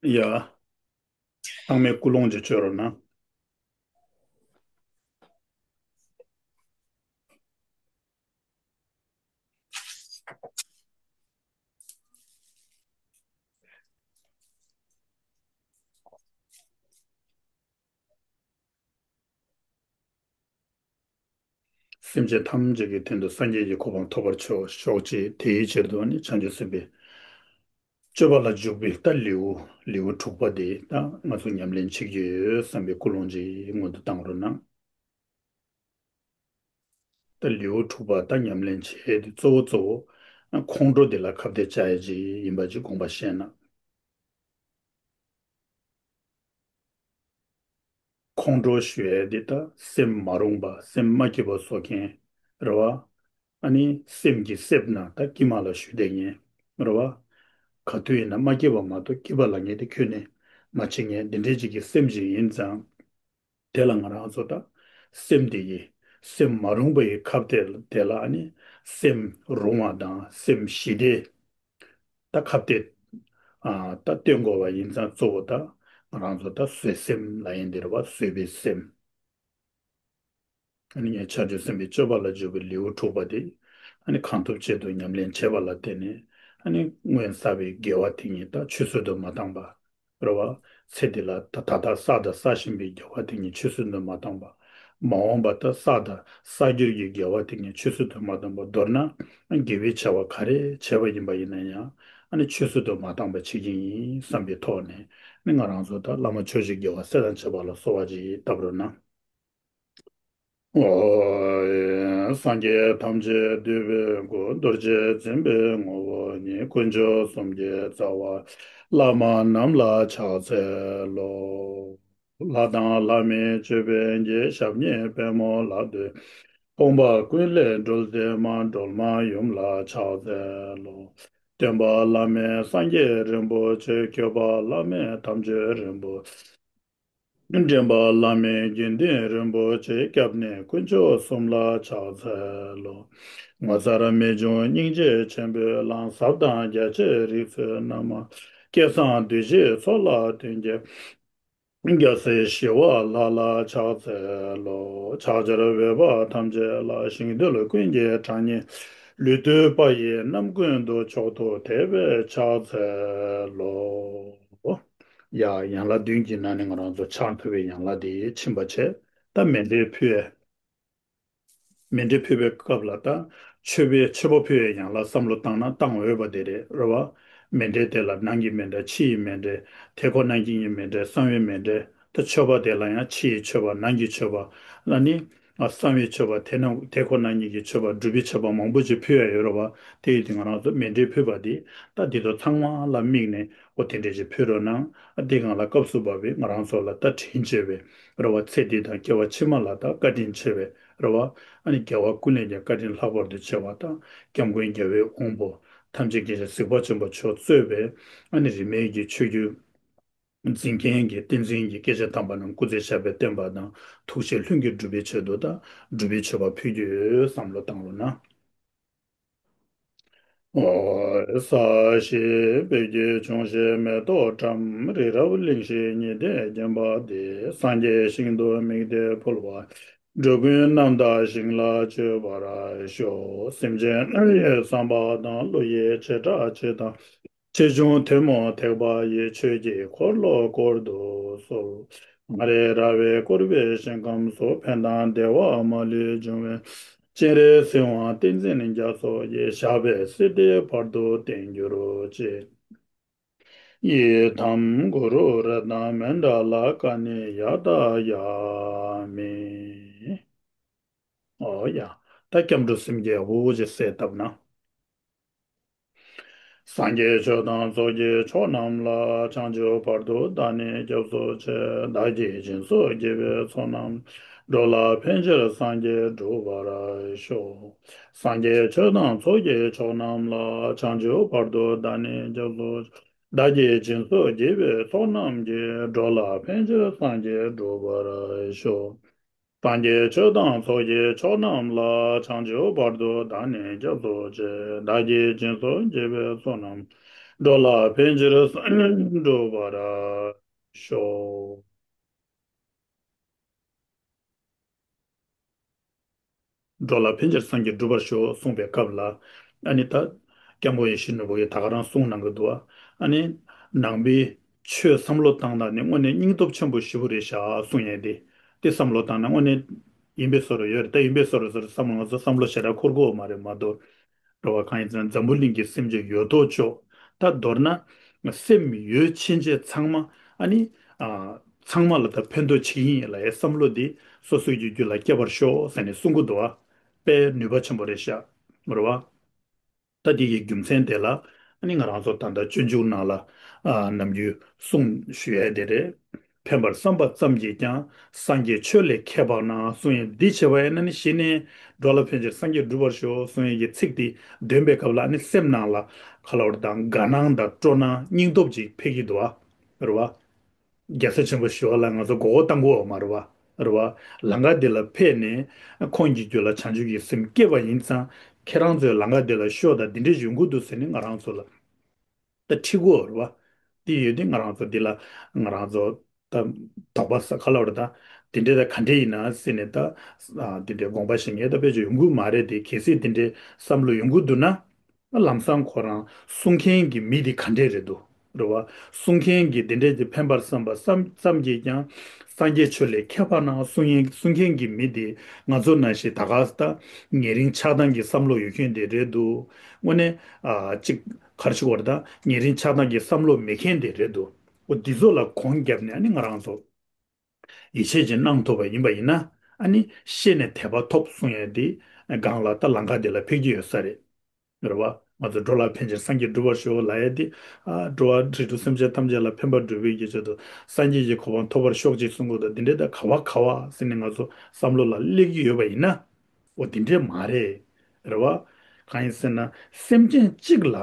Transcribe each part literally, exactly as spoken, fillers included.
ཡ། ཚང་མས་ཀུན་སློང་ཅིག་བཅོས་རོགས་གནང་། སེམས་ཅན་ཐམས་ཅད་ཀྱི་དོན་དུ་སངས་རྒྱས་ཀྱི་གོ་འཕང་ཐོབ་པར་ཤོག་ཤོག་ཅེས། དེའི་ཕྱིར་དུ་ནི་བྱང་ཆུབ་སེམས་དཔའི་སྤྱོད་པ་ལ་འཇུག་པའི་ད་ལེའུ་ལེའུ་དྲུག་པ་དེ་ད་ང་ཚོ་ཉམས་ལེན་བྱེད་ཀྱི་ཡོད་བསམ་པའི་ཀུན་སློང་ཅིག་སྔོན་དུ་བཏང་རོགས་གནང་། ད་ལེའུ་དྲུག་པ་ད་ཉམས་ལེན་བྱེད་དེ་གཙོ་བོ་གཙོ་བོ་ཁོང་ཁྲོ་དེ་ལ་ཁ་གཏད་བཅག་ཡ་ཅིག་ཡིན་པ་ཅིག་དགོངས་པ་བཞེས་ན། ཁོང་ཁྲོ་ཞུ་ཡས་འདི་ད་སེམས་མ་རུངས་པ་སེམས་མ་སྐྱིད་པ་བཟོ་མཁན་རེད་བ། ཨ་ནི་སེམས་ཀྱི་གསེབ་ན་ད་སྐྱིད་མ་ལ་ཞུ་བསྡད་མཁན་རེད་བ། ག་དུས་ཡིན་ན་མ་སྐྱིད་པ་མ་གཏོགས་སྐྱིད་པ་ལབ་མཁན་དེ་ཁྱོན་ནས་མ་བྱེད་མཁན་འདི་འདྲའི་ཅིག་གི་སེམས་ཅིག་ཡིན་ཙང་། དེ་ལ་ང་རང་ཚོ་ད་སེམས་དེ་ཡི་སེམས་མ་རུངས་པ་ཡི་ཁ་གཏད་དེ་ལ་ཨ་ནི་སེམས་རུང་བ་དང་སེམས་ཞི་བདེ། ད་ཁ་གཏད། ཨ། ད་སྟོན་དགོས་པ་ཡིན་ཙང་གཙོ་བོ་ད་ང་རང་ཚོ་ད་བཟོད་སེམས་ལབ་ཡིན་འདི་རེད་བ། བཟོད་པའི་སེམས། ཨ་ནི་ངས་བྱང་ཆུབ་སེམས་དཔའི་སྤྱོད་པ་ལ་འཇུག་པའི་ལེའུ་དྲུག་པ་དེ། ཨ་ནི་གང་ཐུབ་ཅི་ཐུབ་ཉམས་ལེན་བྱས་པ་ལ་བརྟེན་ནས། ཨ་ནི་སྔོན་བསགས་པའི་དགེ་བ་དེ་ཉིད་ད་ཆུད་ཟོས་དུ་མ་བཏང་པ། རེད་བ། ཚེ་འདི་ལ་ད་ད་ལྟ་བསགས་དང་བསགས་བཞིན་པའི་དགེ་བ་དེ་ཉིད་ཆུད་ཟོས་དུ་མ་བཏང་པ། མ་འོངས་པ་ད་བསགས་དང་བསགས་འགྱུར་གྱི་དགེ་བ་དེ་ཉིད་ཆུད་ཟོས་དུ་མ་བཏང་པ། མདོར་ན་དགེ་བའི་བྱ་བ་ག་རེ་བྱས་པ་ཡིན་པ་ཡིན་ན་ཡང་ཨ་ནི་ཆུད་ཟོས་དུ་མ་བཏང་པ་བྱེད་ཀྱི་ཡིན་བསམ་པའི་ཐོག་ནས་ནི་ང་རང་ཚོ་ད་བླ་མ་ཆོས་ཀྱི་དགེ་བ་སེལ་དང་བྱེད་པ་ལ་གསོལ་བ་ཅིག་བཏབ་རོགས་གནང་། ཨོ། སངས་རྒྱས་ཐམས་ཅད་འདུས་པའི་སྐུ། རྡོ་རྗེ་འཛིན་པའི་ངོ་བོ་ཉིད། དཀོན་མཆོག་གསུམ་གྱི་རྩ་བ། བླ་མ་རྣམས་ལ་ཕྱག་འཚལ་ལོ། ལྷ་དང་ལྷ་མིན་ཅོད་པན་གྱི། ཞབས་གཉིས་པད་མོ་ལ་འདུད། ཕོངས་པ་ཀུན་ལས་སྒྲོལ་བདེ་མ། སྒྲོལ་མ་ཡུམ་ལ་ཕྱག་འཚལ་ལོ། སྟོན་པ་བླ་མེད་སངས་རྒྱས་རིན་པོ་ཆེ། སྐྱོབ་པ་བླ་མེད་དམ་ཆོས་རིན་པོ་ཆེ། འདྲེན་པ་བླ་མེད་དགེ་འདུན་རིན་པོ་ཆེ། སྐྱབས་གནས་དཀོན་མཆོག་གསུམ་ལ་ཕྱག་འཚལ་ལོ། ངོ་མཚར་རྨད་བྱུང་སྙིང་རྗེ་ཆེན་པོའི་ལྷ། ཟབ་དང་རྒྱ་ཆེའི་རིག་རྩལ་རྣམས། སྐལ་བཟང་བདུད་བཞིའི་ཚོགས་ལ་བརྟེན་ཅིང་། རྒྱལ་སྲས་ཞི་བ་ལྷ་ལ་ཕྱག་འཚལ་ལོ། ཕྱག་བྱར་འོས་པ་ཐམས་ཅད་ལ། ཞིང་རྡུལ་ཀུན་གྱི་གྲངས་སྙེད། ལུས་བཏུད་པ་ཡི་རྣམ་ཀུན་ཏུ། མཆོག་ཏུ་དད་པས་ཕྱག་འཚལ་ལོ། ཡ། ཡན་ལག་བདུན་གྱི་ནང་ནས་ང་རང་ཚོ་ཕྱག་ཕུལ་བའི་ཡན་ལག་དེ་ཕྱིན་པ་བྱས། ད་མཎྜལ་ཕུལ་ཡས། མཎྜལ་ཕུལ་བའི་སྐབས་ལ་ད་མཆོད་པའི་མཆོད་པ་ཕུལ་བའི་ཡན་ལག་བསམ་བློ་བཏང་ན་བཏང་འོས་པ་དེ་རེད། རེད་བ། མཎྜལ་དེ་ལ་ནང་གི་མཎྜལ། ཕྱི་ཡི་མཎྜལ། དེ་ཁོ་ན་གཉིས་ཀྱི་མཎྜལ། གསང་བའི་མཎྜལ། ད་མཆོད་པ་དེ་ལ་ཡང་ཕྱི་ཡི་མཆོད་པ། ནང་གི་མཆོད་པ་ལ་ནི། ཨ། གསང་བའི་མཆོད་པ། དེ་ནང་དེ་ཁོ་ན་གཉིས་ཀྱི་མཆོད་པ། སྒྲུབ་པའི་མཆོད་པ་མང་པོ་ཅིག་ཕུལ་ཡ་ཡོད་རེད་བ། དེ་ཡིན་དུས་ང་རང་ཚོ་མཎྜལ་ཕུལ་བ་དེ་ད་འདི་ཚོ་ཚང་མ་ལ་དམིགས་ནས། འོ། དེ་འདྲས་ཅིག་ཕུལ་རོགས་གནང་། ཨ། དེ་སྒང་ལ་སྐབས་སུ་བབས་པའི་ང་རང་ཚོ་ལ་ད་དྲིན་ཆེ་བའི་རེད་བ། ཚེ་འདི་དང་སྐྱེ་བ་ཕྱི་མ་ལ་ད་བཀའ་དྲིན་ཆེ་བའི་རེད་བ། ཨ་ནི་རྒྱལ་བ་ཀུན་ལས་ཀྱང་བཀའ་དྲིན་ལྷག་པར་དུ་ཆེ་བ་དང་། སྐྱབས་མགོན་རྒྱལ་བའི་དབང་པོ་ཐམས་ཅད་མཁྱེན་ཅིང་གཟིགས་པ་ཆེན་པོ་མཆོག་གཙོས་པའི་ཨ་ནི་རིས་མེད་ཀྱི་ཆོས་བརྒྱུད་འཛིན་མཁན་གྱི་བསྟན་འཛིན་གྱི་སྐྱེས་ཆེན་དམ་པ་རྣམས་སྐུ་ཚེ་ཞབས་པད་བརྟན་པ་དང་། ཐུགས་རྗེ་ལྷུན་གྱིས་གྲུབ་པའི་ཆེད་དུ་དང་། སྒྲུབ་པའི་མཆོད་པ་ཕུལ་རྒྱུ་ཡོད་བསམ་བློ་བཏང་རོགས་གནང་། ཨོ། ས་གཞི་སྤོས་ཀྱིས་ཕྱུང་ཞིང་མེ་ཏོག་བཀྲམ། རི་རབ་གླིང་བཞི་ཉི་ཟླས་བརྒྱན་པ་འདི། སངས་རྒྱས་ཞིང་དུ་དམིགས་ཏེ་ཕུལ་བ། འགྲོ་ཀུན་རྣམ་དག་ཞིང་ལ་སྤྱོད་པར་ཤོག། སེམས་ཅན་སྣང་བའི་བསམ་པ་དང་། བློ་ཡི་བྱེ་བྲག་ཕྱེད་དང་། ཆེ་ཆུང་ཐུན་མོང་ཐེག་པ་ཡི། ཆོས་ཀྱི་འཁོར་ལོ་བསྐོར་དུ་གསོལ། མངའ་རིས་ར་བས་བསྐོར་བའི་ཞིང་ཁམས་སུ། ཕན་དང་བདེ་བ་མ་ལུས་འབྱུང་བའི། སྤྱན་རས་གཟིགས་དབང་བསྟན་འཛིན་རྒྱ་མཚོ་ཡི། ཞབས་པད་སྲིད་མཐའི་བར་དུ་བརྟན་གྱུར་ཅིག། ཡི་དམ་གུ་རུ་རཏྣ་མཎྜལ། ཀ་ནི་ཡ་ཏ་ཡ་མི། ཨོ་ཡ། ད་སྐྱབས་འགྲོ་སེམས་བསྐྱེད་འོ་ཅེས་གསལ་བཏབ་ན། སངས་རྒྱས་ཆོས་དང་ཚོགས་ཀྱི་མཆོག་རྣམས་ལ། བྱང་ཆུབ་བར་དུ་བདག་ནི་སྐྱབས་སུ་མཆི། བདག་གིས་སྦྱིན་སོགས་བགྱིས་པའི་ཚོགས་རྣམས། འགྲོ་ལ་ཕན་ཕྱིར་སངས་རྒྱས་འགྲུབ་པར་ཤོག། སངས་རྒྱས་ཆོས་དང་ཚོགས་ཀྱི་མཆོག་རྣམས་ལ། བྱང་ཆུབ་བར་དུ་བདག་ནི་སྐྱབས་སུ་མཆི། བདག་གིས་སྦྱིན་སོགས་བགྱིས་པའི་ཚོགས་རྣམས་ཀྱིས། འགྲོ་ལ་ཕན་ཕྱིར་སངས་རྒྱས་འགྲུབ་པར་ཤོག། སངས་རྒྱས་ཆོས་དང་ཚོགས་ཀྱི་མཆོག་རྣམས་ལ། བྱང་ཆུབ་བར་དུ་བདག་ནི་སྐྱབས་སུ་མཆི། བདག་གིས་སྦྱིན་སོགས་བགྱིས་པའི་ཚོགས་རྣམས། འགྲོ་ལ་ཕན་ཕྱིར་སངས་རྒྱས་འགྲུབ་པར་ཤོག་འགྲོ་ལ་ཕན་ཕྱིར་སངས་རྒྱས་འགྲུབ་པར་ཤོག་གསུངས་པའི་སྐབས་ལ། ཨ་ནི་ད་སྐྱབས་མགོན་ཡེ་ཤེས་ནོར་བུ་གིས་ད་ག་རང་གསུངས་གནང་གི་འདུག་ཨ་ནི་ནང་པའི་ཆོས་བསམ་བློ་བཏང་སྟངས་ནི་དངོས་གནས་སྙིང་སྟོབས་ཆེན་པོ་ཞེ་པོ་རེད་ཤག་གསུངས་ཡས་དེ། དེ་བསམ་བློ་བཏང་ན་དངོས་གནས་ཡིན་པའི་བཟོ་འདྲ་ཡོད་རེད། ད་ཡིན་པའི་བཟོ་འདྲ་བཟོ་འདྲ་བསམ་བློ་ང་ཚོ་བསམ་བློ་ཞེ་དྲག་འཁོར་གྱི་ཡོད་མ་རེད་མ་གཏོགས། རེད་བ། གང་ཡིན་ཟེར་ན་འཛམ་བུ་གླིང་གི་སེམས་ཅན་ཡོད་དོ་ཅོག་ད་མདོར་ན་སེམས་ཡོད་ཕྱིན་ཆད་ཚང་མ་ཨ་ནི་ཨ་ཚང་མ་ལ་ད་ཕན་ཐོགས་བྱེད་ཀྱི་ཡིན་ལབ་ཡས་བསམ་བློ་འདི་སོ་སོའི་རྒྱུད་ལ་སྐྱེ་བར་ཤོག་ཟེར་ནས་གསུང་གི་འདུག་བ། དཔེ་ནུས་པ་ཆེན་པོ་རེད་ཤག་རེད་བ། ད་འདི་གི་རྒྱུ་མཚན་དེ་ལ་ཨ་ནི་ང་རང་ཚོ་ད་ལྟ་སྤྱོད་འཇུག་ནང་ལ་ཨ་ནམ་རྒྱུན་གསུང་ཞུ་ཡས་དེ་རེད། ཕན་པར་བསམ་པ་ཙམ་གྱིས་ཀྱང་། སངས་རྒྱས་ཆོས་ལས་ཁྱད་འཕགས་ན། གསུང་ཡས་འདི་བྱས་པ་ཡིན་ན་ནི་གཞི་ནས་འགྲོ་ལ་ཕན་ཕྱིར་སངས་རྒྱས་འགྲུབ་པར་ཤོག་གསུང་ཡས་ཀྱི་ཚིག་འདི་འདོན་པའི་སྐབས་ལ་ནི་སེམས་ནང་ལ་ག་ལ་བར་དང་དགའ་སྣང་དང་སྤྲོ་སྣང་སྙིང་སྟོབས་ཅིག་འཕེལ་གྱི་འདུག་བ། རེད་བ། རྒྱལ་སྲས་ཆེན་པོ་ཞི་བ་ལྷ་ང་ཚོ་མགོ་སྐོར་བཏང་གི་ཡོད་མ་རེད་བ། རེད་བ། ལམ་ཁ་འདི་ལ་ཕེབས་ནས་ཁོང་གི་རྒྱུད་ལ་བྱང་ཆུབ་ཀྱི་སེམས་སྐྱེས་པ་ཡིན་ཙང་ཁྱེད་རང་ཚོའི་ལམ་ཁ་འདི་ལ་ཤོག་དང་འདི་འདྲས་ཡོང་གི་འདུག་ཟེར་ནས་ང་རང་ཚོ་ལ། ད་ཁྲིད་དགོས་རེད་བ། དེ་ཡོད་དུས་ང་རང་ཚོ་འདི་ལ་ང་རང་ཚོ་ད་དོགས་པ་ཟ་ག་ལ་བར་ད་དེ་འདྲས་ད་ག་འདྲས་ཡིན་ན་ཟེར་ནས་ད་ཨ་དེ་འདྲས་དགོངས་པ་བཞེས་མཁན་ད་དཔེ་ཅིག་ཡོང་གི་མ་རེད་དེ། གལ་སྲིད་དེ་འདྲས་བསམ་བློ་ཡོང་གི་འདུག་ན་ལམ་སང་ཁོ་རང་གསུང་མཁན་གྱི་མི་དེ་ག་འདྲས་རེད་འདུག་རེད་བ། གསུང་མཁན་གྱི་དེ་འདྲས་ཀྱི་ཕན་པར་བསམ་པ་བསམ་ཙམ་གྱིས་ཀྱང་སངས་རྒྱས་ཆོས་ལས་ཁྱད་པར་ན་གསུང་ཡིན། གསུང་མཁན་གྱི་མི་དེ་ང་ཚོ་ནང་བཞིན་ད་ག་ད་ཉེ་རིང་ཆགས་སྡང་གི་བསམ་བློ་ཡོད་མཁན་དེ་རེད་འདུག་དངོས་གནས་ཨ་གཅིག་ག་རེ་ཞུ་དགོས་རེད། ད་ཉེ་རིང་ཆགས་སྡང་གི་བསམ་བློ་མེད་མཁན་དེ་རེད་འདུག་འོ་འདི་ཚོ་ལ་གོང་བརྒྱབ་ནས་ཨ་ནི་ང་རང་ཚོ་ཡིད་ཆེས་ཅིག་གནང་ཐུབ་པ་ཡིན་པ་ཡིན་ན་ཨ་ནི་ཤེས་ནས་དད་པ་ཐོབ་གསུང་ཡས་དེ་སྒང་ལ་ད་ལམ་ཁ་དེ་ལ་ཕེབས་ཀྱི་ཡོད་ས་རེད། རེད་བ། ང་ཚོ་འགྲོ་ལ་ཕན་ཕྱིར་སངས་རྒྱས་འགྲུབ་པར་ཤོག་ལབ་ཡ་དེ། ཨ་འགྲོ་བ་རིགས་དྲུག་སེམས་ཅན་ཐམས་ཅད་ལ་ཕན་པ་སྒྲུབ་པའི་གི་ཆེད་དུ་སངས་རྒྱས་ཀྱི་གོ་འཕང་ཐོབ་པར་ཤོག་ཅེས་གསུང་གི་འདུག་འདི་འདྲའི་ད་ག་བ་ག་བ་ཟེར་ནས་ང་ཚོ་བསམ་བློ་ལ་སླེབས་ཀྱི་ཡོད་པ་ཡིན་ན། འོ་དེ་འདྲས་མ་རེད། རེད་བ། གང་ཡིན་ཟེར་ན་སེམས་ཅན་གཅིག་ལ་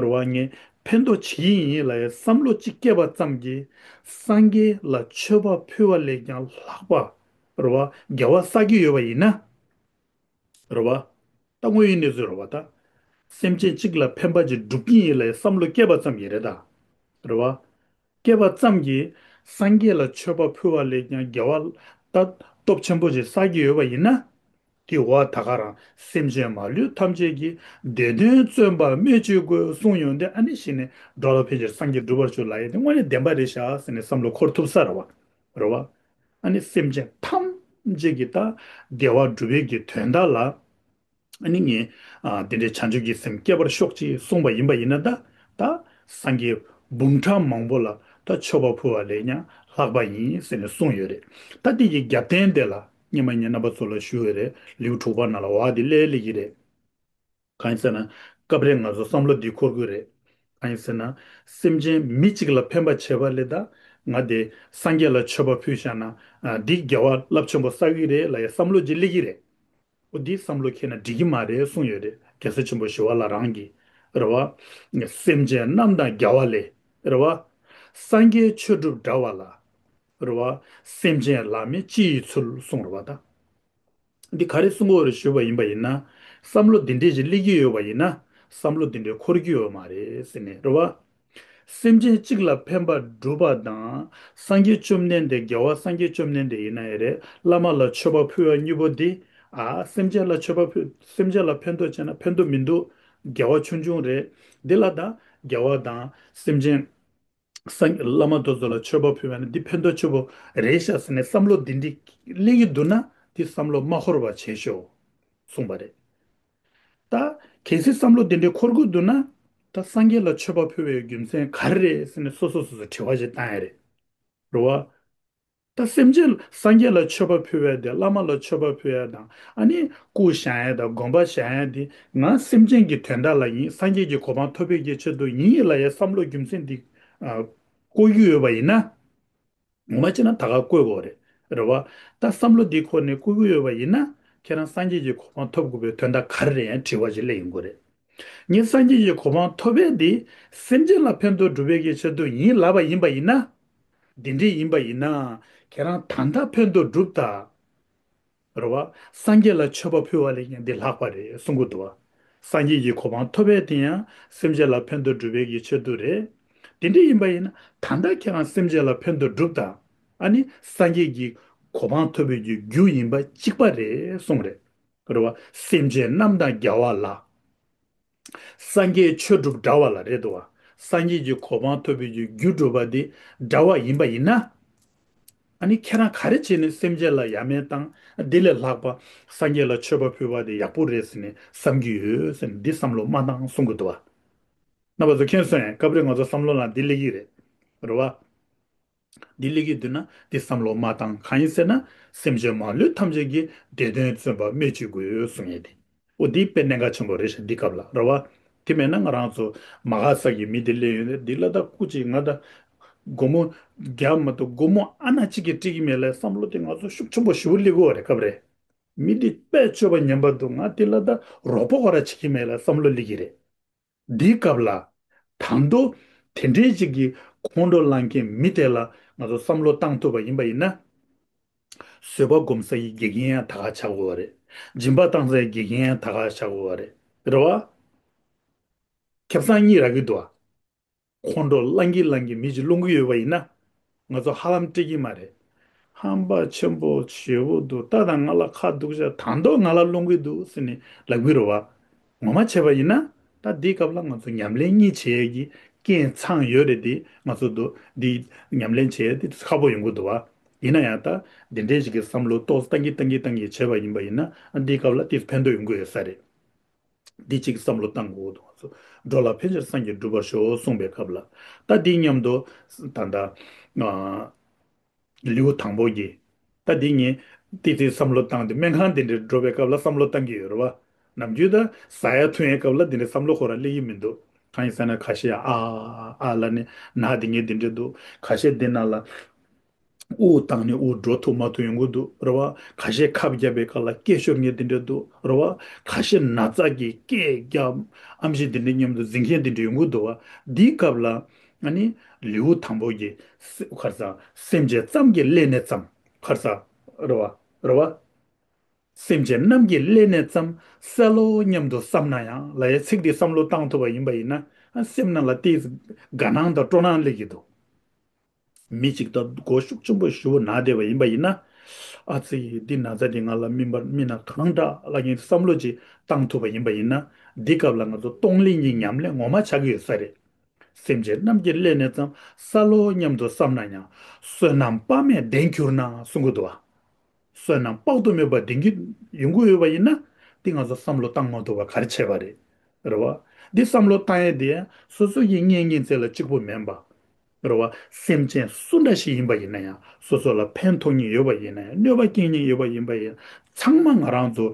རེད་བ་ངས་ཕན་ཐོགས་བྱེད་ཀྱི་ཡིན་ལབ་ཡའི་བསམ་བློ་གཅིག་སྐྱེས་པ་ཙམ་གྱིས་སངས་རྒྱས་ལ་མཆོད་པ་ཕུལ་བ་ལས་ཀྱང་ལྷག་པ་རེད་བ་དགེ་བ་བསགས་ཀྱི་ཡོད་པ་ཡིན་ན། རེད་བ། ད་དངོས་ཡོད་གནས་ཚུལ་རེད་བ་ད། སེམས་ཅན་གཅིག་ལ་ཕན་པ་ཅིག་སྒྲུབ་ཀྱི་ཡིན་ལབ་བསམ་བློ་སྐྱེས་པ་ཙམ་གྱིས་རེད་ད། རེད་བ། སྐྱེས་པ་ཙམ་གྱིས་སངས་རྒྱས་ལ་མཆོད་པ་ཕུལ་བ་ལས་ཀྱང་དགེ་བ་ད་སྟོབས་ཆེན་པོ་ཅིག་བསགས་ཀྱི་ཡོད་པ་ཡིན་ན། དེ་འོ་ད་ག་རང་སེམས་ཅན་མ་ལུས་ཐམས་ཅད་ཀྱི་བདེ་དོན་བརྩོན་པར་སྨོས་ཅི་དགོས་གསུངས་ཡོང་དུས་ཨ་ནི་གཞི་ནས་འགྲོ་ལ་ཕན་ཕྱིར་སངས་རྒྱས་འགྲུབ་པར་ཤོག་ལབ་ཡས་དེ་དངོས་གནས་བདེན་པ་རེད་ཤག་ཟེར་ནས་བསམ་བློ་འཁོར་ཐུབ་ས་རེད་བ། རེད་བ། ཨ་ནི་སེམས་ཅན་ཐམས་ཅད་ཀྱི་ད་བདེ་བ་སྒྲུབ་པའི་གི་དོན་དག་ལ་ཨ་ནི་ངས་ཨ་དེ་འདྲའི་བྱང་ཆུབ་ཀྱི་སེམས་བསྐྱེད་པར་ཤོག་ཅེས་གསུངས་པ་ཡིན་པ་ཡིན་ན་ད་ད་སངས་རྒྱས་འབུམ་ཕྲག་མང་པོ་ལ་ད་མཆོད་པ་ཕུལ་བ་ལས་ཀྱང་ལྷག་པ་ཡིན་ཟེར་ནས་གསུངས་ཡོད་རེད། ད་དེ་གི་རྒྱབ་རྟེན་དེ་ལ་སྔོན་མ་ངས་རྣམ་པ་ཚོ་ལ་ཞུས་ཡོད་རེད། ལེའུ་དྲུག་པ་ནང་ལ་འོ་དེ་སླེབས་སླེབས་ཀྱི་རེད། གང་ཡིན་ཟེར་ན། སྐབས་རེ་ང་ཚོ་བསམ་བློ་འདི་འཁོར་གྱི་རེད། གང་ཡིན་ཟེར་ན། སེམས་ཅན་མི་གཅིག་ལ་ཕན་པ་བྱེད་པ་ལས་ད། ང་དེ་སངས་རྒྱས་ལ་མཆོད་པ་ཕུལ་བཞག་ན། ཨ་འདི་དགེ་བ་རླབས་ཆེན་པོ་བསགས་ཀྱི་རེད་ལབ་ཡ་བསམ་བློ་ཅིག་སླེབས་ཀྱི་རེད། འོ་འདི་བསམ་བློ་འཁྱེར་ན་འགྲིག་གི་མ་རེད་གསུངས་ཡོད་རེད། རྒྱལ་སྲས་ཆེན་པོ་ཞི་བ་ལྷ་རང་གིས། རེད་བ། སེམས་ཅན་རྣམས་དང་རྒྱལ་བ་ལས། རེད་བ། སངས་རྒྱས་ཆོས་སྒྲུབ་འདྲ་བ་ལ། རེད་བ། སེམས་ཅན་ལ་མེད་ཅི་ཡི་ཚུལ་གསུངས་རེད་བ་ད། འདི་ག་རེ་གསུང་གི་ཡོད་རེད་ཞུས་པ་ཡིན་པ་ཡིན་ན། བསམ་བློ་འདི་འདྲས་ཅིག་སླེབས་ཀྱི་ཡོད་པ་ཡིན་ན། བསམ་བློ་འདི་འདྲས་འཁོར་གྱི་ཡོད་མ་རེད་ཟེར་ནས་རེད་བ། སེམས་ཅན་གཅིག་ལ་ཕན་པ་སྒྲུབ་པ་དང་། སངས་རྒྱས་བཅོམ་ལྡན་འདས་རྒྱལ་བ་སངས་རྒྱས་བཅོམ་ལྡན་འདས་ཡིན་ན་ཡང་རེད། བླ་མ་ལ་མཆོད་པ་ཕུལ་བ་གཉིས་པོ་འདི། ཨ་སེམས་ཅན་ལ་མཆོད་པ་ཕུལ། སེམས་ཅན་ལ་ཕན་ཐོགས་བྱས་ན་ཕན་ཐོགས་མི་འདུག་དགེ་བ་ཆུང་ཆུང་རེད། འདི་ལ་ད་དགེ་བ་དང་སེམས་ཅན། སངས་བླ་མ་དེ་ཚོ་ལ་མཆོད་པ་ཕུལ་བ་ནི་འདི་ཕན་ཐོགས་ཆེ་པོ་རེད་ཤག་ཟེར་ནས་བསམ་བློ་འདི་འདྲ་སླེབས་ཀྱི་འདུག་ན་འདི་བསམ་བློ་མ་འཁོར་བ་བྱེད་ཤོག་གསུངས་པ་རེད། ད་གལ་སྲིད་བསམ་བློ་འདི་འདྲ་འཁོར་གྱི་འདུག་ན་ད་སངས་རྒྱས་ལ་མཆོད་པ་ཕུལ་བའི་རྒྱུ་མཚན་ག་རེ་རེད་ཟེར་ནས་སོ་སོ་སོ་སོ་དྲི་བ་ཞིག་བཏང་ཡ་རེད། རེད་བ། ད་སེམས་ཅན་སངས་རྒྱས་ལ་མཆོད་པ་ཕུལ་བ་དེ་བླ་མ་ལ་མཆོད་པ་ཕུལ་ཡ་དང་ཨ་ནི་སྐུ་བཞེངས་ཡ་དང་དགོན་པ་བཞེངས་ཡ་དེ་ང་སེམས་ཅན་གྱི་དོན་དག་ལ་ཡིན། སངས་རྒྱས་ཀྱི་གོ་འཕང་ཐོབ་པའི་གི་ཆེད་དུ་ཡིན་ལབ་ཡ་བསམ་བློ་རྒྱུ་མཚན་འདི་ཨ་བཀོད་ཀྱི་ཡོད་པ་ཡིན་ན། ངོ་མ་བྱས་ན་ད་ག་བཀོད་དགོས་རེད། རེད་བ། ད་བསམ་བློ་འདི་འཁོར་ནས་བཀོད་ཀྱི་ཡོད་པ་ཡིན་ན་ཁྱེད་རང་སངས་རྒྱས་ཀྱི་གོ་འཕང་ཐོབ་དགོས་པའི་དོན་དག་ག་རེ་རེད་ཡང་དྲི་བ་ཞིག་སླེབས་ཡོང་གི་རེད། ངས་སངས་རྒྱས་ཀྱི་གོ་འཕང་ཐོབ་པ་དེ་སེམས་ཅན་ལ་ཕན་ཐོགས་སྒྲུབ་པའི་གི་ཆེད་དུ་ཡིན་ལབ་པ་ཡིན་པ་ཡིན་ན། འདི་འདྲ་ཡིན་པ་ཡིན་ན། ཁྱེད་རང་ད་ལྟ་ཕན་ཐོགས་སྒྲུབ་དང་། རེད་བ། སངས་རྒྱས་ལ་མཆོད་པ་ཕུལ་བ་ལས་ཀྱང་འདི་ལྷག་པ་རེད་གསུང་གི་འདུག་བ། སངས་རྒྱས་ཀྱི་གོ་འཕང་ཐོབ་པའི་དེ་ཡང་སེམས་ཅན་ལ་ཕན་ཐོགས་སྒྲུབ་པའི་གི་ཆེད་དུ་རེད། དེ་འདྲ་ཡིན་པ་ཡིན་ན་ད་ལྟ་ཁྱེད་རང་སེམས་ཅན་ལ་ཕན་ཐོགས་སྒྲུབ་དང་། ཨ་ནི་སངས་རྒྱས་ཀྱི་གོ་འཕང་ཐོབ་པའི་གི་རྒྱུ་ཡིན་པ་གཅིག་པ་རེད་གསུངས་རེད། རེད་བ། སེམས་ཅན་རྣམས་དང་རྒྱལ་བ་ལ། སངས་རྒྱས་ཆོས་སྒྲུབ་འདྲ་བ་ལ་རེད་དོ། སངས་རྒྱས་ཀྱི་གོ་འཕང་ཐོབ་པའི་རྒྱུ་སྒྲུབ་པ་དེ་འདྲ་བ་ཡིན་པ་ཡིན་ན། ཨ་ནི་ཁྱེད་རང་ག་རེ་བྱས་ནས་སེམས་ཅན་ལ་ཡ་མེད་བཏང་། འདི་ལས་ལྷག་པ་སངས་རྒྱས་ལ་མཆོད་པ་ཕུལ་བ་དེ་ཡག་པོ་རེད་ཟེར་ནས་བསམ་གྱི་ཡོད་ཟེར་ནས་འདི་བསམ་བློ་མ་བཏང་གསུང་གི་འདུག་བ། རྣམ་པ་ཚོ་མཁྱེན་སོང་ངས། སྐབས་རེ་ང་ཚོ་བསམ་བློ་ལ་འདི་སླེབས་ཀྱི་རེད། རེད་བ། འདི་སླེབས་ཀྱི་འདུག་ན་འདི་བསམ་བློ་མ་བཏང་། གང་ཡིན་ཟེར་ན། སེམས་ཅན་མ་ལུས་ཐམས་ཅད་ཀྱི་བདེ་དོན་བརྩོན་པ་སྨོས་ཅི་དགོས་གསུང་ཡས་དེ། འོ་འདི་དཔེ་གནད་འགག་ཆེན་པོ་རེད་ཤག་འདི་སྐབས་ལ། རེད་བ། དེ་མེད་ན་ང་རང་ཚོ་མ་ག་ས་གི་མི་དེ་སླེབས་ཡོང་དུས་འདི་ལ་ད་སྐུ་མཁྱེན། ང་ད་སྒོར་མོ་བརྒྱ་མ་གཏོགས་སྒོར་མོ་ཨ་ན་གཅིག་གིས་སྤྲད་ཀྱི་མེད་ལབ་བསམ་བློ་དེ་ང་ཚོ་ཤུགས་ཆེན་པོ་ཞེ་པོ་སླེབས་ཀྱི་ཡོད་རེད། སྐབས་རེ་མི་འདི་དཔེ་སྤྱོད་པ་ངན་པ་འདུག་ང་དེ་ལ་ད་རོགས་པ་ག་ར་བྱེད་ཀྱི་མེད་ལབ་བསམ་བློ་སླེབས་ཀྱི་རེད། འདིའི་སྐབས་ལ། ད་དུང་དེ་འདྲའི་ཅིག་གི་ཁོང་ཁྲོ་ལངས་མཁན་མི་དེ་ལ་ང་ཚོ་བསམ་བློ་བཏང་ཐུབ་པ་ཡིན་པ་ཡིན་ན། བཟོད་པ་སྒོམ་ས་ཡི་དགེ་རྒན་ཡང་ད་ག་ཆགས་དགོས་པ་རེད། སྦྱིན་པ་བཏང་ས་ཡི་དགེ་རྒན་ཡང་ད་ག་ཆགས་དགོས་པ་རེད། རེད་བ། ཁེ་བཟང་གཉིས་རག་གི་འདུག་བ། ཁོང་ཁྲོ་ལངས་ཀྱི་ལངས་ཀྱི་མི་ཅིག་སློང་གི་ཡོད་པ་ཡིན་ན། ང་ཚོ་ཧ་ལམ་སྤྲད་ཀྱི་མ་རེད། ཧམ་པ་ཆེན་པོ་ཞེ་པོ་འདུག་ད་ད་ང་ལ་ཁ་སྡུག་ཤག་ད་དུང་ང་ལ་སློང་གི་འདུག་ཟེར་ནས་ལབ་ཀྱི་རེད་བ། ངོ་མ་བྱས་པ་ཡིན་ན། ད་འདིའི་སྐབས་ལ་ང་ཚོ་ཉམས་ལེན་གཉིས་བྱེད་ཡས་ཀྱི་རྐྱེན་ཚང་ཡོད་རེད་དེ། ང་ཚོ་འདུག་འདི་ཉམས་ལེན་བྱེད་ཡས་དེ་ཁག་པོ་ཡོང་གི་འདུག་བ། ཡིན་ན་ཡང་ད་འདི་འདྲའི་ཞིག་གི་བསམ་བློ་ཏོག་ཙམ་བཏང་གི་བཏང་གི་བཏང་གི་བྱས་པ་ཡིན་པ་ཡིན་ན། འདིའི་སྐབས་ལ་དེ་ཕན་ཐོགས་ཡོང་གི་ཡོད་ས་རེད། འདི་གཅིག་བསམ་བློ་བཏང་དགོས་འདུག་ང་ཚོ་འགྲོ་ལ་ཕན་ཕྱིར་སངས་རྒྱས་འགྲུབ་པར་ཤོག་གསུངས་པའི་སྐབས་ལ། ད་འདི་མཉམ་དུ་ད་ལྟ་ཨ། ལེའུ་དང་པོ་གི། ད་འདི་ངས་ཏི་ཏི་བསམ་བློ་བཏང་སྟེ་སྨན་ཁང་འདི་འདྲ་འགྲོ་བའི་སྐབས་ལ་བསམ་བློ་བཏང་གི་ཡོད་རེད་བ། ནམ་རྒྱུན་ད་ཟ་ཡ་འཐུང་ཡའི་སྐབས་ལ་འདི་འདྲའི་བསམ་བློ་ཁོ་རང་སླེབས་ཀྱི་མི་འདུག་གང་ཡིན་ཟེར་ན་ཁ་ཤས་ཨ་ཨ་ལབ་ནས་ན་འདི་ངས་འདི་འདྲ་འདུག་ཁ་ཤས་འདི་ན་ལ། དབུགས་བཏང་ནས་དབུགས་འགྲོ་ཐུབ་མ་ཐུབ་ཡོང་གི་འདུག་རེད་བ། ཁ་ཤས་ཁབ་བརྒྱབ་པའི་སྐབས་ལ་སྐད་ཤོར་མཁན་དེ་འདྲ་འདུག་རེད་བ། ཁ་ཤས་ན་ཚ་གིས་སྐད་བརྒྱབ། ཨེམ་ཆི་དེ་འདྲ་མཉམ་དུ་འཛིང་མཁན་དེ་འདྲ་ཡོང་གི་འདུག་བ། འདིའི་སྐབས་ལ་ཨ་ནི་ལེའུ་དང་པོ་གི་སེ་ཁར་ས་སེམས་ཅན་ཙམ་གྱི་ཀླད་ནད་ཙམ་ཁར་ས་རེད་བ། རེད་བ། སེམས་ཅན་རྣམས་ཀྱི་ཀླད་ནད་ཙམ་བསལ་ལོ་སྙམ་དུ་བསམ་ན་ཡང་ལབ་ཡའི་ཚིག་འདི་བསམ་བློ་བཏང་ཐུབ་པ་ཡིན་པ་ཡིན་ན། ཨ་སེམས་ནང་ལ་ཏོག་ཙམ་དགའ་སྣང་དང་སྤྲོ་སྣང་སླེབས་ཀྱི་འདུག་མི་གཅིག་ད་མགོ་ཤུགས་ཆེན་པོ་ཞེ་པོ་ན་བསྡད་པ་ཡིན་པ་ཡིན་ན། ཨ་ཙི། འདི་ན་ཚ་འདི་ང་ལ་སྨིན་པ་སྨིན་ན་གང་འདྲ་ལབ་མཁན་བསམ་བློ་ཅིག་བཏང་ཐུབ་པ་ཡིན་པ་ཡིན་ན། འདི་སྐབས་ལ་ང་ཚོ་གཏོང་ལེན་གྱི་ཉམས་ལེན་ངོ་མ་ཆགས་ཀྱི་ཡོད་ས་རེད། སེམས་ཅན་རྣམས་ཀྱི་ཀླད་ནད་ཙམ་བསལ་ལོ་སྙམ་དུ་བསམ་ན་ཡང་། བསོད་ནམས་དཔག་མེད་ལྡན་གྱུར་ན་གསུང་གི་འདུག་བ། བསོད་ནམས་དཔག་ཏུ་མེད་པ་ལྡན་གྱི་ཡོང་གི་ཡོད་པ་ཡིན་ན། འདི་ང་ཚོ་བསམ་བློ་བཏང་མ་ཐུབ་པ་ག་རེ་བྱས་པ་རེད། རེད་བ། འདི་བསམ་བློ་བཏང་ཡས་དེ་ཡང་སོ་སོ་ཡི་གཉེན་ཉེ་ཚན་ལ་གཅིག་པུ་མིན་པ། རེད་བ། སེམས་ཅན་སུ་འདྲ་ཞིག་ཡིན་པ་ཡིན་ན་ཡང་། སོ་སོ་ལ་ཕན་ཐོགས་མཁན་ཡོད་པ་ཡིན་ན་ཡང་། གནོད་པ་སྐྱེལ་མཁན་ཡོད་པ་ཡིན་པ་ཡིན། ཚང་མ་ང་རང་ཚོ་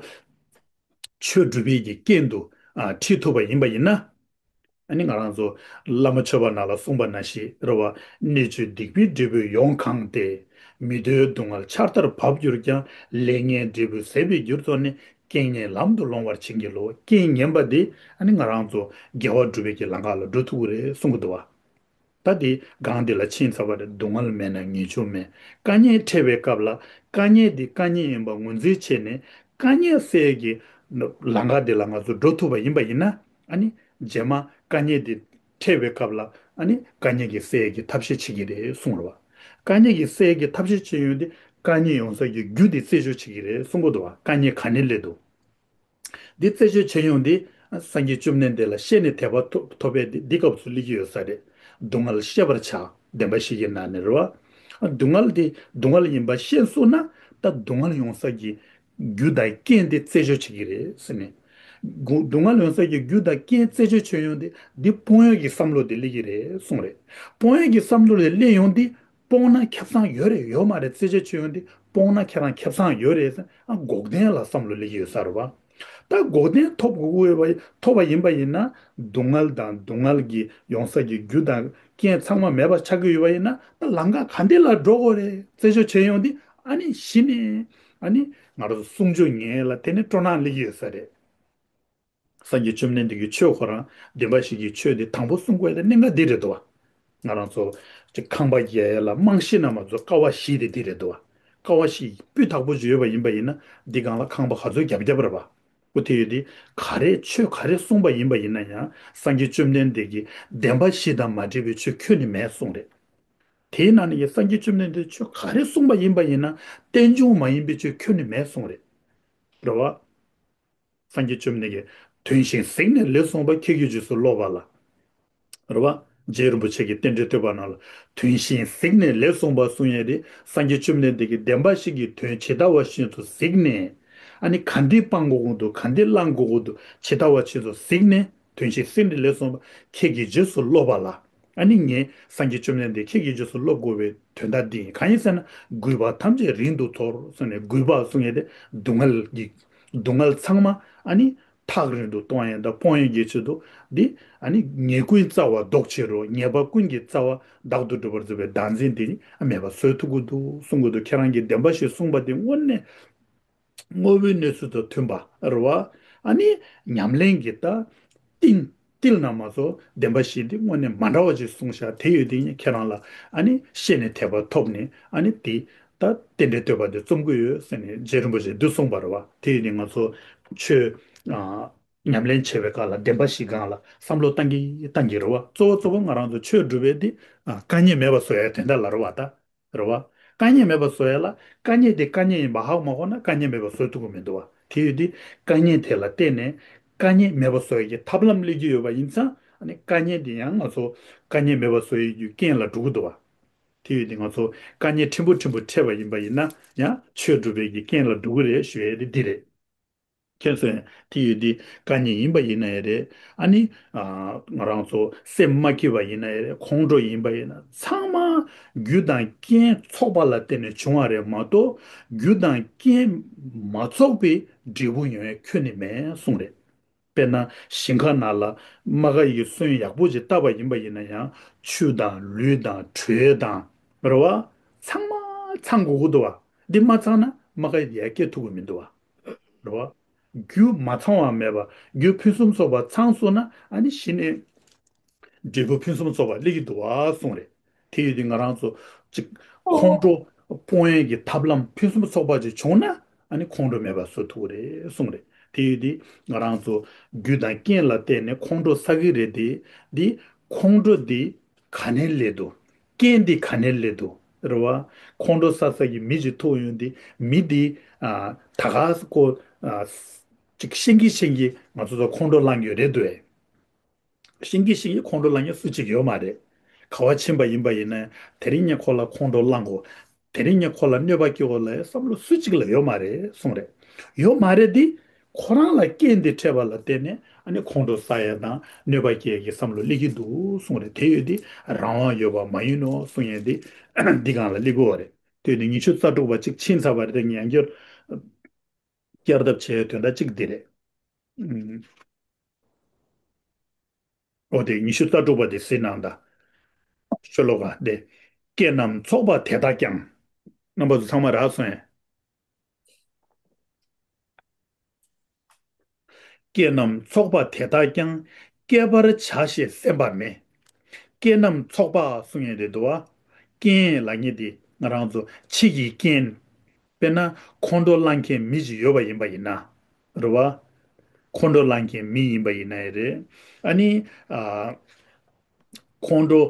ཆོས་སྒྲུབ་པའི་གི་རྐྱེན་དུ་ཨ་ཁྲིད་ཐུབ་པ་ཡིན་པ་ཡིན་ན། ཨ་ནི་ང་རང་ཚོ་བླ་མ་མཆོད་པ་ནང་ལ་གསུངས་པ་ནང་བཞིན་རེད་བ། གནད་གཅོད་སྡིག་པའི་འབྲས་བུས་ཡོངས་གང་སྟེ། མི་འདོད་སྡུག་བསྔལ་ཆར་ལྟར་བབས་གྱུར་ཀྱང་། ལས་ངན་འབྲས་བུ་ཟད་པའི་རྒྱུར་རྫོགས་ནས། རྐྱེན་ངན་ལམ་དུ་སློང་བར་བྱིན་གྱིས་རློབས། རྐྱེན་ངན་པ་དེ་ཨ་ནི་ང་རང་ཚོ་དགེ་བ་སྒྲུབ་པའི་གི་ལམ་ཁ་ལ་འགྲོ་ཐུབ་ཀྱི་རེད་གསུང་གི་འདུག་བ། ད་དེ་སྒང་འདི་ལ་ཕྱིན་ཚར་བ་རེད། སྡུག་བསྔལ་མེད་ན་ངེས་འབྱུང་མེད། དཀའ་ངལ་འཕྲད་པའི་སྐབས་ལ་དཀའ་ངལ་འདི་དཀའ་ངལ་ཡིན་པ་ངོས་འཛིན་བྱས་ནས། དཀའ་ངལ་སེལ་གྱི་ལམ་ཁ་འདི་ལ་ང་ཚོ་འགྲོ་ཐུབ་པ་ཡིན་པ་ཡིན་ན། ཨ་ནི་རྗེས་མ་དཀའ་ངལ་འདི་འཕྲད་པའི་སྐབས་ལ་ཨ་ནི་དཀའ་ངལ་གྱི་སེལ་གྱི་ཐབས་ཤེས་བྱེད་ཀྱི་རེད་གསུངས་རེད་བ། དཀའ་ངལ་གྱི་སེལ་གྱི་ཐབས་ཤེས་བྱེད་ཡོང་དུས། དཀའ་ངལ་ཡོང་ས་ཀྱི་རྒྱུ་འདི་རྩད་གཅོད་བྱེད་ཀྱི་རེད་གསུང་གི་འདུག་བ། དཀའ་ངལ་ག་ནས་སླེབས་འདུག་འདི་རྩད་གཅོད་བྱེད་ཡོང་དུས། སངས་རྒྱས་བཅོམ་ལྡན་འདས་ལ་ཤེས་ནས་དད་པ་ཐོབ་ཐོབ་པའི་འདི་འདི་སྐབས་སུ་སླེབས་ཀྱི་ཡོད་ས་རེད། སྡུག་བསྔལ་ཤེས་པར་བྱ། བདེན་པ་བཞི་གི་ནང་ནས་རེད་བ། སྡུག་བསྔལ་འདི་སྡུག་བསྔལ་ཡིན་པ་ཤེས་སོང་ན། ད་སྡུག་བསྔལ་ཡོང་ས་ཀྱི་རྒྱུ་དང་རྐྱེན་འདི་རྩད་གཅོད་བྱེད་ཀྱི་རེད་ཟེར་ནས། སྡུག་བསྔལ་ཡོང་ས་ཀྱི་རྒྱུ་དང་རྐྱེན་རྩད་གཅོད་བྱེད་ཡོང་དུས། འདི་སྤོང་ཡག་གི་བསམ་བློ་འདི་སླེབས་ཀྱི་རེད་གསུངས་རེད། སྤོང་ཡག་གི་བསམ་བློ་འདི་སླེབས་ཡོང་དུས། སྤོང་ན་ཁེ་བཟང་ཡོད་རེད་ཡོད་མ་རེད་རྩད་གཅོད་བྱེད་ཡོང་དུས། སྤོང་ན་ཁྱེད་རང་ཁེ་བཟང་ཡོད་རེད་ཟེར། ཨ་འགོག་བདེན་ལ་བསམ་བློ་སླེབས་ཀྱི་ཡོད་ས་རེད་བ། ད་འགོག་བདེན་ཐོབ་དགོས་ཡོད་པ་ཐོབ་པ་ཡིན་པ་ཡིན་ན། སྡུག་བསྔལ་དང་སྡུག་བསྔལ་གྱི་ཡོང་ས་ཀྱི་རྒྱུ་དང་རྐྱེན་ཚང་མ་མེད་པ་ཆགས་ཀྱི་ཡོད་པ་ཡིན་ན། ད་ལམ་ཁ་ག་འདི་ལ་འགྲོ་དགོས་རེད་རྩད་གཅོད་བྱེད་ཡོང་དུས། ཨ་ནི་གཞི་ནས་ཨ་ནི་ང་རང་ཚོ་ཟུང་འཇུག་ངེས་ལ་དེ་ནས་སྤྲོ་སྣང་སླེབས་ཀྱི་ཡོད་ས་རེད། སངས་རྒྱས་བཅོམ་ལྡན་འདས་ཀྱི་ཆོས་ཁོ་རང་བདེན་པ་བཞི་གི་ཆོས་དེ་དང་པོ་གསུང་དགོས་ཡ་དེ་གནད་འགག་འདི་རེད་དོ། ང་རང་ཚོ་ཅིག་ཁང་པ་རྒྱག་ཡ་ལ་རྨང་གཞི་ན་མ་ཚོ་ཀ་བ་བཞི་དེ་འདི་རེད་དོ། ཀ་བ་བཞི་སྤུས་དག་པོ་ཅིག་ཡོད་པ་ཡིན་པ་ཡིན་ན། འདི་སྒང་ལ་ཁང་པ་ག་ཚོད་རྒྱབ་རྒྱབ་རེད་པ། འོ་དེ་ཡོད་དེ། ག་རེ་ཆོས་ག་རེ་གསུངས་པ་ཡིན་པ་ཡིན་ན་ཡང་སངས་རྒྱས་བཅོམ་ལྡན་འདས་ཀྱིས་བདེན་པ་བཞི་དང་མ་འབྲེལ་བའི་ཆོས་ཁྱོན་ནས་མེད་གསུངས་རེད། དེའི་ནང་ནས་ཀྱི་སངས་རྒྱས་བཅོམ་ལྡན་འདས་ཆོས་ག་རེ་གསུངས་པ་ཡིན་པ་ཡིན་ན་རྟེན་འབྱུང་མ་ཡིན་པའི་ཆོས་ཁྱོན་ནས་མེད་གསུངས་རེད། རེད་བ། སངས་རྒྱས་བཅོམ་ལྡན་གྱིས་དོན་གཞན་གཟིགས་ནས་ལེགས་གསུངས་པ། ཁྱེད་ཀྱིས་རྗེས་སུ་སློབ་པ་ལ། རེད་བ། རྗེ་རིན་པོ་ཆེ་གིས་རྟེན་འབྲེལ་བསྟོད་པ་ནང་ལ་དོན་གཞན་གཟིགས་ནས་ལེགས་གསུངས་པ་གསུང་ཡས་དེ། སངས་རྒྱས་བཅོམ་ལྡན་འདས་ཀྱིས་བདེན་པ་བཞི་གི་དོན་ཇི་ལྟ་བ་བཞིན་དུ་གཟིགས་ནས། ཨ་ནི་ག་འདི་སྤང་དགོས་ཀྱི་འདུག་ག་འདི་བླང་དགོས་ཀྱི་འདུག་ཇི་ལྟ་བ་བཞིན་དུ་གཟིགས་ནས། དོན་གཞན་གཟིགས་ནས་ལེགས་གསུངས་པ། ཁྱེད་ཀྱིས་རྗེས་སུ་སློབ་པ་ལ། ཨ་ནི་ངས་སངས་རྒྱས་བཅོམ་ལྡན་འདས་ཁྱེད་ཀྱིས་རྗེས་སུ་སློབ་དགོས་པའི་དོན་དག་འདི་ཡིན། གང་ཡིན་ཟེར་ན། རྒུད་པ་ཐམས་ཅད་རིང་དུ་དོར་ཟེར་ནས། རྒུད་པ་གསུང་ཡས་དེ་སྡུག་བསྔལ་གྱི། སྡུག་བསྔལ་ཚང་མ་ཨ་ནི་ཐག་རིང་དུ་གཏོང་ཡས་དང་སྤོང་ཡས་ཀྱི་ཆེད་དུ་འདི། ཨ་ནི་ཉེས་ཀུན་རྩ་བ་བཟློག་བྱེད་རོ། ཉེས་པ་ཀུན་གྱི་རྩ་བ་བདག་ཏུ་སྒྲུབ་པར་མཛད་པའི་བདག་འཛིན་དེ་ནི་མེད་པར་བཟོ་ཐུབ་ཀྱི་འདུག་གསུང་གི་འདུག་ཁྱེད་རང་གིས་བདེན་པ་བཞི་གསུངས་པ་དེ་དངོས་གནས་དངོས་པོའི་གནས་ཚུལ་དང་མཐུན་པ་རེད་བ། ཨ་ནི་ཉམས་ལེན་གྱི་ད་གཏིང་ཏིལ་ན་མ་སོ་བདེན་པ་བཞི་འདི་དངོས་གནས་མ་འདྲ་བ་ཅིག་གསུངས་ཤག་དེ་ཡོད་དེ་ནི་ཁྱེད་རང་ལ་ཨ་ནི་ཤེས་ནས་དད་པ་ཐོབ་ནས། ཨ་ནི་དེ་ད་རྟེན་འབྲེལ་བསྟོད་པ་འདི་རྩོམ་གྱི་ཡོད་ཟེར་ནས་རྗེ་རིན་པོ་ཆེས་འདི་གསུངས་པ་རེད་བ། དེ་ཡོད་དེ་ང་ཚོ་ཆོས་ཨ་ཉམས་ལེན་བྱེད་པའི་སྐབས་ལ་བདེན་པ་བཞི་སྒང་ལ་བསམ་བློ་བཏང་གི་བཏང་གི་རེད་བ། གཙོ་བོ་གཙོ་བོ་ང་རང་ཚོ་ཆོས་སྒྲུབ་པའི་འདི་ཨ་དཀའ་ངལ་མེད་པ་བཟོ་ཡ་དོན་དག་ལ་རེད་བ་ད། རེད་བ། དཀའ་ངལ་མེད་པ་བཟོ་ཡ་ལ། དཀའ་ངལ་དེ་དཀའ་ངལ་ཡིན་པ་ཧ་གོ་མ་གོ་ན་དཀའ་ངལ་མེད་པ་བཟོ་ཐུབ་ཀྱི་མི་འདུག་བ། དེ་ཡོད་དེ། དཀའ་ངལ་དེ་ལ་བརྟེན་ནས་དཀའ་ངལ་མེད་པ་བཟོ་ཡ་གི་ཐབས་ལམ་སླེབས་ཀྱི་ཡོད་པ་ཡིན་ཙང་། ཨ་ནི་དཀའ་ངལ་དེ་ཡང་ང་ཚོ་དཀའ་ངལ་མེད་པ་བཟོ་ཡ་གི་རྐྱེན་ལ་འགྲོ་གི་འདུག་བ། དེ་ཡོད་དེ། ང་ཚོ་དཀའ་ངལ་ཕྲན་བུ་ཕྲན་བུ་འཕྲད་པ་ཡིན་པ་ཡིན་ན་ཡང་ཆོས་སྒྲུབ་པའི་གི་རྐྱེན་ལ་འགྲོ་གི་རེད་ཞུ་ཡ་དེ་འདི་རེད། མཁྱེན་སོང་། དེ་ཡོད་དེ། དཀའ་ངལ་ཡིན་པ་ཡིན་ན་ཡང་རེད། ཨ་ནི་ཨ་ང་རང་ཚོ་སེམས་མ་སྐྱིད་པ་ཡིན་ན་ཡང་རེད། ཁོང་ཁྲོ་ཡིན་པ་ཡིན་ན། ཚང་མ་རྒྱུ་དང་རྐྱེན་ཚོགས་པ་ལ་བརྟེན་ནས་བྱུང་བ་རེད་མ་གཏོགས། རྒྱུ་དང་རྐྱེན་མ་ཚོགས་པའི་འབྲས་བུ་ཡོང་ཡ་ཁྱོན་ནས་མེད་གསུངས་རེད། དཔེར་ན་ཞིང་ཁ་ནང་ལ་རྨ་ཁ་ཡི་སོན་ཡག་པོ་ཅིག་བཏབ་པ་ཡིན་པ་ཡིན་ན་ཡང་། ཆུ་དང་ལུད་དང་དྲོད་དང་། རེད་བ། ཚང་མ་ཚང་དགོས་ཀྱི་འདུག་བ། འདི་མ་ཚང་ན་རྨ་ཁ་ཡར་སྐྱེ་ཐུབ་ཀྱི་མི་འདུག་བ། རེད་བ། རྒྱུ་མ་ཚང་བ་མེད་པ། རྒྱུ་ཕུན་སུམ་ཚོགས་པ་ཚང་སོང་ན། ཨ་ནི་གཞི་ནས་འབྲས་བུ་ཕུན་སུམ་ཚོགས་པ་སླེབས་ཀྱི་འདུག་བ་གསུངས་རེད། དེ་ཡོད་དུས་ང་རང་ཚོ་ཅིག་ཁོང་ཁྲོ་སྤོང་ཡས་ཀྱི་ཐབས་ལམ་ཕུན་སུམ་ཚོགས་པ་ཅིག་བྱུང་ན། ཨ་ནི་ཁོང་ཁྲོ་མེད་པ་བཟོ་ཐུབ་ཀྱི་རེད་གསུངས་རེད། དེ་ཡོད་དུས་ང་རང་ཚོ་རྒྱུ་དང་རྐྱེན་ལ་བརྟེན་ནས་ཁོང་ཁྲོ་ཟ་གི་རེད་དེ། འདི་ཁོང་ཁྲོ་འདི་ག་ནས་སླེབས་འདུག་རྐྱེན་འདི་ག་ནས་སླེབས་འདུག་རེད་བ། ཁོང་ཁྲོ་ཟ་ས་གི་མི་ཅིག་ཐུག་ཡོང་དུས། མི་འདི་ཨ་ད་ག་ཁོ་ཨ་ཅིག་ཤེས་ཀྱི་ཤེས་ཀྱི་ང་ཚོ་ཚོ་ཁོང་ཁྲོ་ལངས་ཡོད་རེད་འདུག་ཨེ། ཤེས་ཀྱི་ཤེས་ཀྱི་ཁོང་ཁྲོ་ལངས་མཁན་སུ་གཅིག་ཡོད་མ་རེད། ག་བ་ཕྱིན་པ་ཡིན་པ་ཡིན་ན། དེ་རིང་ངས་ཁོ་ལ་ཁོང་ཁྲོ་ལངས་དགོས། དེ་རིང་ངས་ཁོ་ལ་གནོད་པ་སྐྱེལ་དགོས་ལབ་བསམ་བློ་སུ་གཅིག་ལ་ཡོད་མ་རེད་གསུངས་རེད། ཡོད་མ་རེད་དེ། ཁོ་རང་ལ་རྐྱེན་འདི་འཕྲད་པ་ལ་བརྟེན་ནས། ཨ་ནི་ཁོང་ཁྲོ་ཟ་ཡ་དང་གནོད་པ་སྐྱེལ་ཡ་གི་བསམ་བློ་སླེབས་ཀྱི་འདུག་གསུངས་རེད། དེ་ཡོད་དེ་རང་དབང་ཡོད་པ་མ་ཡིན་ནོ་གསུང་ཡ་དེ་འདི་སྒང་ལ་སླེབས་དགོས་པ་རེད། དེ་ཡོད་དེ་ཉི་ཤུ་རྩ་དྲུག་པ་གཅིག་ཕྱིན་ཚར་བ་རེད་དེ། ངས་ཡང་བསྐྱར་བསྐྱར་ལྡབ་བྱས་ཡ་དོན་དག་གཅིག་འདི་རེད། ཨུམ། འོ་དེ་ཉི་ཤུ་རྩ་དྲུག་པ་དེ་གཟིགས་གནང་དང་། ཤོ་ལོ་ཀ་དེ། སྐྱེས་རྣམས་ཚོགས་པ་དེ་དག་ཀྱང་། རྣམ་པ་ཚོ་ཚང་མ་རག་སོང་ངས། སྐྱེས་རྣམས་ཚོགས་པ་དེ་དག་ཀྱང་། སྐྱེད་པར་བྱ་ཞེས་སེམས་པ་མེད། སྐྱེས་རྣམས་ཚོགས་པ་གསུང་ཡས་དེ་འདུག་བ། རྐྱེན་ལབ་མཁན་དེ་ང་རང་ཚོ་ཕྱི་གི་རྐྱེན། དཔེར་ན་ཁོང་ཁྲོ་ལངས་མཁན་མི་ཞིག་ཡོད་པ་ཡིན་པ་ཡིན་ན། རེད་བ། ཁོང་ཁྲོ་ལངས་མཁན་མི་ཡིན་པ་ཡིན་ན་ཡང་རེད། ཨ་ནི་ཨ། ཁོང་ཁྲོ་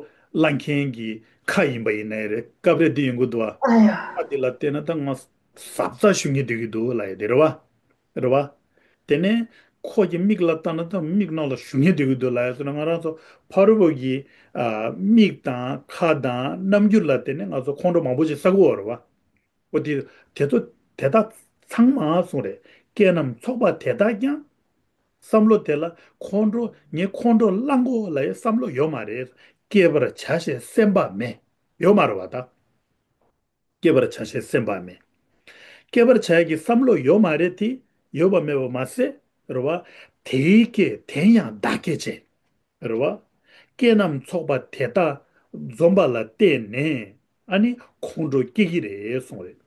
ལངས་མཁན་གྱི་ཁ་ཡིན་པ་ཡིན་ན་ཡང་རེད། སྐབས་རེ་འདི་ཡོང་གི་འདུག་བ། ཨ་ཡ། ཁ་འདི་ལ་བལྟས་ན་ད་ང་ཟབ་ཚ་ཞུ་མཁན་འདུག་གི་འདུག་ལབ་ཡ་དེ་རེད་བ། རེད་བ། དེ་ནས་ཁོ་གི་མིག་ལ་ལྟ་ན་ད་མིག་ནང་ལ་ཞུ་མཁན་འདུག་གི་འདུག་ལབ་ཡ་སོང་ན། ང་རང་ཚོ་ཕ་རོལ་པོ་གི་ཨ་མིག་དང་ཁ་དང་རྣམ་འགྱུར་ལ་བལྟས་ནས་ང་ཚོ་ཁོང་ཁྲོ་མང་པོ་ཞིག་ཟ་གི་ཡོད་རེད་བ། འོ་དེ། དེ་ཚོ་དེ་དག་ཚང་མ་གསུངས་རེད། སྐྱེས་རྣམས་ཚོགས་པ་དེ་དག་ཀྱང་། བསམ་བློ་དེ་ལ་ཁོང་ཁྲོ། ངས་ཁོང་ཁྲོ་ལངས་དགོས་ལབ་ཡའི་བསམ་བློ་ཡོད་མ་རེད། སྐྱེད་པར་བྱ་ཞེས་སེམས་པ་མེད། ཡོད་མ་རེད་བ་ད། སྐྱེད་པར་བྱ་ཞེས་སེམས་པ་མེད། སྐྱེད་པར་བྱ་ཡ་གི་བསམ་བློ་ཡོད་མ་རེད་དེ། ཡོད་པ་མེད་པ་མ་ཟད། རེད་བ། དེའི་སྐད་དེ་ཡང་བདག་སྐད་ཅེས། རེད་བ། སྐྱེས་རྣམས་ཚོགས་པ་དེ་དག་འཛོམས་པ་ལ་བརྟེན་ནས། ཨ་ནི་ཁོང་ཁྲོ་སྐྱེ་གི་རེད་གསུངས་རེད།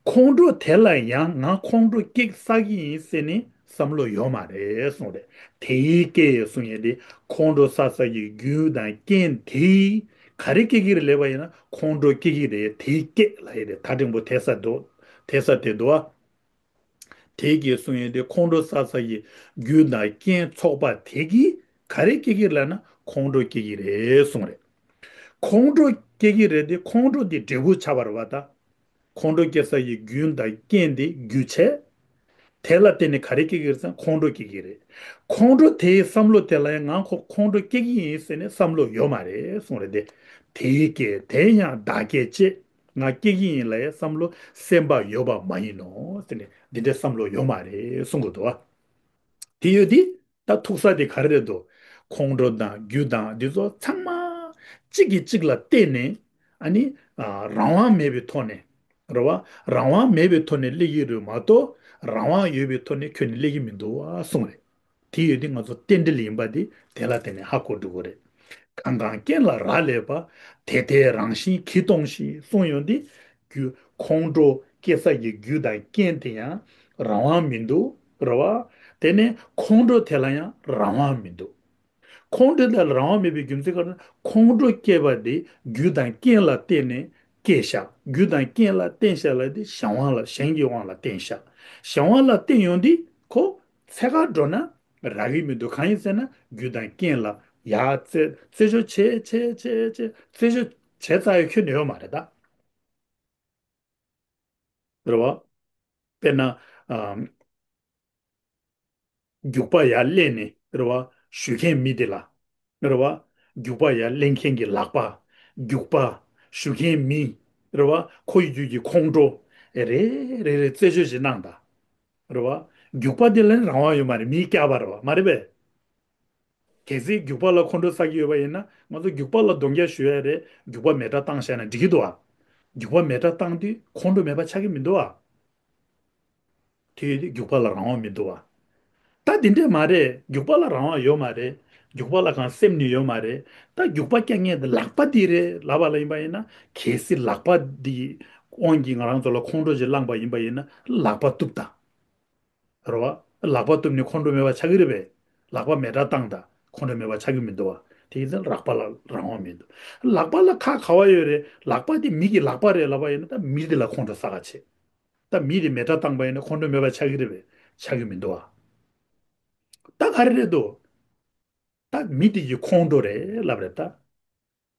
ཁོང་ཁྲོ་དེ་ལ་ཡང་ང་ཁོང་ཁྲོ་སྐྱེ་ས་གི་ཡིན་ཟེར་ནས་བསམ་བློ་ཡོད་མ་རེད་གསུངས་རེད། དེའི་སྐད་གསུང་ཡས་དེ་ཁོང་ཁྲོ་ཟ་ས་ཀྱི་རྒྱུ་དང་རྐྱེན་དེས་ག་རེ་སྐྱེ་གི་རེད་ལབ་པ་ཡིན་ན་ཁོང་ཁྲོ་སྐྱེ་གི་རེད། དེའི་སྐད་ལབ་ཡས་དེ་ད་འགྲེང་བུ་དེ་ས་འདུག་དེ་ས་དེ་འདུག་ཨ། དེ་གིས་གསུངས་ཡོད་དེ། ཁོང་ཁྲོ་ཟ་ས་ཡི་རྒྱུ་དང་རྐྱེན་ཚོགས་པ་དེ་གིས་ག་རེ་སྐྱེ་གི་རེད་ལབ་ན། ཁོང་ཁྲོ་སྐྱེ་གི་རེད་གསུངས་རེད། ཁོང་ཁྲོ་སྐྱེ་གི་རེད་དེ། ཁོང་ཁྲོ་དེ་འབྲས་བུ་ཆགས་པ་རེད་པ་ད། ཁོང་ཁྲོ་སྐྱེ་ས་ཡི་རྒྱུ་དང་རྐྱེན་དེ་རྒྱུ་བྱས། དེ་ལ་བརྟེན་ནས་ག་རེ་སྐྱེ་གི་རེད་ཟེར་ན། ཁོང་ཁྲོ་སྐྱེ་གི་རེད། ཁོང་ཁྲོ་དེའི་བསམ་བློ་དེ་ལ་ཡང་ང་ཁོ་ཁོང་ཁྲོ་སྐྱེ་གི་ཡིན་ཟེར་ནས་བསམ་བློ་ཡོད་མ་རེད་གསུངས་རེད་དེ། དེའི་སྐད་དེ་ཡང་བདག་སྐད་ཅེས། ང་སྐྱེ་གི་ཡིན་ལབ་ཡའི་བསམ་བློ་སེམས་པ་ཡོད་པ་མ་ཡིན་ནོ་ཟེར་ནས་འདི་འདྲའི་བསམ་བློ་ཡོད་མ་རེད་གསུང་གི་འདུག་བ། དེ་ཡོད་དེ། ད་ཐུག་ས་དེ་ག་རེ་རེད་འདུག་ཁོང་ཁྲོ་དང་རྒྱུ་དང་འདི་ཚོ་ཚང་མ་གཅིག་གིས་གཅིག་ལ་བརྟེན་ནས། ཨ་ནི་ཨ་རང་དབང་མེད་པའི་ཐོག་ནས། རེད་བ། རང་དབང་མེད་པའི་ཐོག་ནས་སླེབས་ཀྱི་རེད་མ་གཏོགས། རང་དབང་ཡོད་པའི་ཐོག་ནས་ཁྱོན་ནས་སླེབས་ཀྱི་མི་འདུག་བ་གསུངས་རེད། དེ་ཡོད་དེ་ང་ཚོ་རྟེན་འབྲེལ་ཡིན་པ་དེ་དེ་ལ་བརྟེན་ནས་ཧ་གོ་འགྲོ་གི་རེད། གང་གང་རྐྱེན་ལ་རག་ལས་པ། དེ་ལྟའི་རང་བཞིན་གྱིས་སྟོང་ཞིང་གསུངས་ཡོང་དེ། རྒྱུ་ཁོང་ཁྲོ་སྐྱེ་ས་ཀྱི་རྒྱུ་དང་རྐྱེན་དེ་ཡང་རང་དབང་མི་འདུག་རེད་བ། དེ་ནས་ཁོང་ཁྲོ་དེ་ལ་ཡང་རང་དབང་མི་འདུག་ཁོང་ཁྲོ་དེ་ལ་རང་དབང་མེད་པའི་རྒྱུ་མཚན་ག་རེ། ཁོང་ཁྲོ་སྐྱེས་པ་དེ་རྒྱུ་དང་རྐྱེན་ལ་བརྟེན་ནས་སྐྱེས་ཤག་རྒྱུ་དང་རྐྱེན་ལ་བརྟེན་ཤག་ལ་དེ་གཞན་དབང་ལ་གཞན་གྱི་དབང་ལ་བརྟེན་ཤག་གཞན་དབང་ལ་བརྟེན་ཡོང་དུས་ཁོ་ཚད་ག་འགྲོ་ན་རག་གི་མི་འདུག་གང་ཡིན་ཟེར་ན་རྒྱུ་དང་རྐྱེན་ལ་ཡ་རྩེ་རྩེ་ཞོ་བྱེད་བྱེད་བྱེད་བྱེད་རྩེ་ཞོ་བྱེད་རྩ་ཡོད་ཁྱོན་ནས་ཡོད་མ་རེད་ད། རེད་བ། དཔེར་ན། ཨམ། རྒྱུག་པ་ཡར་ལེན་ནས་རེད་བ། གཞུ་མཁན་མི་དེ་ལ། རེད་བ། རྒྱུག་པ་ཡར་ལེན་མཁན་གྱི་ལག་པ། རྒྱུག་པ། གཞུ་མཁན་མི། རེད་བ། ཁོ་ཡི་རྒྱུད་ཀྱི་ཁོང་ཁྲོ། རེ་རེ་རེ་རྩད་གཅོད་བྱེད་གནང་ད། རེད་བ། རྒྱུག་པ་དེ་ལ་རང་དབང་ཡོད་མ་རེད། མིའི་བསྐྱར་པ་རེད་བ། མ་རེད་པས། གལ་སྲིད་རྒྱུག་པ་ལ་ཁོང་ཁྲོ་ཟ་གི་ཡོད་པ་ཡིན་ན། ང་ཚོ་རྒྱུག་པ་ལ་རྡུང་རྒྱག་ཞུ་ཡ་རེད། རྒྱུག་པ་མེ་སྲེག་བཏང་བཞག་ན་འགྲིག་གི་འདུག་ཨ། རྒྱུག་པ་མེ་སྲེག་བཏང་དུས་ཁོང་ཁྲོ་མེད་པ་ཆགས་ཀྱི་མི་འདུག་ཨ། དེ་ཡོད་དུས་རྒྱུག་པ་ལ་རང་དབང་མི་འདུག་ཨ། ད་དེ་འདྲས་མ་རེད། རྒྱུག་པ་ལ་རང་དབང་ཡོད་མ་རེད། རྒྱུག་པ་ལ་གང་སེམས་ནི་ཡོད་མ་རེད། ད་རྒྱུག་པ་རྒྱག་མཁན་དེ་ལག་པ་དེ་རེད་ལབ་པ་ལ་ཡིན་པ་ཡིན་ན། གལ་སྲིད་ལག་པ་དེའི་དབང་གིས་ང་རང་ཚོ་ལ་ཁོང་ཁྲོ་ཞིག་བསླངས་པ་ཡིན་པ་ཡིན་ན། ལག་པ་གཏུབ་ད། རེད་བ། ལག་པ་གཏུབ་ནས་ཁོང་ཁྲོ་མེད་པ་ཆགས་ཀྱི་རེད་པས། ལག་པ་མེ་སྲེག་བཏང་ད། ཁོང་ཁྲོ་མེད་པ་ཆགས་ཀྱི་མི་འདུག་བ། དེ་ཡིན་ཙང་ལག་པ་ལ་རང་དབང་མི་འདུག་ལག་པ་ལ་ཁག་ག་བ་ཡོད་རེད། ལག་པ་དེ་མི་གི་ལག་པ་རེད་ལབ་པ་ཡིན་ན། ད་མི་དེ་ལ་ཁོང་ཁྲོ་ཟ་ག་བྱེད། ད་མི་དེ་མེ་སྲེག་བཏང་པ་ཡིན་ན་ཁོང་ཁྲོ་མེད་པ་ཆགས་ཀྱི་རེད་པས། ཆགས་ཀྱི་མི་འདུག་བ། ད་ག་རེ་རེད་འདུག་ད་མི་དེ་གི་ཁོང་ཁྲོ་རེད་ལབ་རེད་ད།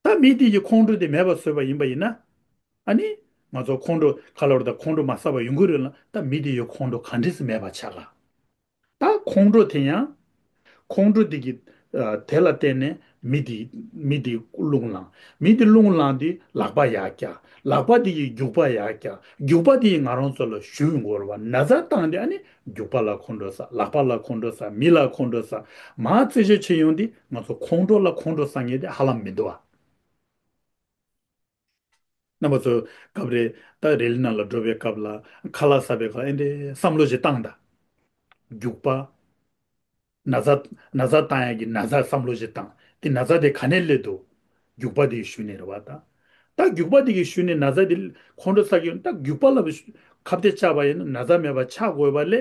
ད་མི་དེ་ཡི་ཁོང་ཁྲོ་དེ་མེད་པ་བཟོས་པ་ཡིན་པ་ཡིན་ན། ཨ་ནི། ང་ཚོ་ཁོང་ཁྲོ་ག་ལ་བར་དུ་ཁོང་ཁྲོ་མ་ཟ་བ་ཡོང་གི་རེད་ལ། ད་མི་དེ་ཡི་ཁོང་ཁྲོ་ག་འདྲས་སེ་མེད་པ་ཆགས་ག་ད་ཁོང་ཁྲོ་དེ་ཡང་། ཁོང་ཁྲོ་དེ་གི། ཨ། དེ་ལ་བརྟེན་ནས་མི་དེ། མི་དེ་རླུང་ལངས། མི་དེ་རླུང་ལངས་དུས་ལག་པ་ཡར་བཀྱག་ལག་པ་དེ་གི་རྒྱུག་པ་ཡར་བཀྱག་རྒྱུག་པ་དེ་ཡི་ང་རང་ཚོ་ལ་གཞུ་ཡོང་གི་རེད་བ། ན་ཚ་བཏང་དུས་ཨ་ནི། རྒྱུག་པ་ལ་ཁོང་ཁྲོ་ཟ། ལག་པ་ལ་ཁོང་ཁྲོ་ཟ། མི་ལ་ཁོང་ཁྲོ་ཟ། མར་རྩད་གཅོད་བྱེད་ཡོང་དུས་ང་ཚོ་ཁོང་ཁྲོ་ལ་ཁོང་ཁྲོ་ཟ་མཁན་དེ་ཧ་ལམ་མི་འདུག་བ། རྣམ་པ་ཚོ་སྐབས་རེ་ད་རི་ལི་ནང་ལ་འགྲོ་བའི་སྐབས་ལ། ཁ་ལག་ཟ་བའི་སྐབས་ཨེ་འདྲའི་བསམ་བློ་ཞིག་བཏང་ད། རྒྱུག་པ། ན་ཚ། ན་ཚ་བཏང་ཡག་གི་ན་ཚ་བསམ་བློ་ཞིག་བཏང་། དེ་ན་ཚ་དེ་ག་ནས་སླེབས་འདུག་རྒྱུག་པ་དེའི་གཞུག་ནས་རེད་བ་ད། ད་རྒྱུག་པ་དེ་གི་གཞུག་ནས་ན་ཚ་དེ་ཁོང་ཁྲོ་ཟ་གི་ཡོད་ན། ད་རྒྱུག་པ་ལ་ཁ་གཏད་བཅག་པ་ཡིན་ན་ན་ཚ་མེད་པ་ཆགས་དགོས་པ་ལས།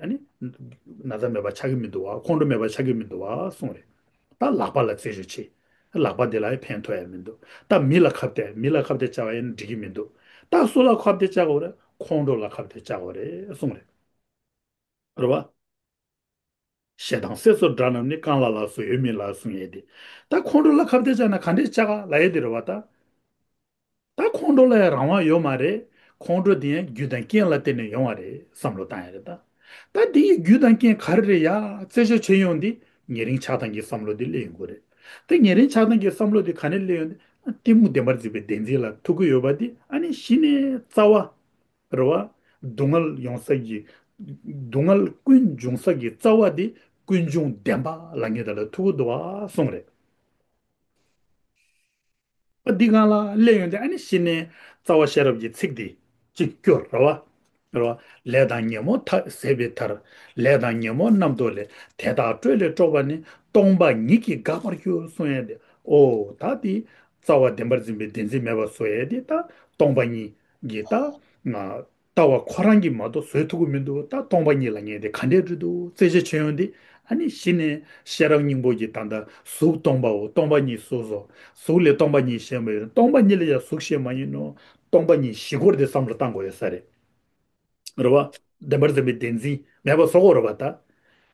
ཨ་ནི། ན་ཚ་མེད་པ་ཆགས་ཀྱི་མི་འདུག་བ། ཁོང་ཁྲོ་མེད་པ་ཆགས་ཀྱི་མི་འདུག་བ་གསུངས་རེད། ད་ལག་པ་ལ་རྩད་གཅོད་བྱེད། ལག་པ་དེ་ལ་ཡང་ཕན་ཐོགས་ཡ་མི་འདུག་ད་མི་ལ་ཁ་གཏད། མི་ལ་ཁ་གཏད་བཅག་པ་ཡིན་ན་འགྲིག་གི་མི་འདུག་ད་སུ་ལ་ཁ་གཏད་བཅག་དགོས་རེད། ཁོང་ཁྲོ་ལ་ཁ་གཏད་བཅག་དགོས་རེད་གསུངས་རེད། རེད་བ། ཞེ་སྡང་སྲེད་མཚོར་དགྲ་རྣམས་ནི། རྐང་ལག་ལ་སོགས་ཡོད་མིན་ལ་གསུངས་ཡས་དེ། ད་ཁོང་ཁྲོ་ལ་ཁ་གཏད་བཅག་ན་ག་འདྲས་བཅག་ག་ལབ་ཡས་དེ་རེད་བ་ད། ད་ཁོང་ཁྲོ་ལ་ཡང་རང་དབང་ཡོད་མ་རེད། ཁོང་ཁྲོ་དེ་ཡང་རྒྱུ་དང་རྐྱེན་ལ་བརྟེན་ནས་ཡོང་བ་རེད་བསམ་བློ་བཏང་ཡ་རེད་ད། ད་དེ་ཡི་རྒྱུ་དང་རྐྱེན་ག་རེ་རེད་ཡ་རྩད་གཅོད་བྱེད་ཡོང་དུས་ཉེ་རིང་ཆགས་སྡང་གི་བསམ་བློ་དེ་སླེབས་ཡོང་གི་རེད། དེ་ཉེ་རིང་ཆགས་སྡང་གི་བསམ་བློ་དེ་ག་ནས་སླེབས་ཡོང་དུས། གཏི་མུག་བདེན་པར་འཛིན་པའི་བདེན་འཛིན་ལ་ཐུག་གི་ཡོད་པ་དེ་ཨ་ནི་གཞི་ནས་རྩ་བ། རེད་བ། སྡུག་བསྔལ་ཡོང་ས་ཀྱི། སྡུག་བསྔལ་ཀུན་འབྱུང་ས་ཀྱི་རྩ་བ་དེ་ཀུན་འབྱུང་བདེན་པ་ལབ་མཁན་དེ་ལ་ཐུག་གི་འདུག་བ་གསུངས་རེད། འདི་སྒང་ལ་སླེབས་ཡོང་དུས་ཨ་ནི་གཞི་ནས་རྩ་བ་ཤེས་རབ་ཀྱི་ཚིག་འདི་གཅིག་སྐྱོར་རེད་བ། རེད་བ། ལས་དང་ཉོན་མོངས་མཐའ་ཟད་པའི་མཐར། ལས་དང་ཉོན་མོངས་རྣམ་རྟོག་ལས། དེ་དག་སྤྲོས་ལས་དཀྲོགས་པ་ནི། སྟོང་པ་ཉིད་ཀྱིས་འགག་པར་འགྱུར་གསུངས་ཡས་དེ། ཨོ་ད་དེ་རྩ་བ་བདེན་པར་འཛིན་པའི་བདེན་འཛིན་མེད་པ་བཟོ་ཡས་དེ་ད་སྟོང་པ་ཉིད་ཀྱིས་ད་ང་ལྟ་བ་ཁོ་རང་གིས་མ་གཏོགས་བཟོ་ཐུབ་ཀྱི་མི་འདུག་ད་སྟོང་པ་ཉིད་ལབ་མཁན་དེ་ག་འདྲས་རེད་འདུག་རྩད་གཅོད་བྱེད་ཡོང་དུས་ཨ་ནི་གཞི་ནས་ཤེས་རབ་སྙིང་པོ་གི་ད་ལྟ་གཟུགས་སྟོང་པའོ། སྟོང་པ་ཉིད་གཟུགས་སོ། གཟུགས་ལས་སྟོང་པ་ཉིད་གཞན་མ་ཡིན། སྟོང་པ་ཉིད་ལས་ཀྱང་གཟུགས་གཞན་མ་ཡིན་ནོ། སྟོང་པ་ཉིད་བཞི་སྐོར་དེ་བསམ་བློ་བཏང་དགོས་ཡོད་ས་རེད། རེད་བ། བདེན་པར་འཛིན་པའི་བདེན་འཛིན་མེད་པ་བཟོ་དགོས་རེད་པ་ད།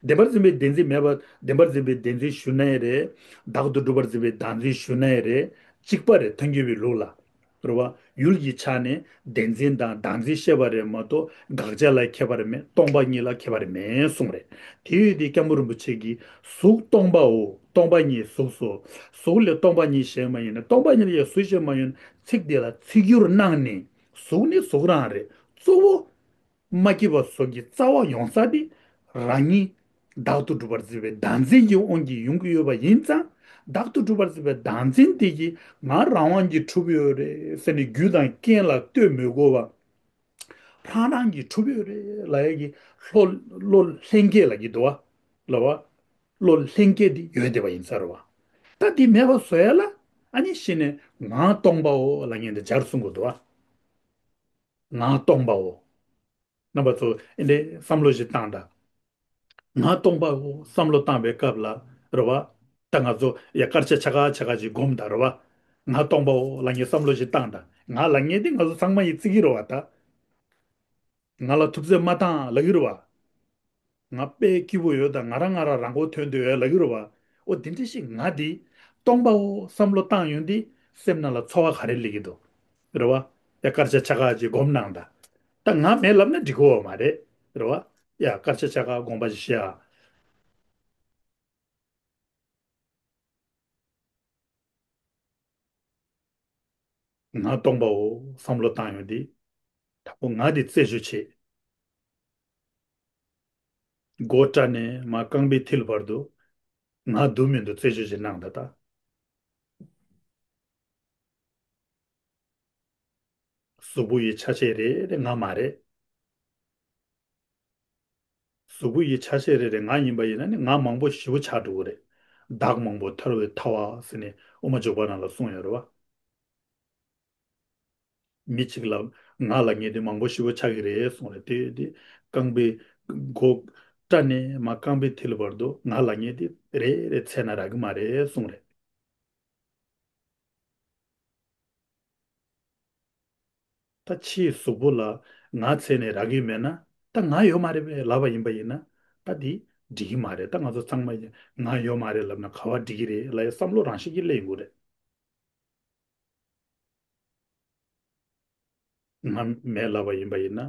བདེན་པར་འཛིན་པའི་བདེན་འཛིན་མེད་པ་བདེན་པར་འཛིན་པའི་བདེན་འཛིན་ཞུ་ན་ཡང་རེད། བདག་ཏུ་གྲུབ་པར་འཛིན་པའི་བདག་འཛིན་ཞུ་ན་ཡང་རེད། གཅིག་པ་རེད་ཐལ་འགྱུར་བའི་ལུགས་ལ། རེད་བ། ཡུལ་གྱི་ཆ་ནས་བདེན་འཛིན་དང་བདག་འཛིན་བཤད་པ་རེད་མ་གཏོགས་དགག་བྱ་ལ་ཁྱད་པར་མེད། སྟོང་པ་ཉིད་ལ་ཁྱད་པར་མེད་གསུངས་རེད། དེ་ཡོད་དེ་སྐྱབས་མགོན་རིན་པོ་ཆེ་གིས་གཟུགས་སྟོང་པའོ། སྟོང་པ་ཉིད་གཟུགས་སོ། གཟུགས་ལས་སྟོང་པ་ཉིད་གཞན་མ་ཡིན་ན་སྟོང་པ་ཉིད་ལ་ཡང་གཟུགས་གཞན་མ་ཡིན། ཚིག་དེ་ལ་ཚིག་སྒྱུར་གནང་ནས་གཟུགས་ནི་གཟུགས་རང་རེད། གཙོ་བོ་མ་སྐྱེས་པ་སོགས་ཀྱི་རྩ་བ་ཡོང་ས་དེ་རང་ཉིད་བདག་ཏུ་གྲུབ་པར་འཛིན་པའི་བདག་འཛིན་གྱི་དབང་གིས་ཡོང་གི་ཡོད་པ་ཡིན་ཙང་། བདག་ཏུ་གྲུབ་པར་འཛིན་པའི་བདག་འཛིན་དེ་གིས་ང་རང་དབང་གིས་གྲུབ་ཡོད་རེད་ཟེར་ནས་རྒྱུ་དང་རྐྱེན་ལ་ལྟོས་མི་དགོས་པ། རང་རང་གིས་གྲུབ་ཡོད་རེད་ལབ་ཡ་གི་བློ་བློ་ལྷན་སྐྱེས་ལབ་ཀྱི་འདུག་བ། ལབ་བ། བློ་ལྷན་སྐྱེས་དེ་ཡོད་བསྡད་པ་ཡིན་ས་རེད་བ། ད་དེ་མེད་པ་བཟོ་ཡ་ལ་ཨ་ནི་གཞི་ནས་ངག་སྟོང་པའོ་ལབ་མཁན་དེ་སྦྱར་གསུང་གི་འདུག་བ། ངག་སྟོང་པའོ། རྣམ་པ་ཚོ་འདི་འདྲའི་བསམ་བློ་ཞིག་བཏང་དང་། ངག་སྟོང་པའོ་བསམ་བློ་བཏང་བའི་སྐབས་ལ་རེད་བ། ད་ང་ཚོ་ཡ་སྐར་ཆ་ཆ་ག་ཆ་ག་ཅིག་སྒོམ་དང་རེད་བ། ངག་སྟོང་པའོ་ལབ་མཁན་བསམ་བློ་ཞིག་བཏང་དང་། ངག་ལབ་མཁན་དེ་ང་ཚོ་ཚང་མ་ཡིས་བརྩི་གི་རེད་བ་ད། ང་ལ་ཐུབ་ཚོད་མ་བཏང་ལབ་ཀྱི་རེད་བ། ང་དཔེ་སྐྱིད་པོ་ཡོད་དང་ང་རང་ང་རང་རང་མགོ་ཐོན་འདོད་ཡོད་ལབ་ཀྱི་རེད་བ། འོ་དེ་འདྲ་ཞིག་ངག་འདི་སྟོང་པའོ་བསམ་བློ་བཏང་ཡོང་དུས་སེམས་ནང་ལ་ཚོར་བ་ག་རེ་སླེབས་ཀྱི་འདུག་རེད་བ། ཡ་སྐར་ཆ་ཆ་ག་ཅིག་སྒོམ་གནང་དང་། ད་ངག་མེད་ལབ་ན་འགྲིག་གི་ཡོད་མ་རེད། རེད་བ། ཡ་སྐར་ཆ་ཆ་ག་དགོངས་པ་ཞིག་བཞེས་ཨ། ངག་སྟོང་པའོ་བསམ་བློ་བཏང་ཡོང་དུས། དང་པོ་ངག་འདི་རྩད་གཅོད་བྱེད། མགོ་སྐྲ་ནས་མར་རྐང་པའི་མཐིལ་བར་དུ་ངག་འདུག་མི་འདུག་རྩད་གཅོད་བྱེད་གནང་ད་ལྟ། གཟུགས་པོ་ཡི་ཆ་ཤས་རེ་རེ་ངག་མ་རེད། གཟུགས་པོ་ཡི་ཆ་ཤས་རེ་རེ་ངག་ཡིན་པ་ཡིན་ན་ནི་ངག་མང་པོ་ཞེ་པོ་ཆགས་འགྲོ་གི་རེད། བདག་མང་པོ་ཐར་བའི་ཐ་བ་ཟེར་ནས་དབུ་མ་འཇུག་པ་ནང་ལ་གསུངས་ཡོད་རེད་བ། མི་གཅིག་ལ་ངག་ལབ་མཁན་དེ་མང་པོ་ཞེ་པོ་ཆགས་ཀྱི་རེད་གསུངས་རེད། དེ་དེ་རྐང་པའི་མགོ་སྐྲ་ནས་མར་རྐང་པའི་མཐིལ་བར་དུ་ངག་ལབ་མཁན་དེ་རེ་རེ་འཚོལ་ན་རག་གི་མ་རེད་གསུངས་རེད། ད་ཕྱིའི་གཟུགས་པོ་ལ་ངག་འཚོལ་ནས་རག་གི་མེད་ན་ད་ངག་ཡོད་མ་རེད་པས་ལབ་པ་ཡིན་པ་ཡིན་ན་ད་དེ་འགྲིག་གི་མ་རེད། ད་ང་ཚོ་ཚང་མ་ཡིན་ངག་ཡོད་མ་རེད་ལབ་ན་ག་བ་འགྲིག་གི་རེད་ལབ་ཡ་བསམ་བློ་རང་བཞིན་གྱིས་སླེབས་ཡོང་གི་རེད། ང་མེད་ལབ་པ་ཡིན་པ་ཡིན་ན་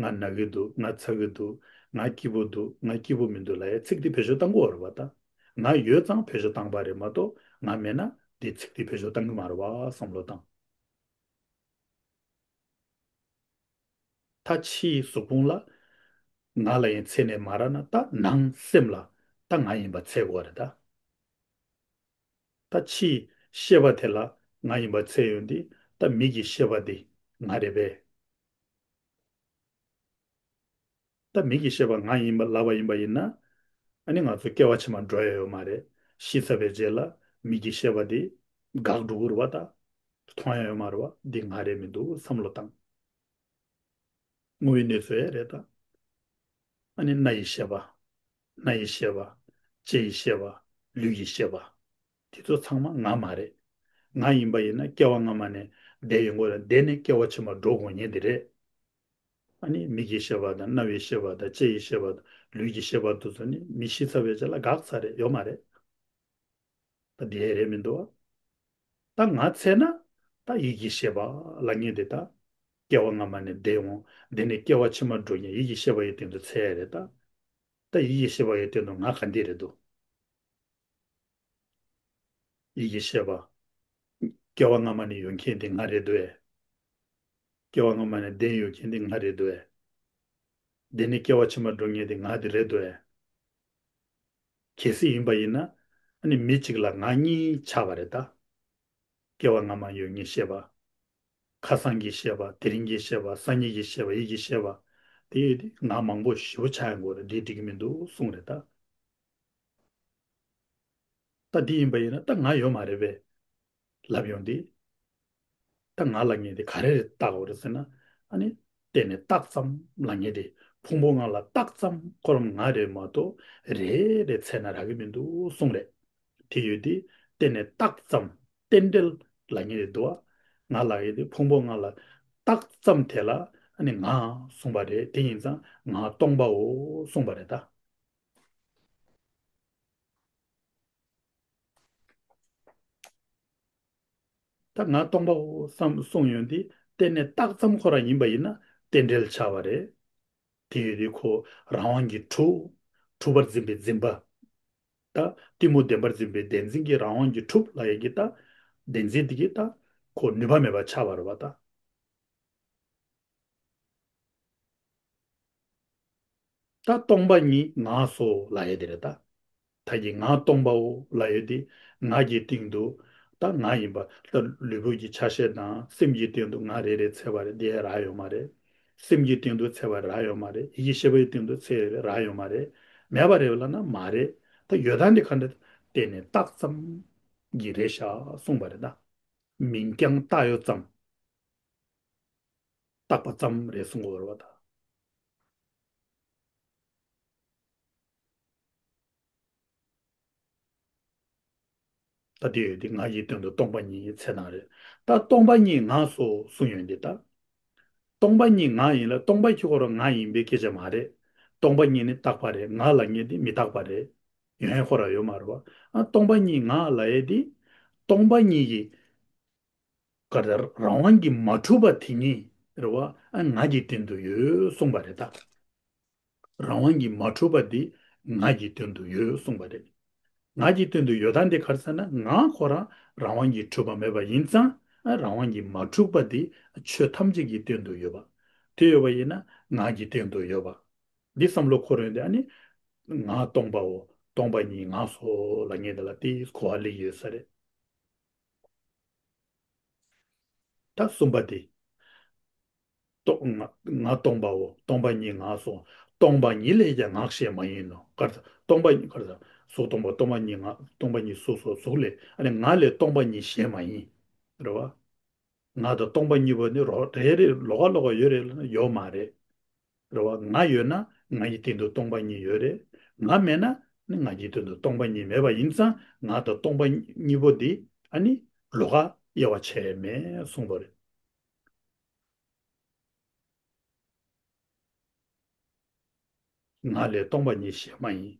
ང་ན་གི་འདུག་ང་ཚ་གི་འདུག་ང་སྐྱིད་པོ་འདུག་ང་སྐྱིད་པོ་མི་འདུག་ལབ་ཡ་ཚིག་དེ་བེད་སྤྱོད་གཏང་གི་ཡོད་རེད་པ་ད། ང་ཡོད་ཙང་བེད་སྤྱོད་བཏང་པ་རེད་མ་གཏོགས་ང་མེད་ན་དེ་ཚིག་དེ་བེད་སྤྱོད་གཏང་གི་མ་རེད་པ་བསམ་བློ་བཏང་། ད་ཕྱིའི་གཟུགས་ཕུང་ལ་ང་ལ་ཡང་འཚོལ་ནས་མ་རག་ན་ད་ནང་སེམས་ལ་ད་ང་ཡིན་པ་འཚོལ་དགོས་རེད་ད། ད་ཕྱིའི་ཤེས་པ་དེ་ལ་ང་ཡིན་པ་འཚོལ་ཡོང་དུས་ད་མིག་གི་ཤེས་པ་དེ་ང་རེད་པས། ད་མིག་གི་ཤེས་པ་ང་ཡིན་པ་ལབ་པ་ཡིན་པ་ཡིན་ན། ཨ་ནི་ང་ཚོ་སྐྱེ་བ་ཕྱི་མར་འགྲོ་ཡ་ཡོད་མ་རེད། ཤི་ཚར་བའི་རྗེས་ལ་མིག་གི་ཤེས་པ་དེ་འགག་འགྲོ་གི་རེད་པ་ད། མཐོང་ཡ་ཡོད་མ་རེད་པ། འདི་ང་རེད་མི་འདུག་བསམ་བློ་བཏང་། དངོས་ཡོད་གནས་ཚུལ་ཡ་རེད་ད། ཨ་ནི་སྣ་ཡི་ཤེས་པ། སྣ་ཡི་ཤེས་པ། ལྕེ་ཡི་ཤེས་པ། ལུས་ཀྱི་ཤེས་པ། དེ་ཚོ་ཚང་མ་ང་མ་རེད། ང་ཡིན་པ་ཡིན་ན་སྐྱེ་བ་སྔ་མ་ནས་བསྡད་ཡོང་གི་རེད། བསྡད་ནས་སྐྱེ་བ་ཕྱི་མར་འགྲོ་དགོས་མཁན་དེ་རེད། ཨ་ནི་མིག་གི་ཤེས་པ་དང་རྣ་བའི་ཤེས་པ་དང་ལྕེ་ཡི་ཤེས་པ་དང་ལུས་ཀྱི་ཤེས་པ་དེ་ཚོ་ནི་མི་ཤི་ཚར་བའི་རྗེས་ལ་འགག་ཚར་རེད། ཡོད་མ་རེད། ད་དེ་རེད་མི་འདུག་ཨ། ད་ང་འཚོལ་ན་ད་ཡིད་ཀྱི་ཤེས་པ་ལབ་མཁན་དེ་ད་སྐྱེ་བ་སྔ་མ་ནས་བསྡད་འོང་། འདི་ནས་སྐྱེ་བ་ཕྱི་མར་འགྲོ་མཁན་ཡིད་ཀྱི་ཤེས་པ་ཡི་སྟེང་དུ་འཚོལ་ཡ་རེད་ད། ད་ཡིད་ཀྱི་ཤེས་པ་ཡི་སྟེང་དུ་ང་ག་འདི་རེད་འདུག་ཡིད་ཀྱི་ཤེས་པ། སྐྱེ་བ་སྔ་མ་ནས་ཡོད་མཁན་དེ་ང་རེད་འདུག་ཨེ། སྐྱེ་བ་སྔ་མ་ནས་ལྡན་ཡོད་མཁན་དེ་ང་རེད་འདུག་ཨེ། འདི་ནས་སྐྱེ་བ་ཕྱི་མར་འགྲོ་མཁན་དེ་ང་དེ་རེད་འདུག་ཨེ། གལ་སྲིད་ཡིན་པ་ཡིན་ན། ཨ་ནི་མི་གཅིག་ལ་ང་གཉིས་ཆགས་པ་རེད་ད། སྐྱེ་བ་སྔ་མ་ཡོད་མཁན་ཤེས་པ། ཁ་སང་གི་ཤེས་པ། དེ་རིང་གི་ཤེས་པ། སང་ཉིན་གྱི་ཤེས་པ། ཡིད་ཀྱི་ཤེས་པ། དེ་ཡོད་དེ་ང་མང་པོ་ཞེ་པོ་ཆགས་ཡོང་གི་རེད། འདི་འགྲིག་གི་མི་འདུག་གསུངས་རེད་ད། ད་འདི་ཡིན་པ་ཡིན་ན་ད་ང་ཡོད་མ་རེད་པས། ལབ་ཡོང་དུས། ད་ང་ལབ་མཁན་དེ་ག་རེ་རེད་བརྟག་དགོས་རེད་ཟེར་ན། ཨ་ནི། གཏན་ནས་བཏགས་ཙམ་ལབ་མཁན་དེ། ཕུང་པོ་ལྔ་ལ་བཏགས་ཙམ་ཁོ་རང་ང་རེད་མ་གཏོགས་རེ་རེ་འཚོལ་ན་རག་གི་མི་འདུག་གསུངས་རེད། དེ་ཡོད་དུས་གཏན་ནས་བཏགས་ཙམ་རྟེན་འབྲེལ་ལབ་མཁན་དེ་འདུག་བ། ང་ལབ་ཡོད་དུས་ཕུང་པོ་ལྔ་ལ་བཏགས་ཙམ་དེ་ལ་ ཨ་ནི་ང་གསུངས་པ་རེད། དེ་ཡིན་ཙང་ང་སྟོང་པའོ་གསུངས་པ་རེད་ད། ད་ང་སྟོང་པའོ་བསམ་གསུངས་ཡོང་དུས་གཏན་ནས་རྟགས་ཙམ་ཁོ་རང་ཡིན་པ་ཡིན་ན་རྟེན་འབྲེལ་ཆགས་པ་རེད། དེ་ཡོད་དུས་ཁོ་རང་དབང་གིས་གྲུབ། གྲུབ་པར་འཛིན་པའི་འཛིན་པ། ད་གཏི་མུག་བདེན་པར་འཛིན་པའི་བདེན་འཛིན་གྱིས་རང་དབང་གིས་གྲུབ་ལབ་ཡ་གི་ད་བདེན་འཛིན་དེ་གིས་ད་ཁོ་ནུས་པ་མེད་པ་ཆགས་པ་རེད་བ་ད། ད་སྟོང་པ་ཉིད་ངས་སོ་ལབ་ཡ་དེ་རེད་ད། ད་གི་ང་སྟོང་པའོ་ལབ་ཡོད་དེ། ང་གི་སྟེང་དུ་ད་ང་ཡིན་པ་ད་ལུས་པོ་གི་ཆ་ཤས་དང་སེམས་ཀྱི་སྟེང་དུ་ང་རེ་རེ་ཚད་པ་རེད། དེ་རག་ཡོད་མ་རེད། སེམས་ཀྱི་སྟེང་དུ་ཚད་པ་རག་ཡོད་མ་རེད། ཡིད་ཀྱི་ཤེས་པའི་སྟེང་དུ་ཚད་རག་ཡོད་མ་རེད། མེད་པ་རེད་ལབ་ན་མ་རེད། ད་ཡོད་སྟངས་དེ་ག་འདྲ། གཏན་ནས་རྟགས་ཙམ་གྱི་རེད་ཤག་གསུངས་པ་རེད་ད། མིང་རྐྱང་བཏགས་ཡོད་ཙམ། བཏགས་པ་ཙམ་རེད་གསུང་གི་ཡོད་རེད་བ་ད། ད་དེ་ཡོད་དེ་ང་ཡི་དོན་དུ་སྟོང་པ་ཉིད་ཡི་ཚེ་ན་རེད། ད་སྟོང་པ་ཉིད་ངས་སོ་གསུང་ཡོང་དེ་ད། སྟོང་པ་ཉིད་ང་ཡིན་ལ་སྟོང་པ་ཁྱོད་ཁོ་རང་ང་ཡིན་པའི་སྐད་ཆ་མ་རེད། སྟོང་པ་ཉིད་ནི་རྟག་པ་རེད། ང་ལ་ཉིད་དེ་མི་རྟག་པ་རེད། ཡོན་ཁོ་རང་ཡོད་མ་རེད་བ། ཨ་སྟོང་པ་ཉིད་ང་ལ་ཡེ་དེ། སྟོང་པ་ཉིད་ཀྱི་ག་རེ་རང་དབང་གིས་མ་གྲུབ་པ་དེ་ཉིད་རེད་བ། ཨ་ང་གི་སྟེང་དུ་ཡོད་གསུངས་པ་རེད་ད། རང་དབང་གིས་མ་གྲུབ་པ་དེ་ང་གི་སྟེང་དུ་ཡོད་གསུངས་པ་རེད། ང་གི་སྟེང་དུ་ཡོད་སྟངས་དེ་ག་རེ་ཟེར་ན་ང་ཁོ་རང་རང་དབང་གིས་གྲུབ་པ་མེད་པ་ཡིན་ཙང་ཨ་རང་དབང་གིས་མ་གྲུབ་པ་དེ་ཆོས་ཐམས་ཅད་ཀྱི་སྟེང་དུ་ཡོད་པ། དེ་ཡོད་པ་ཡིན་ན་ང་གི་སྟེང་དུ་ཡོད་པ། འདི་བསམ་བློ་འཁོར་ཡོང་དུས་ཨ་ནི་ང་སྟོང་པའོ་སྟོང་པ་ཉིད་ངས་སོ་ལབ་མཁན་དེ་ལ་དེའི་གོ་བ་སླེབས་ཡོད་ས་རེད། ད་གསུམ་པ་དེ། སྟོང་ང་ང་སྟོང་པའོ། སྟོང་པ་ཉིད་ངས་སོ། སྟོང་པ་ཉིད་ལས་ཀྱང་ངག་གཞན་མ་ཡིན་ནོ། ག་རེ་ཟེར། སྟོང་པ་ཉིད་ག་རེ་ཟེར། གཟུགས་སྟོང་པ། སྟོང་པ་ཉིད་ངག་སྟོང་པ་ཉིད་གཟུགས་སོ། གཟུགས་ལས་ཨ་ནི་ང་ལས་སྟོང་པ་ཉིད་གཞན་མ་ཡིན། རེད་བ། ང་དང་སྟོང་པ་གཉིས་པོ་ནི་རོ་རེ་རེ་ལོགས་ཀ་ལོགས་ཀ་ཡོད་རེད་ལབ་ན་ཡོད་མ་རེད། རེད་བ། ང་ཡོད་ན་ང་ཡི་སྟེང་དུ་སྟོང་པ་ཉིད་ཡོད་རེད། ང་མེད་ན་ནི་ང་ཡི་སྟེང་དུ་སྟོང་པ་ཉིད་མེད་པ་ཡིན་ཙང་ང་དང་སྟོང་པ་གཉིས་པོ་འདི་ཨ་ནི་ལོགས་ཀ་དབྱེ་བ་ཕྱེ་ཡས་མེད་གསུངས་པ་རེད། ང་ལས་སྟོང་པ་ཉིད་གཞན་མ་ཡིན།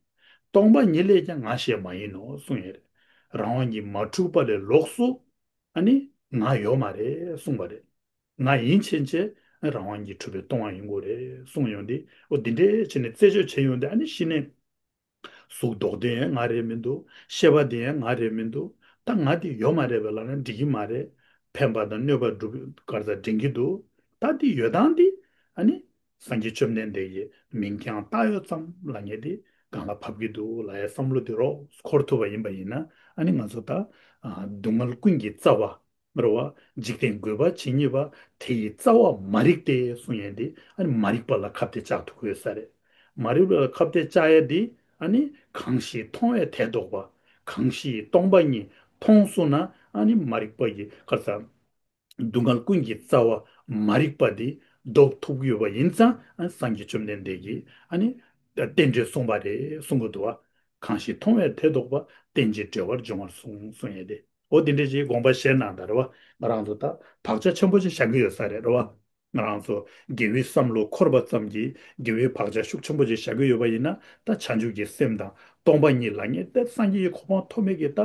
སྟོང་པ་ཉིད་ལས་ཀྱང་ང་གཞན་མ་ཡིན་ནོ་གསུངས་ཡོད་རེད། རང་དབང་གིས་མ་གྲུབ་པ་ལས་ལོགས་སུ་ཨ་ནི་ང་ཡོད་མ་རེད་གསུངས་པ་རེད། ང་ཡིན་ཕྱིན་ཆད་རང་དབང་གིས་གྲུབ་པའི་སྟོང་པ་ཡིན་དགོས་རེད་གསུངས་ཡོང་དུས་འོ་འདི་འདྲའི་བྱས་ནས་རྩད་གཅོད་བྱས་ཡོང་དུས་ཨ་ནི་གཞི་ནས། གཟུགས་མདོག་དེ་ཡང་ང་རེད་མི་འདུག་ཤེས་པ་དེ་ཡང་ང་རེད་མི་འདུག་ད་ང་དེ་ཡོད་མ་རེད་པས་ལབ་ན་འགྲིག་གི་མ་རེད། ཕན་པ་དང་གནོད་པ་སྒྲུབ་ག་རེ་ཟེར་འདྲེན་གྱི་འདུག་ད་དེ་ཡོད་སྟངས་དེ་ཨ་ནི་སངས་རྒྱས་བཅོམ་ལྡན་འདས་ཀྱིས་མིང་རྐྱང་བཏགས་ཡོད་ཙམ་ལབ་མཁན་དེ་གང་ལ་བབས་ཀྱི་འདུག་ལབ་ཡའི་བསམ་བློ་དེ་རོགས་འཁོར་ཐུབ་པ་ཡིན་པ་ཡིན་ན་ཨ་ནི་ང་ཚོ་ད་ཨ་སྡུག་བསྔལ་ཀུན་གྱི་རྩ་བ། རེད་བ། འཇིག་རྟེན་རྒུད་པ་ཇི་སྙེད་པ། དེ་ཡི་རྩ་བ་མ་རིག་སྟེ་གསུང་ཡས་འདི་ཨ་ནི་མ་རིག་པ་ལ་ཁ་གཏད་བཅག་ཐུབ་དགོས་ས་རེད། མ་རིག་པ་ལ་ཁ་གཏད་བཅག་ཡས་འདི་ཨ་ནི་གང་ཞིག་མཐོང་བས་དེ་ལྡོག་པ། གང་ཞིག་སྟོང་པ་ཉིད་མཐོང་སོང་ན་ཨ་ནི་མ་རིག་པ་ཡི་ག་རེ་ཟེར། སྡུག་བསྔལ་ཀུན་གྱི་རྩ་བ་མ་རིག་པ་འདི་ལྡོག་ཐུབ་ཀྱི་ཡོད་པ་ཡིན་ཙང་ཨ་ནི་སངས་རྒྱས་བཅོམ་ལྡན་འདས་ཀྱིས་ཨ་ནི་རྟེན་འབྲེལ་གསུངས་པ་རེད་གསུང་གི་འདུག་བ། གང་ཞིག་མཐོང་བས་དེ་ལྡོག་པ། རྟེན་ཅིང་འབྲེལ་བར་འབྱུང་བར་གསུངས་གསུང་ཡས་དེ། འོ་དེ་འདྲ་ཞིག་དགོངས་པ་བཞེས་གནང་དང་རེད་བ། ང་རང་ཚོ་ད་བག་ཆགས་ཆེན་པོ་ཞིག་བཞག་གི་ཡོད་ས་རེད་རེད་བ། ང་རང་ཚོ་དགེ་བའི་བསམ་བློ་འཁོར་བ་ཙམ་གྱིས་དགེ་བའི་བག་ཆགས་ཤུགས་ཆེན་པོ་ཞིག་བཞག་གི་ཡོད་པ་ཡིན་ན་ད་བྱང་ཆུབ་ཀྱི་སེམས་དང་སྟོང་པ་ཉིད་ལ་ངེས་ཏེ་སངས་རྒྱས་ཀྱི་གོ་འཕང་ཐོབ་མེད་ཀྱི་ད་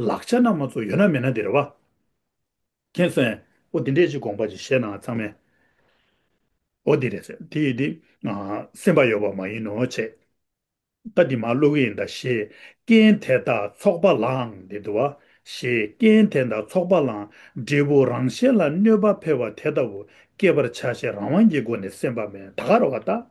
ལག་ཆ་ན་མ་ཚོ་ཡོད་ན་མེད་ན་དེ་རེད་བ། མཁྱེན་སོང་ངས། འོ་དེ་འདྲ་ཞིག་དགོངས་པ་ཞིག་བཞེས་གནང་ཚང་མས། འོ་དེ་རེད་ཟེར་དེ་ཡིན་དེ། སེམས་པ་ཡོད་པ་མ་ཡིན་ནོ་བྱས། ད་འདི་མར་ཀློག་གི་ཡིན་ད། ཞེས་རྐྱེན་དེ་དག་ཚོགས་པ་ལའང་འདི་འདུག་བ། ཞེས་རྐྱེན་དེ་དག་ཚོགས་པ་ལའང་འབྲས་བུ་རང་གཞན་ལ་གནོད་པ་འཕེལ་བ་དེ་ལྟ་བུ་སྐྱེད་པར་བྱ་ཞེས་རང་དབང་གི་སྒོ་ནས་སེམས་པ་མེད་ད་ག་རེ་བ་ད།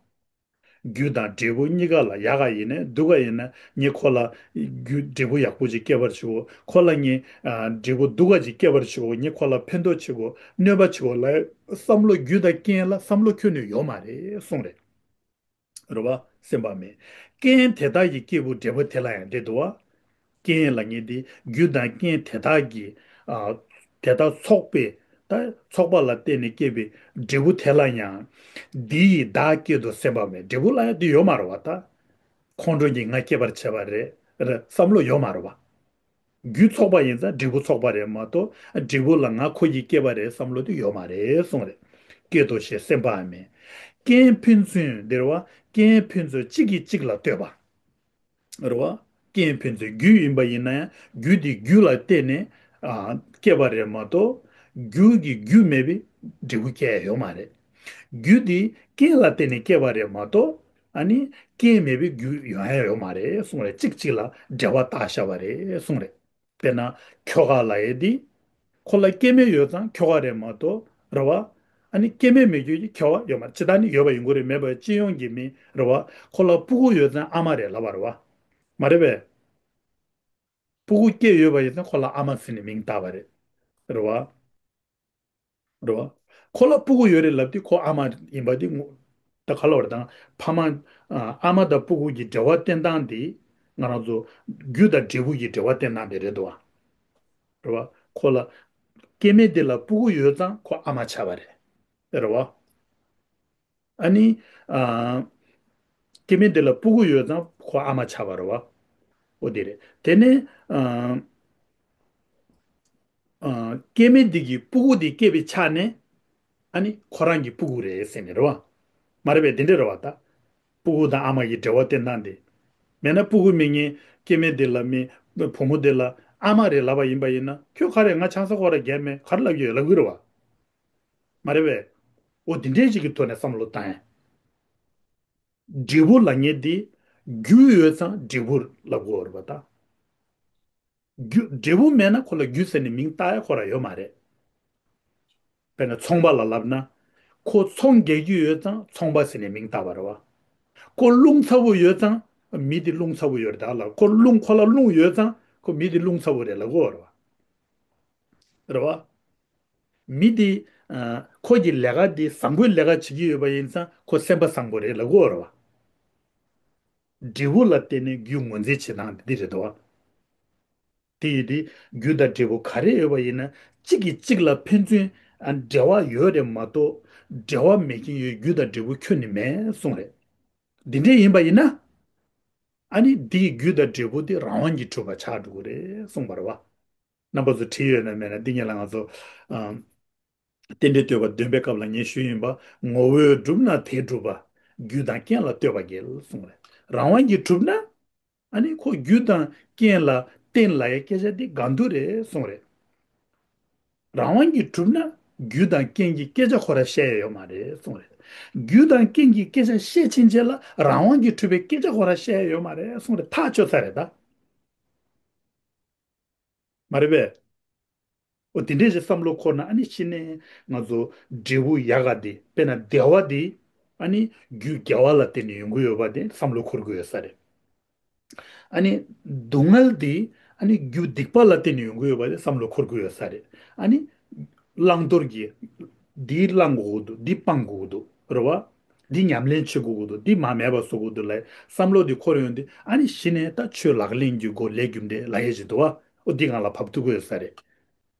རྒྱུ་དང་འབྲས་བུ་གཉིས་ཀ་ལ་ཡག་ག་ཡིན་ནའི་སྡུག་ག་ཡིན་ན་ངས་ཁོ་ལ་རྒྱུ་འབྲས་བུ་ཡག་པོ་ཅིག་སྐྱེད་པར་བྱེད་དགོས། ཁོ་ལ་ངས་ཨ་འབྲས་བུ་སྡུག་ག་ཅིག་སྐྱེད་པར་བྱེད་དགོས། ངས་ཁོ་ལ་ཕན་ཐོགས་བྱེད་དགོས། གནོད་པ་བྱེད་དགོས་ལ་བསམ་བློ་རྒྱུ་དང་རྐྱེན་ལ་བསམ་བློ་ཁྱོན་ནས་ཡོད་མ་རེད་གསུངས་རེད། རེད་བ། སེམས་པ་མེད། རྐྱེན་དེ་དག་གི་སྐྱེས་བུ་འབྲས་བུ་དེ་ལ་ཡང་འདི་འདུག་བ། རྐྱེན་ལབ་མཁན་དེ་རྒྱུ་དང་རྐྱེན་དེ་དག་གི་ཨ་དེ་དག་ཚོགས་པའི་ད་ཚོགས་པ་ལ་བརྟེན་ནས་སྐྱེས་པའི་འབྲས་བུ་དེ་ལ་ཡང་འདི་ཡི་བདག་སྐྱེད་དོ་སེམས་པ་མེད། འབྲས་བུ་ལ་ཡང་འདི་ཡོད་མ་རེད་བ་ད། ཁོང་ཁྲོ་གིས་ང་སྐྱེད་པར་བྱས་པ་རེད་རེད་བསམ་བློ་ཡོད་མ་རེད་བ། རྒྱུ་ཚོགས་པ་ཡིན་ཙང་འབྲས་བུ་ཚོགས་པ་རེད་མ་གཏོགས་འབྲས་བུ་ལ་ང་ཁོ་གིས་སྐྱེད་པ་རེད་བསམ་བློ་དེ་ཡོད་མ་རེད་གསུངས་རེད། སྐྱེད་དོ་ཞེས་སེམས་པའང་མེད། རྐྱེན་ཕན་ཚུན་འདིར་བ། རྐྱེན་ཕན་ཚུན་གཅིག་གིས་གཅིག་ལ་ལྟོས་པ། རེད་བ། རྐྱེན་ཕན་ཚུན་རྒྱུ་ཡིན་པ་ཡིན་ན་ཡང་རྒྱུ་དེ་རྒྱུ་ལ་བརྟེན་ནས་ཨ། སྐྱེས་པ་རེད་མ་གཏོགས། རྒྱུ་གི་རྒྱུ་མེད་པའི་འབྲས་བུ་སྐྱེ་ཡ་ཡོད་མ་རེད། རྒྱུ་དེ་རྐྱེན་ལ་བརྟེན་ནས་སྐྱེས་པ་རེད་མ་གཏོགས། ཨ་ནི་རྐྱེན་མེད་པའི་རྒྱུ་ཡོང་ཡ་ཡོད་མ་རེད་གསུངས་རེད། གཅིག་གཅིག་ལ་འབྲེལ་བ་བཏགས་བཞག་པ་རེད་གསུངས་རེད། དཔེར་ན་ཁྱོ་ག་ལབ་ཡས་འདི། ཁོ་ལ་སྐྱེ་དམན་ཡོད་ཙང་ཁྱོ་ག་རེད་མ་གཏོགས་རེད་བ། ཨ་ནི་སྐྱེ་དམན་མེད་རྒྱུ་གི་ཁྱོ་ག་ཡོད་མ་རེད། ཇི་ལྟར་ནི་ཡོད་པ་ཡིན་དགོས་རེད། མེད་པ་སྤྱི་ཡོངས་ཀྱི་མི་རེད་བ། ཁོ་ལ་སྤུ་གུ་ཡོད་ཙང་ཨ་མ་རེད་ལབ་པ་རེད་བ། མ་རེད་པས། སྤུ་གུ་སྐྱེས་ཡོད་པ་ཡིན་ཙང་ཁོ་ལ་ཨ་མ་ཟེར་ནས་མིང་བཏགས་པ་རེད། རེད་བ། རེད་བ། ཁོ་ལ་སྤུ་གུ་ཡོད་རེད་ལབ་དུས་ཁོ་ཨ་མ་ཡིན་པ་དེ་ངོ་། ད་ག་ལ་བར་དང་ཕ་མ། ཨ་མ་དང་སྤུ་གུ་གི་འབྲེལ་བ་བསྟེན་སྟངས་དེ་ང་རང་ཚོ་རྒྱུ་དང་འབྲས་བུ་གི་འབྲེལ་བ་བསྟེན་སྟངས་དེ་རེད་འདུག་བ། རེད་བ། ཁོ་ལ་སྐྱེ་དམན་དེ་ལ་སྤུ་གུ་ཡོད་ཙང་ཁོ་ཨ་མ་ཆགས་པ་རེད། རེད་བ། ཨ་ནི། ཨ། སྐྱེ་དམན་དེ་ལ་སྤུ་གུ་ཡོད་ཙང་ཁོ་ཨ་མ་ཆགས་པ་རེད་བ། འོ་དེ་རེད། དེ་ནས། ཨ། ཨ། སྐྱེ་དམན་དེ་གི་སྤུ་གུ་དེ་སྐྱེས་པའི་ཆ་ནས། ཨ་ནི་ཁོ་རང་གི་སྤུ་གུ་རེད་ཟེར་ནས་རེད་བ། མ་རེད་པས། དེ་འདྲ་རེད་བ་ད། སྤུ་གུ་དང་ཨ་མ་གི་འབྲེལ་བ་བསྟེན་སྟངས་དེ། མེད་ན་སྤུ་གུ་མེད་མཁན་སྐྱེ་དམན་དེ་ལ་མི། བུ་མོ་དེ་ལ་ཨ་མ་རེད་ལབ་པ་ཡིན་པ་ཡིན་ན་ཁྱོད་ག་རེ་ང་ཆང་ས་ཁོ་ར་རྒྱལ་མེད་ག་རེ་ལབ་ཀྱི་ཡོད་ལབ་གི་རེད་བ། མ་རེད་པས། འོ་དེ་འདྲའི་ཞིག་གི་ཐོག་ནས་བསམ་བློ་བཏང་ཡ། འབྲས་བུ་ལབ་མཁན་དེ། རྒྱུ་ཡོད་ཙང་འབྲས་བུ་ལབ་དགོས་རེད་པ་ད། རྒྱུ་འབྲས་བུ་མེད་ན་ཁོ་ལ་རྒྱུ་ཟེར་ནས་མིང་བཏགས་ཡ་ཁོ་རང་ཡོད་མ་རེད། དཔེར་ན་ཚོང་པ་ལ་ལབ་ན། ཁོ་ཚོང་རྒྱག་རྒྱུ་ཡོད་ཙང་ཚོང་པ་ཟེར་ནས་མིང་བཏགས་པ་རེད་བ། ཁོ་རླུང་ཚ་པོ་ཡོད་ཙང་མི་དེ་རླུང་ཚ་པོ་ཡོད་རེད་ད་ལབ། ཁོ་རླུང་ཁོ་ལ་རླུང་ཡོད་ཙང་ཁོ་མི་དེ་རླུང་ཚ་པོ་རེད་ལབ་དགོས་རེད་བ། རེད་བ། མི་དེ། ཨ། ཁོ་གི་ལས་ཀ་དེ་བཟང་པོའི་ལས་ཀ་བྱེད་ཀྱི་ཡོད་པ་ཡིན་ཙང་ཁོ་སེམས་པ་བཟང་པོ་རེད་ལབ་དགོས་རེད་བ། འབྲས་བུ་ལ་བརྟེན་ནས་རྒྱུ་ངོས་འཛིན་བྱེད་སྟངས་དེ་འདི་རེད་དོ། དེ་ཡིན་དུས་རྒྱུ་དང་འབྲས་བུ་ག་རེ་ཡོད་པ་ཡིན་ན་གཅིག་གིས་གཅིག་ལ་ཕན་ཚུན་ཨ་འབྲེལ་བ་ཡོད་རེད་མ་གཏོགས་འབྲེལ་བ་མེད་མཁན་ཡོད་རྒྱུ་དང་འབྲས་བུ་ཁྱོན་ནས་མེད་གསུངས་རེད། འདི་འདྲས་ཡིན་པ་ཡིན་ན། ཨ་ནི་འདིའི་རྒྱུ་དང་འབྲས་བུ་དེ་རང་དབང་གིས་གྲུབ་པ་ཆགས་འགྲོ་གི་རེད་གསུངས་པ་རེད་བ། རྣམ་པ་ཚོ་བྲིས་ཡོད་ན་མེད་ན་འདི་ངས་ལ་ང་ཚོ། ཨ། རྟེན་འབྲེལ་བསྟོད་པ་འདོན་པའི་སྐབས་ལ་ངས་ཞུས་ཡིན་པ། ངོ་བོས་གྲུབ་ན་དེས་གྲུབ་པ། རྒྱུ་དང་རྐྱེན་ལ་ལྟོས་པ་འགལ་གསུངས་རེད། རང་དབང་གིས་གྲུབ་ན། ཨ་ནི་ཁོ་རྒྱུ་དང་རྐྱེན་ལ་བརྟེན་ལབ་ཡའི་སྐད་ཆ་འདི་གང་དུ་རེད་གསུངས་རེད། རང་དབང་གིས་གྲུབ་ན་རྒྱུ་དང་རྐྱེན་གྱི་སྐད་ཆ་ཁོ་ར་བཤད་ཡ་ཡོད་མ་རེད་གསུངས་རེད། རྒྱུ་དང་རྐྱེན་གྱི་སྐད་ཆ་བཤད་ཕྱིན་ཆད་ལ་རང་དབང་གིས་གྲུབ་པའི་སྐད་ཆ་ཁོ་ར་བཤད་ཡ་ཡོད་མ་རེད་གསུངས་རེད། ཐག་ཆོད་ཚར་རེད་ད། མ་རེད་པས། འོ་དེ་འདྲས་ཞིག་བསམ་བློ་འཁོར་ན་ཨ་ནི་ཕྱི་ནས་ང་ཚོ་འབྲས་བུ་ཡག་ག་དེ་དཔེར་ན་བདེ་བ་དེ་ཨ་ནི་རྒྱུ་དགེ་བ་ལ་བརྟེན་ནས་ཡོང་གི་ཡོད་པ་དེ་བསམ་བློ་འཁོར་དགོས་ཡོད་ས་རེད། ཨ་ནི་སྡུག་བསྔལ་དེ་ཨ་ནི་རྒྱུ་སྡིག་པ་ལ་བརྟེན་ནས་ཡོང་གི་ཡོད་པ་དེ་བསམ་བློ་འཁོར་དགོས་ཡོད་ས་རེད། ཨ་ནི་བླང་དོར་གྱི་འདི་བླང་དགོས་ཀྱི་འདུག་འདི་སྤང་དགོས་ཀྱི་འདུག་རེད་བ། འདི་ཉམས་ལེན་བྱེད་དགོས་ཀྱི་འདུག་འདི་མ་མེད་པ་བཟོ་དགོས་འདུག་ལབ་བསམ་བློ་འདི་འཁོར་ཡོང་དུས་ཨ་ནི་གཞི་ནས་ད་ཆོས་ལག་ལེན་གྱི་སྒོ་ལས་རྒྱུ་འབྲས་ལབ་ཡས་ཅིག་འདུག་བ། འོ་འདི་ངང་ལ་བབས་ཐུབ་ཀྱི་ཡོད་ས་རེད།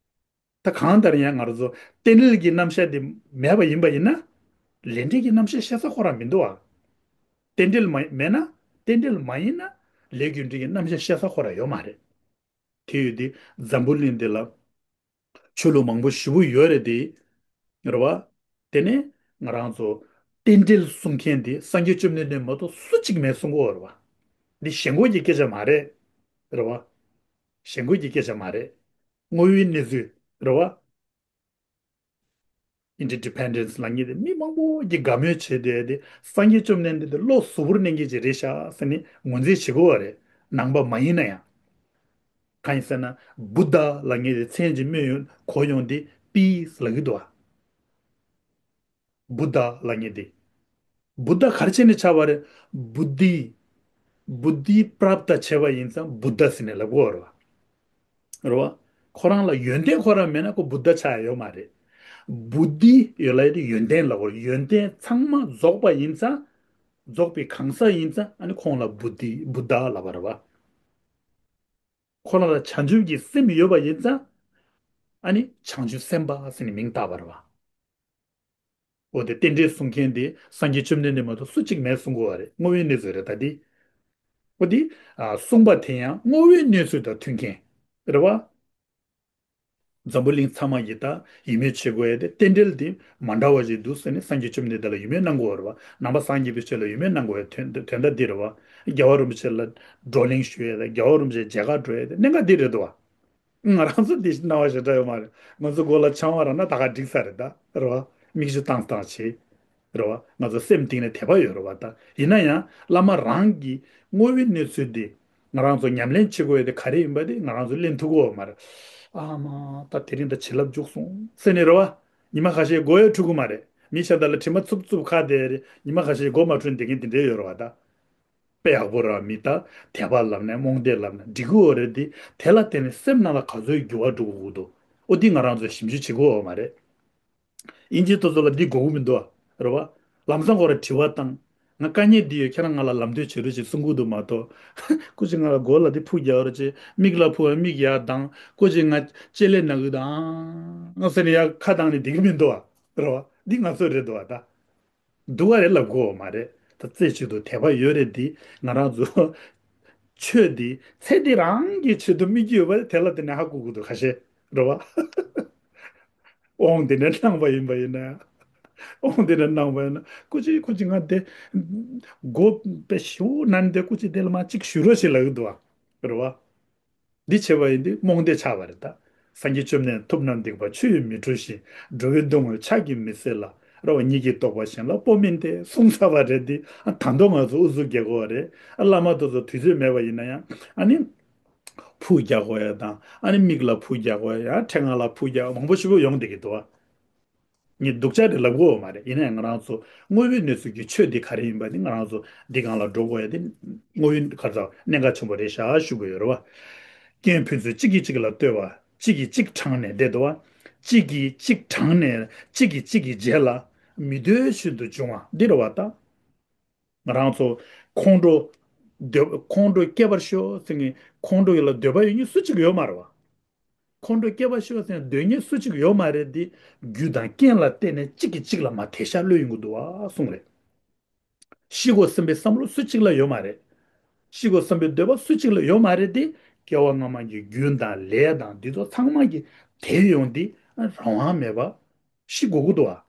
ད་གང་ལྟར་ཡང་ང་རང་ཚོ་རྟེན་འབྲེལ་གྱི་རྣམ་གཞག་འདི་མེད་པ་ཡིན་པ་ཡིན་ན། ལས་འབྲས་ཀྱི་རྣམ་གཞག་བཤད་ས་ཁོ་རང་མི་འདུག་བ། རྟེན་འབྲེལ་མ་མེད་ན། རྟེན་འབྲེལ་མ་ཡིན་ན། ལས་རྒྱུ་འབྲས་ཀྱི་རྣམ་གཞག་བཤད་ས་ཁོ་རང་ཡོད་མ་རེད། དེ་ཡོད་དུས་འཛམ་བུ་གླིང་འདི་ལ་ཆོས་ལུགས་མང་པོ་ཞེ་པོ་ཡོད་རེད་དེ། རེད་བ། དེ་ནས་ང་རང་ཚོ་རྟེན་འབྲེལ་གསུང་མཁན་དེ་སངས་རྒྱས་བཅོམ་ལྡན་འདས་མ་གཏོགས་སུ་གཅིག་མེད་གསུང་གི་ཡོད་རེད་བ། འདི་ཞེན་ཁོག་གི་སྐད་ཆ་མ་རེད། རེད་བ། ཞེན་ཁོག་གི་སྐད་ཆ་མ་རེད། དངོས་ཡོད་གནས་ཚུལ་རེད་བ། Interdependence་ལབ་མཁན་དེ་མི་མང་པོ་གིས་དགའ་མོས་བྱས་བསྡད་དེ་སངས་རྒྱས་བཅོམ་ལྡན་འདས་དེ་བློ་གཟུ་བོར་གནས་མཁན་ཅིག་རེད་ཤག་ཟེར་ནས་ངོས་འཛིན་བྱེད་ཀྱི་ཡོད་རེད། ནང་པ་མ་ཡིན་ན་ཡང་། གང་ཡིན་ཟེར་ན་བུདྡྷ་ལབ་མཁན་དེ་མཚན་ཅིག་སྨོས་ཡོང་གོ་ཡོང་དེ་པི་ལབ་ཀྱི་འདུག་བ། བུདྡྷ་ལབ་མཁན་དེ། བུདྡྷ་ག་རེ་བྱས་ནས་ཆགས་པ་རེད། བུདྡྷི། བུདྡྷི་པྲབ་ཏ་བྱས་པ་ཡིན་ཙང་བུདྡྷ་ཟེར་ནས་ལབ་ཀྱི་ཡོད་རེད་བ། རེད་བ། ཁོ་རང་ལ་ཡོན་ཏན་ཁོ་རང་མེད་ན་ཁོ་བུདྡྷ་ཆགས་ཡ་ཡོད་མ་རེད། བུདྡྷི་ཡོད་ལབ་ཡ་དེ་ཡོན་ཏན་ལབ་དགོས་རེད། ཡོན་ཏན་ཚང་མ་རྫོགས་པ་ཡིན་ཙང་། རྫོགས་པའི་གང་ཟག་ཡིན་ཙང་ཨ་ནི་ཁོང་ལ་བུདྡྷི་བུདྡྷ་ལབ་པ་རེད་བ། ཁོ་རང་ལ་བྱང་ཆུབ་ཀྱི་སེམས་ཡོད་པ་ཡིན་ཙང་། ཨ་ནི་བྱང་ཆུབ་སེམས་དཔའ་ཟེར་ནས་མིང་བཏགས་པ་རེད་བ། འོ་དེ་རྟེན་འབྲེལ་གསུང་མཁན་དེ་སངས་རྒྱས་བཅོམ་ལྡན་འདས་མ་གཏོགས་སུ་གཅིག་མེད་གསུང་གི་ཡོད་རེད། དངོས་ཡོད་གནས་ཚུལ་རེད་ད་དེ། འོ་དེ། ཨ། གསུངས་པ་དེ་ཡང་དངོས་ཡོད་གནས་ཚུལ་དང་མཐུན་མཁན། རེད་བ། འཛམ་བུ་གླིང་ཚང་མ་གི་ད་ཡིད་སྨོན་བྱེད་དགོས་ཡ་དེ་རྟེན་འབྲེལ་དེ་མ་འདྲ་བ་ཞིག་འདུག་ཟེར་ནས་སངས་རྒྱས་བཅོམ་ལྡན་འདས་ལ་ཡིད་སྨོན་གནང་དགོས་པ་རེད་བ། ནང་པ་སངས་རྒྱས་པའི་ཆོས་ལ་ཡིད་སྨོན་གནང་དགོས་པའི་དོན་དོན་དག་འདི་རེད་བ། རྒྱལ་བ་རིན་པོ་ཆེ་ལ་བགྲོ་གླེང་ཞུ་ཡ་དང་རྒྱལ་བ་རིན་པོ་ཆེ་མཇལ་ཁ་འགྲོ་ཡ་དེ་གནད་འགག་འདི་རེད་འདུག་བ། ང་རང་ཚོ་འདི་སྣང་བ་ཞེ་དྲག་ཡོད་མ་རེད། ང་ཚོ་མགོ་ལ་ཆང་བ་རག་ན་ད་ག་འགྲིག་ས་རེད་ད། རེད་བ། མིག་ཆུ་བཏང་བཏང་བྱེད། རེད་བ། ང་ཚོ་སེམས་གཏིང་ནས་དད་པ་ཡོད་རེད་བ་ད། ཡིན་ན་ཡང་བླ་མ་རང་གི་དངོས་པོའི་གནས་ཚུལ་འདི་ང་རང་ཚོ་ཉམས་ལེན་བྱེད་དགོས་ཡ་དེ་ག་རེ་ཡིན་པ་དེ་ང་རང་ཚོ་ལེན་ཐུབ་ཀྱི་ཡོད་མ་རེད། ཨ་མ། ད་དེ་རིང་ད་བྱིན་རླབས་འཇུག་སོང་ཟེར་ནས་རེད་བ། ཉི་མ་ཁ་ཤས་མགོ་ཡང་འཁྲུ་གི་མ་རེད། མི་ཤ་སྟག་ལ་དྲི་མ་འཚུབ་འཚུབ་ཁ་བསྡད་རེད། ཉི་མ་ཁ་ཤས་མགོ་མ་འཁྲུ་བསྡད་མཁན་དེ་འདྲས་ཡོད་རེད་བ་ད། དཔེ་ཡག་པོ་ར་མི་ལྟ། དད་པ་ལབ་ནས་རྨོངས་དད་ལབ་ན་འགྲིག་གི་ཡོད་རེད་དེ། དེ་ལ་བརྟེན་ནས་སེམས་ནང་ལ་ག་ཚོད་འགྱུར་བ་འགྲོ་གི་འདུག་འོ་འདི་ང་རང་ཚོས་ཞིབ་འཇུག་བྱེད་དགོས་ཡོད་མ་རེད། དབྱིན་ཇི་དེ་ཚོ་ལ་འདི་དགོས་ཀྱི་མི་འདུག་ཨ། རེད་བ། ལམ་སང་ཁོ་ར་དྲི་བ་བཏང་། ང་དཀའ་ངལ་འདི་ཡོད། ཁྱེད་རང་ང་ལ་ལམ་སྟོན་བྱེད་རོགས་བྱེད་གསུང་གི་འདུག་མ་གཏོགས། སྐུ་མཁྱེན་ང་ལ་མགོ་ལ་འདི་ཕུག་རྒྱག་རོགས་བྱེད། མིག་ལ་ཕུག་མིག་ཡར་ལྡང་། སྐུ་མཁྱེན་ང་ལྕེ་ལས་ན་གི་དང་ཟེར་ནས་ཡར་ཁ་བཏང་ནས་བསྡད་ཀྱི་མི་འདུག་ཨ། རེད་བ། འདི་ང་ཚོ་རེད་འདུག་ཨ་ད། འདུག་ག་རེད་ལབ་དགོས་མ་རེད། ད་རྩེ་གཅིག་ཏུ་དད་པ་ཡོད་རེད་འདི། ང་རང་ཚོ་ཆོས་འདི་ཚེ་འདི་རང་གི་ཆེད་དུ་དམིགས་ཀྱི་ཡོད་པ་དེ་ལ་བརྟེན་ནས་ཧ་གོ་གི་འདུག་ཁ་ཤས་རེད་བ། དབང་འདི་ནས་གནང་བ་ཡིན་པ་ཡིན་ན། དབང་འདི་ནས་གནང་བ་ཡིན་ན་སྐུ་མཁྱེན་སྐུ་མཁྱེན་ང་དེ་མགོ་དཔེ་ཞེ་པོ་ན་ནི་དེ་སྐུ་མཁྱེན་དེ་ལ་མ་གཅིག་ཞུ་རོགས་ཞེས་ལབ་ཀྱི་འདུག་བ། རེད་བ། འདི་བྱས་པ་ཡིན་དུས་རྨོངས་དད་ཆགས་པ་རེད་ད། སངས་རྒྱས་བཅོམ་ལྡན་ཐུབ་རྣམས་སྡིག་པ་ཆུ་ཡིས་མི་འཁྲུ་ཞིང་། འགྲོ་བའི་སྡུག་བསྔལ་ཕྱག་གིས་མི་སེལ་ལ། རེད་བ། ཉིད་ཀྱིས་རྟོགས་པ་གཞན་ལ་སྤོ་མིན་ཏེ། གསུངས་ཚར་བ་རེད་དེ། ཨ་ད་དུང་ང་ཚོ་ཨུ་ཚུགས་རྒྱག་དགོས་པ་རེད། ཨ་བླ་མ་དེ་ཚོ་དུས་ཚོད་མེད་པ་ཡིན་ན་ཡང་ཨ་ནི། ཕུག་རྒྱག་དགོས་ཡ་དང་ཨ་ནི་མིག་ལ་ཕུག་རྒྱག་དགོས་ཡ། ཡང་ཕྲེང་བ་ལ་ཕུག་རྒྱག་མང་པོ་ཞེ་པོ་ཡོང་བསྡད་ཀྱི་འདུག་བ། ངས་སྡུག་ཅག་རེད་ལབ་དགོས་པ་མ་རེད། ཡིན་ནའང་ང་རང་ཚོ་དངོས་པོའི་གནས་ཚུལ་གྱི་ཆོས་འདི་ག་རེ་ཡིན་པ་ནི་ང་རང་ཚོ་འདི་སྒང་ལ་འགྲོ་དགོས་ཡ་དེ་དངོས་ཡོད་ག་ཚོད་གནད་འགག་ཆེན་པོ་རེད་ཤག་ཞུ་དགོས་ཡོད་རེད་བ། རྐྱེན་ཕན་ཚུན་གཅིག་གིས་གཅིག་ལ་ལྟོས་པ། གཅིག་གིས་གཅིག་དྲངས་ནས་བསྡད་འདུག་བ། གཅིག་གིས་གཅིག་དྲངས་ནས་གཅིག་གིས་གཅིག་གི་རྗེས་ལ་མི་སྡོད་བཞིན་དུ་འབྱུང་བ་འདི་རེད་བ་ད། ང་རང་ཚོ་ཁོང་ཁྲོ་འདོད། ཁོང་ཁྲོ་སྐྱེ་བར་ཤོག་ཟེར་མཁན་ཁོང་ཁྲོ་ཡོད་ལ་འདོད་པ་ཡོད་མཁན་སུ་གཅིག་ཡོད་མ་རེད་བ། ཁོང་ཁྲོ་སྐྱེ་བར་ཤོག་ཟེར་ནས་འདོད་མཁན་སུ་གཅིག་ཡོད་མ་རེད་དེ། རྒྱུ་དང་རྐྱེན་ལ་བརྟེན་ནས་གཅིག་གིས་གཅིག་ལ་མར་དེད་ཤག་གློད་ཡོང་གི་འདུག་བ་གསུངས་རེད། ཤི་དགོས་བསམ་པའི་བསམ་བློ་སུ་གཅིག་ལ་ཡོད་མ་རེད། ཤི་དགོས་བསམ་པའི་འདོད་པ་སུ་གཅིག་ལ་ཡོད་མ་རེད་དེ། སྐྱེ་བ་སྔ་མ་གི་རྒྱུ་དང་ལས་དང་འདི་ཚོ་ཚང་མ་གིས་དེད་ཡོང་དེ། རང་དབང་མེད་པ་ཤི་དགོས་ཀྱི་འདུག་བ།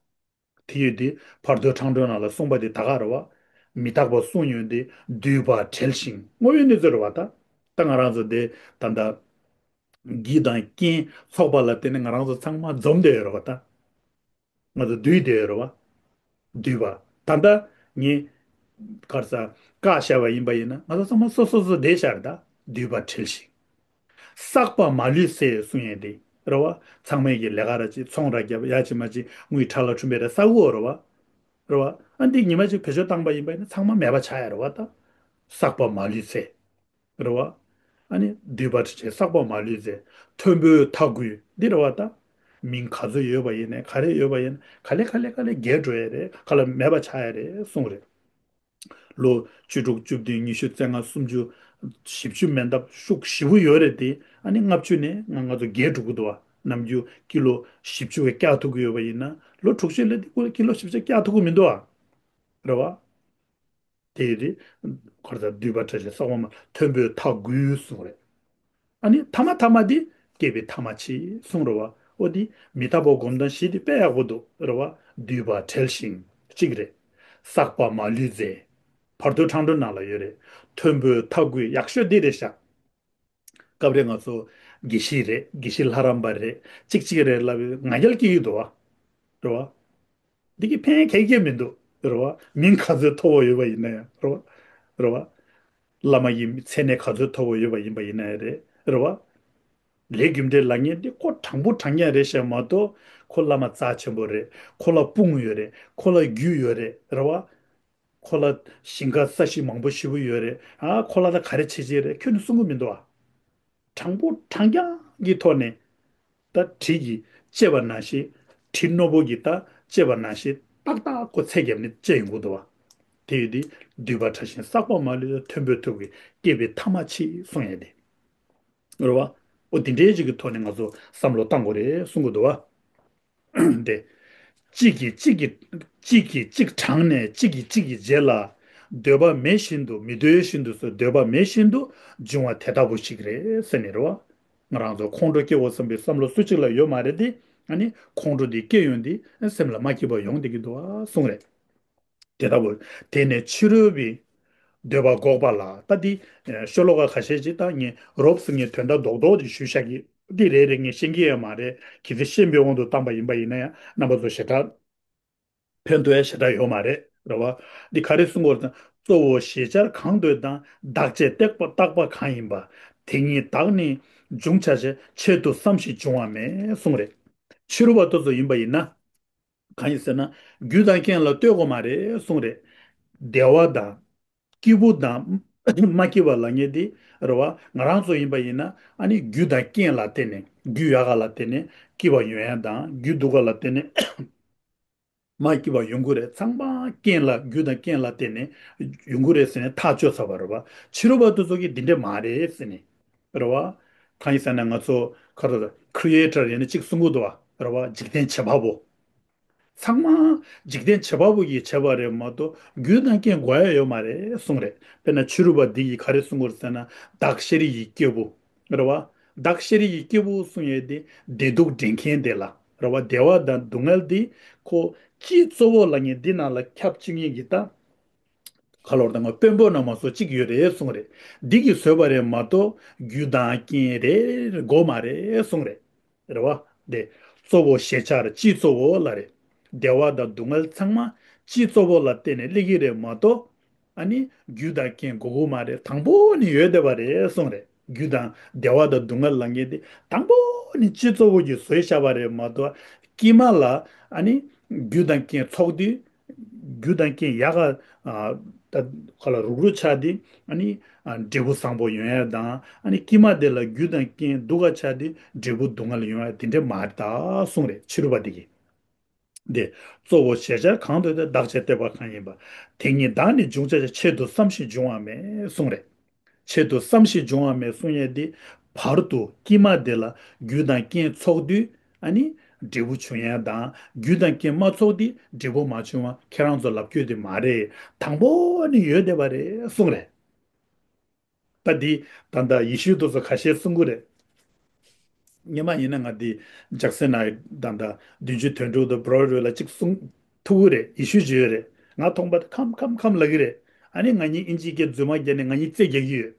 དེ་ཡོད་དེ། བར་དོའི་འཕྲང་སྒྲོལ་ནང་ལ་གསུངས་པ་དེ་ད་ག་རེད་བ། མི་རྟག་པ་གསུངས་ཡོད་དེ། འདུས་པ་བྲལ་ཞིང་། དངོས་ཡོད་གནས་ཚུལ་རེད་བ་ད། ད་ང་རང་ཚོ་དེ་ད་ལྟ་རྒྱུ་དང་རྐྱེན་ཚོགས་པ་ལ་བརྟེན་ནས་ང་རང་ཚོ་ཚང་མ་འཛོམས་བསྡད་ཡོད་རེད་བ་ད། ང་ཚོ་འདུས་བསྡད་ཡོད་རེད་བ། འདུས་པ། ད་ལྟ་ངས་ག་རེ་ཟ་བཀག་བཞག་པ་ཡིན་པ་ཡིན་ན་ང་ཚོ་ཚང་མ་སོ་སོ་སོ་བསྡད་བཞག་རེད་ད། འདུས་པ་བྲལ་ཞིང་། བསགས་པ་མ་ལུས་ཟད་གསུང་ཡས་དེ་རེད་བ། ཚང་མས་ཀྱི་ལས་ཀ་ར་ཅིག་ཚོང་ར་རྒྱབ་ཡ་ཅིག་མ་ཅིག་དངུལ་ཁྲ་ལ་ཁྲུམ་པའི་ར་ས་འོ་རེད་བ། རེད་བ། ཨ་འདི་ཉི་མ་ཅིག་བེད་སྤྱོད་བཏང་པ་ཡིན་པ་ཡིན་ན་ཚང་མ་མེད་པ་ཆགས་ཡ་རེད་བ་ད། བསགས་པ་མ་ལུས་ཟད། རེད་བ། ཨ་ནི་འདུས་པ་བྲལ་ཞིང་བསགས་པ་མ་ལུས་ཟད། མཐོན་པོའི་མཐའ་བསྐུལ་འདི་རེད་བ་ད། མིང་ག་ཚོད་ཡོད་པ་ཡིན་ནའི་ག་རེ་ཡོད་པ་ཡིན་ན་ག་ལེ་ག་ལེ་ག་ལེ་རྒྱས་འགྲོ་ཡ་རེད། ག་ལ་མེད་པ་ཆགས་ཡ་རེད་གསུངས་རེད། ལོ་བཅུ་དྲུག་བཅུ་བདུན་ཉི་ཤུ་རྩ་ལྔ་སུམ་ཅུ་བཞི་བཅུ་མན་འདབས་ཤུགས་ཞེ་པོ་ཡོད་རེད་དེ། ཨ་ནི་ལྔ་བཅུ་ནས་ང་ང་ཚོ་རྒས་འགྲོ་གི་འདུག་བ། ནམ་རྒྱུན་ཀི་ལོ་བཞི་བཅུ་བས་བཀྱག་ཐུབ་ཀྱི་ཡོད་པ་ཡིན་ན་ལོ་དྲུག་ཅུ་ལ་དེ་ཀི་ལོ་བཞི་བཅུ་བཀྱག་ཐུབ་ཀྱི་མི་འདུག་བ། རེད་བ། དེ་ཡི་དེ། ག་རེ་ཟ་འདུས་པ་བྲལ་ཞིང་བསགས་པ་མ་མཐོན་པོའི་མཐའ་བསྐུལ་གསུངས་རེད། ཨ་ནི་ཐ་མ་ཐ་མ་དེ་སྐྱེས་པའི་ཐ་མ་མཆིས་གསུངས་རེད་བ། འོ་དེ་མི་རྟག་པ་སྒོམ་སྟངས་བཞི་དེ་དཔེ་ཡག་པོ་འདུག་རེད་བ། འདུས་པ་བྲལ་ཞིང་གཅིག་རེད། བསགས་པ་མ་ལུས་ཟད། བར་དོའི་འཕྲང་སྒྲོལ་ནང་ལ་ཡོད་རེད། མཐོན་པོའི་མཐའ་བསྐུལ་ཡག་ཤོས་འདི་རེད་ཤག་སྐབས་རེ་ང་ཚོ་དགེ་བཤེས་རེད། དགེ་བཤེས་ལྷ་རམས་པ་རེད། གཅིག་གཅིག་རེད་ལབ་ང་རྒྱལ་སྐྱེ་གི་འདུག་བ། རེད་བ། འདི་གི་ཕན་ཁེ་ཁེ་མི་འདུག་རེད་བ། མིང་ག་ཚོད་མཐོ་བོ་ཡོད་པ་ཡིན་ན་ཡང་རེད་བ། རེད་བ། བླ་མ་ཡི་མཚན་གནས་ག་ཚོད་མཐོ་བོ་ཡོད་པ་ཡིན་པ་ཡིན་ན་ཡང་རེད། རེད་བ། ལས་རྒྱུ་འབྲས་ལབ་མཁན་འདི་ཁོ་དྲང་པོ་དྲང་རྐྱང་རེད་ཤག་མ་གཏོགས་ཁོ་བླ་མ་རྩ་ཆེན་པོ་རེད། ཁོ་ལ་དཔུང་ཡོད་རེད། ཁོ་ལ་རྒྱུ་ཡོད་རེད། རེད་བ། ཁོ་ལ་ཞིང་ཁ་ས་གཞི་མང་པོ་ཞེ་པོ་ཡོད་རེད། ཨ་ཁོ་ལ་ད་ག་རེ་བྱེད་ཀྱི་རེད་ཁྱོན་ནས་གསུང་གི་མི་འདུག་ཨ། དྲང་པོ་དྲང་རྐྱང་གི་ཐོག་ནས་ད་གྲི་གིས་བཅད་པ་ནང་བཞིན། གྲི་རྣོ་པོ་གིས་ད་བཅད་པ་ནང་བཞིན་ཏག་ཏག་ཁོ་ཚད་བརྒྱབ་ནས་བཅད་ཡོང་གི་འདུག་བ། དེ་ཡོད་དེ། འདུས་པ་བྲལ་ཞིང་བསགས་པ་མ་ལུས་པའི་མཐོན་པོའི་ཐུགས་ཀྱི་སྐྱེས་པའི་ཐ་མ་མཆིས་གསུང་ཡས་དེ། རེད་བ། འོ་དེ་འདྲའི་ཅིག་གི་ཐོག་ནས་ང་ཚོ་བསམ་བློ་བཏང་དགོས་རེད་གསུང་གི་འདུག་བ། དེ། གཅིག་གིས་གཅིག་གིས་གཅིག་གིས་གཅིག་དྲངས་ནས་གཅིག་གིས་གཅིག་གི་རྗེས་ལ། འདོད་པ་མེད་བཞིན་དུ་མི་སྡོད་བཞིན་དུ་སོ་འདོད་པ་མེད་བཞིན་དུ་འབྱུང་བ་དེ་ལྟ་བུ་ཞིག་རེད་ཟེར་ནས་རེད་བ། ང་རང་ཚོ་ཁོང་ཁྲོ་སྐྱེ་དགོས་བསམ་པའི་བསམ་བློ་སུ་གཅིག་ལ་ཡོད་མ་རེད་དེ། ཨ་ནི་ཁོང་ཁྲོ་དེ་སྐྱེ་ཡོང་དེ་སེམས་ལ་མ་སྐྱིད་པ་ཡོང་བསྡད་ཀྱི་འདུག་ཨ་གསུངས་རེད། དེ་ལྟ་བུ། དེ་ནས་ཕྱི་རོལ་པའི་འདོད་པ་འགོག་པ་ལ། ད་འདི་ཤོ་ལོ་ཀ་ཁ་ཤས་ཅིག་ད་ངས་རོབ་ཙམ་ངས་དོན་དག་རྡོག་རྡོག་ཅིག་ཞུས་བཞག་གི། འདི་རེ་རེ་ངས་ཤེས་ཀྱི་ཡོད་མ་རེད། གལ་སྲིད་ཤེས་པའི་དབང་དུ་བཏང་པ་ཡིན་པ་ཡིན་ན་ཡང་རྣམ་པ་ཚོ་ཞེ་དྲག་ཕན་ཐོགས་ཡ་ཞེ་དྲག་ཡོད་མ་རེད། རེད་བ། འདི་ག་རེ་གསུང་གི་ཡོད་རེད་ཟེར་ན། གཙོ་བོ་ཞེས་བྱར་གང་འདོད་དང་། བདག་ཅེས་བཏགས་པ་བཏགས་པ་གང་ཡིན་པ། དེ་ཉིད་བདག་ནི་འབྱུང་བྱ་ཞེས། ཆེད་དུ་བསམ་ཞིང་འབྱུང་བ་མེད་གསུངས་རེད། ཕྱི་རོལ་པ་དེ་ཚོ་ཡིན་པ་ཡིན་ན། གང་ཡིན་ཟེར་ན། རྒྱུ་དང་རྐྱེན་ལ་ལྟོས་དགོས་མ་རེད་གསུངས་རེད། བདེ་བ་དང་སྐྱིད་པོ་དང་མ་སྐྱིད་པ་ལབ་མཁན་དེ་རེད་བ། ང་རང་ཚོ་ཡིན་པ་ཡིན་ན། ཨ་ནི་རྒྱུ་དང་རྐྱེན་ལ་བརྟེན་ནས། རྒྱུ་ཡག་ག་ལ་བརྟེན་ནས་སྐྱིད་པ་ཡོང་ཡ་དང་། རྒྱུ་སྡུག་ག་ལ་བརྟེན་ནས་མ་སྐྱིད་པ་ཡོང་གི་རེད། ཚང་མ་རྐྱེན་ལ། རྒྱུ་དང་རྐྱེན་ལ་བརྟེན་ནས་ཡོང་གི་རེད་ཟེར་ནས་ཐག་གཅོད་ཚར་བ་རེད་བ། ཕྱི་རོལ་པ་དེ་ཚོ་གིས་འདི་འདྲ་མ་རེད་ཟེར་ནས། རེད་བ། གང་ཡིན་ཟེར་ན། ང་ཚོ་ག་རེ་ཟེར། ཁི་རི་ཨེ་ཊར་ཡིན་ན་གཅིག་གསུང་གི་འདུག་བ། རེད་བ། འཇིག་རྟེན་བྱེད་པ་པོ། ཚང་མ་འཇིག་རྟེན་བྱེད་པ་པོ་གིས་བྱས་པ་རེད་མ་གཏོགས། རྒྱུ་དང་རྐྱེན་དགོས་ཡ་ཡོད་མ་རེད་གསུངས་རེད། དཔེར་ན་ཕྱི་རོལ་པ་འདི་གིས་ག་རེ་གསུང་གི་ཡོད་རེད་ཟེར་ན། བདག་ཤེས་རིག་གི་སྐྱེས་བུ། རེད་བ། བདག་ཤེས་རིག་གི་སྐྱེས་བུ་གསུང་ཡས་དེ་བདེ་སྡུག་འདྲེན་མཁན་དེ་ལ། རེད་བ། བདེ་བ་དང་སྡུག་བསྔལ་དེ་ཁོ་སྤྱི་གཙོ་བོ་ལབ་མཁན་འདི་ནང་ལ་ཁྱབ་བཅུག་མཁན་གྱི་ད། ཁ་ལོར་དང་དཔོན་པོ་རྣམས་སོགས་གཅིག་ཡོད་རེད་གསུངས་རེད། འདི་གིས་བཟོས་པ་རེད་མ་གཏོགས། རྒྱུ་དང་རྐྱེན་རེ་རེ་དགོས་མ་རེད་གསུངས་རེད། རེད་བ། དེ་གཙོ་བོ་ཞེས་བྱར་སྤྱི་གཙོ་བོ་ལ་རེད། བདེ་བ་དང་སྡུག་བསྔལ་ཚང་མ་སྤྱི་གཙོ་བོ་ལ་བརྟེན་ནས་སླེབས་ཀྱི་རེད་མ་གཏོགས། ཨ་ནི་རྒྱུ་དང་རྐྱེན་དགོས་ཀྱི་མ་རེད། དང་པོ་ནས་ཡོད་བསྡད་པ་རེད་གསུངས་རེད། རྒྱུ་དང་བདེ་བ་དང་སྡུག་བསྔལ་ལབ་མཁན་དེ་དང་པོ་ནས་སྤྱི་གཙོ་བོ་གིས་བཟོས་བཞག་པ་རེད་མ་གཏོགས། དཀྱིལ་མ་ལ་ཨ་ནི་རྒྱུ་དང་རྐྱེན་ཚོགས་དུས། རྒྱུ་དང་རྐྱེན་ཡག་ག་ཨ། ད་ག་ལ་རུག་རུག་ཆགས་དུས། ཨ་ནི་ཨ། འབྲས་བུ་བཟང་པོ་ཡོང་ཡ་དང་། ཨ་ནི་དཀྱིལ་མ་དེ་ལ་རྒྱུ་དང་རྐྱེན་སྡུག་ག་ཆགས་དུས་འབྲས་བུ་སྡུག་བསྔལ་ཡོང་ཡ་དེ་འདྲ་མ་རེད་ད་གསུངས་རེད། ཕྱི་རོལ་པ་དེ་གིས། དེ་གཙོ་བོ་ཞེས་བྱར་གང་འདོད་དེ། བདག་ཅེས་བཏགས་པ་གང་ཡིན་པ། དེ་ཉིད་བདག་ནི་འབྱུང་བྱ་ཞེས། ཆེད་དུ་བསམ་ཞིང་འབྱུང་བ་མེད་གསུངས་རེད། ཆེད་དུ་བསམ་ཞིང་འབྱུང་བ་མེད་གསུང་ཡས་དེ། བར་དུ་དཀྱིལ་མ་དེ་ལ་རྒྱུ་དང་རྐྱེན་ཚོགས་དུས། ཨ་ནི་འབྲས་བུ་བྱུང་ཡ་དང་། རྒྱུ་དང་རྐྱེན་མ་ཚོགས་དུས་འབྲས་བུ་མ་བྱུང་བ་ཁྱེད་རང་ཚོ་ལབ་རྒྱུ་དེ་མ་རེད། དང་པོ་ནས་ཡོད་བསྡད་པ་རེད་གསུངས་རེད། ད་འདི་ད་ལྟ་ཡེ་ཤུ་དེ་ཚོ་ཁ་ཤས་གསུང་གི་རེད། སྔོན་མ་ཡིན་ན་ང་འདི་ཇག་སན་ན་ད་ལྟ་བདུན་ཅུ་དོན་དྲུག་དང་བྷྲོ་ཌི་ཝེ་ལ་གཅིག་གསུང་ཐུབ་ཀྱི་རེད། ཡེ་ཤུ་ཅིག་ཡོད་རེད། ང་མཐོང་པ་དེ་ཁམ་ཁམ་ཁམ་ལབ་ཀྱི་རེད། ཨ་ནི་ང་གཉིས་དབྱིན་ཇིའི་སྐད་རྫུན་མ་རྒྱག་ནས་ང་གཉིས་རྩོད་རྒྱག་གི་ཡོད།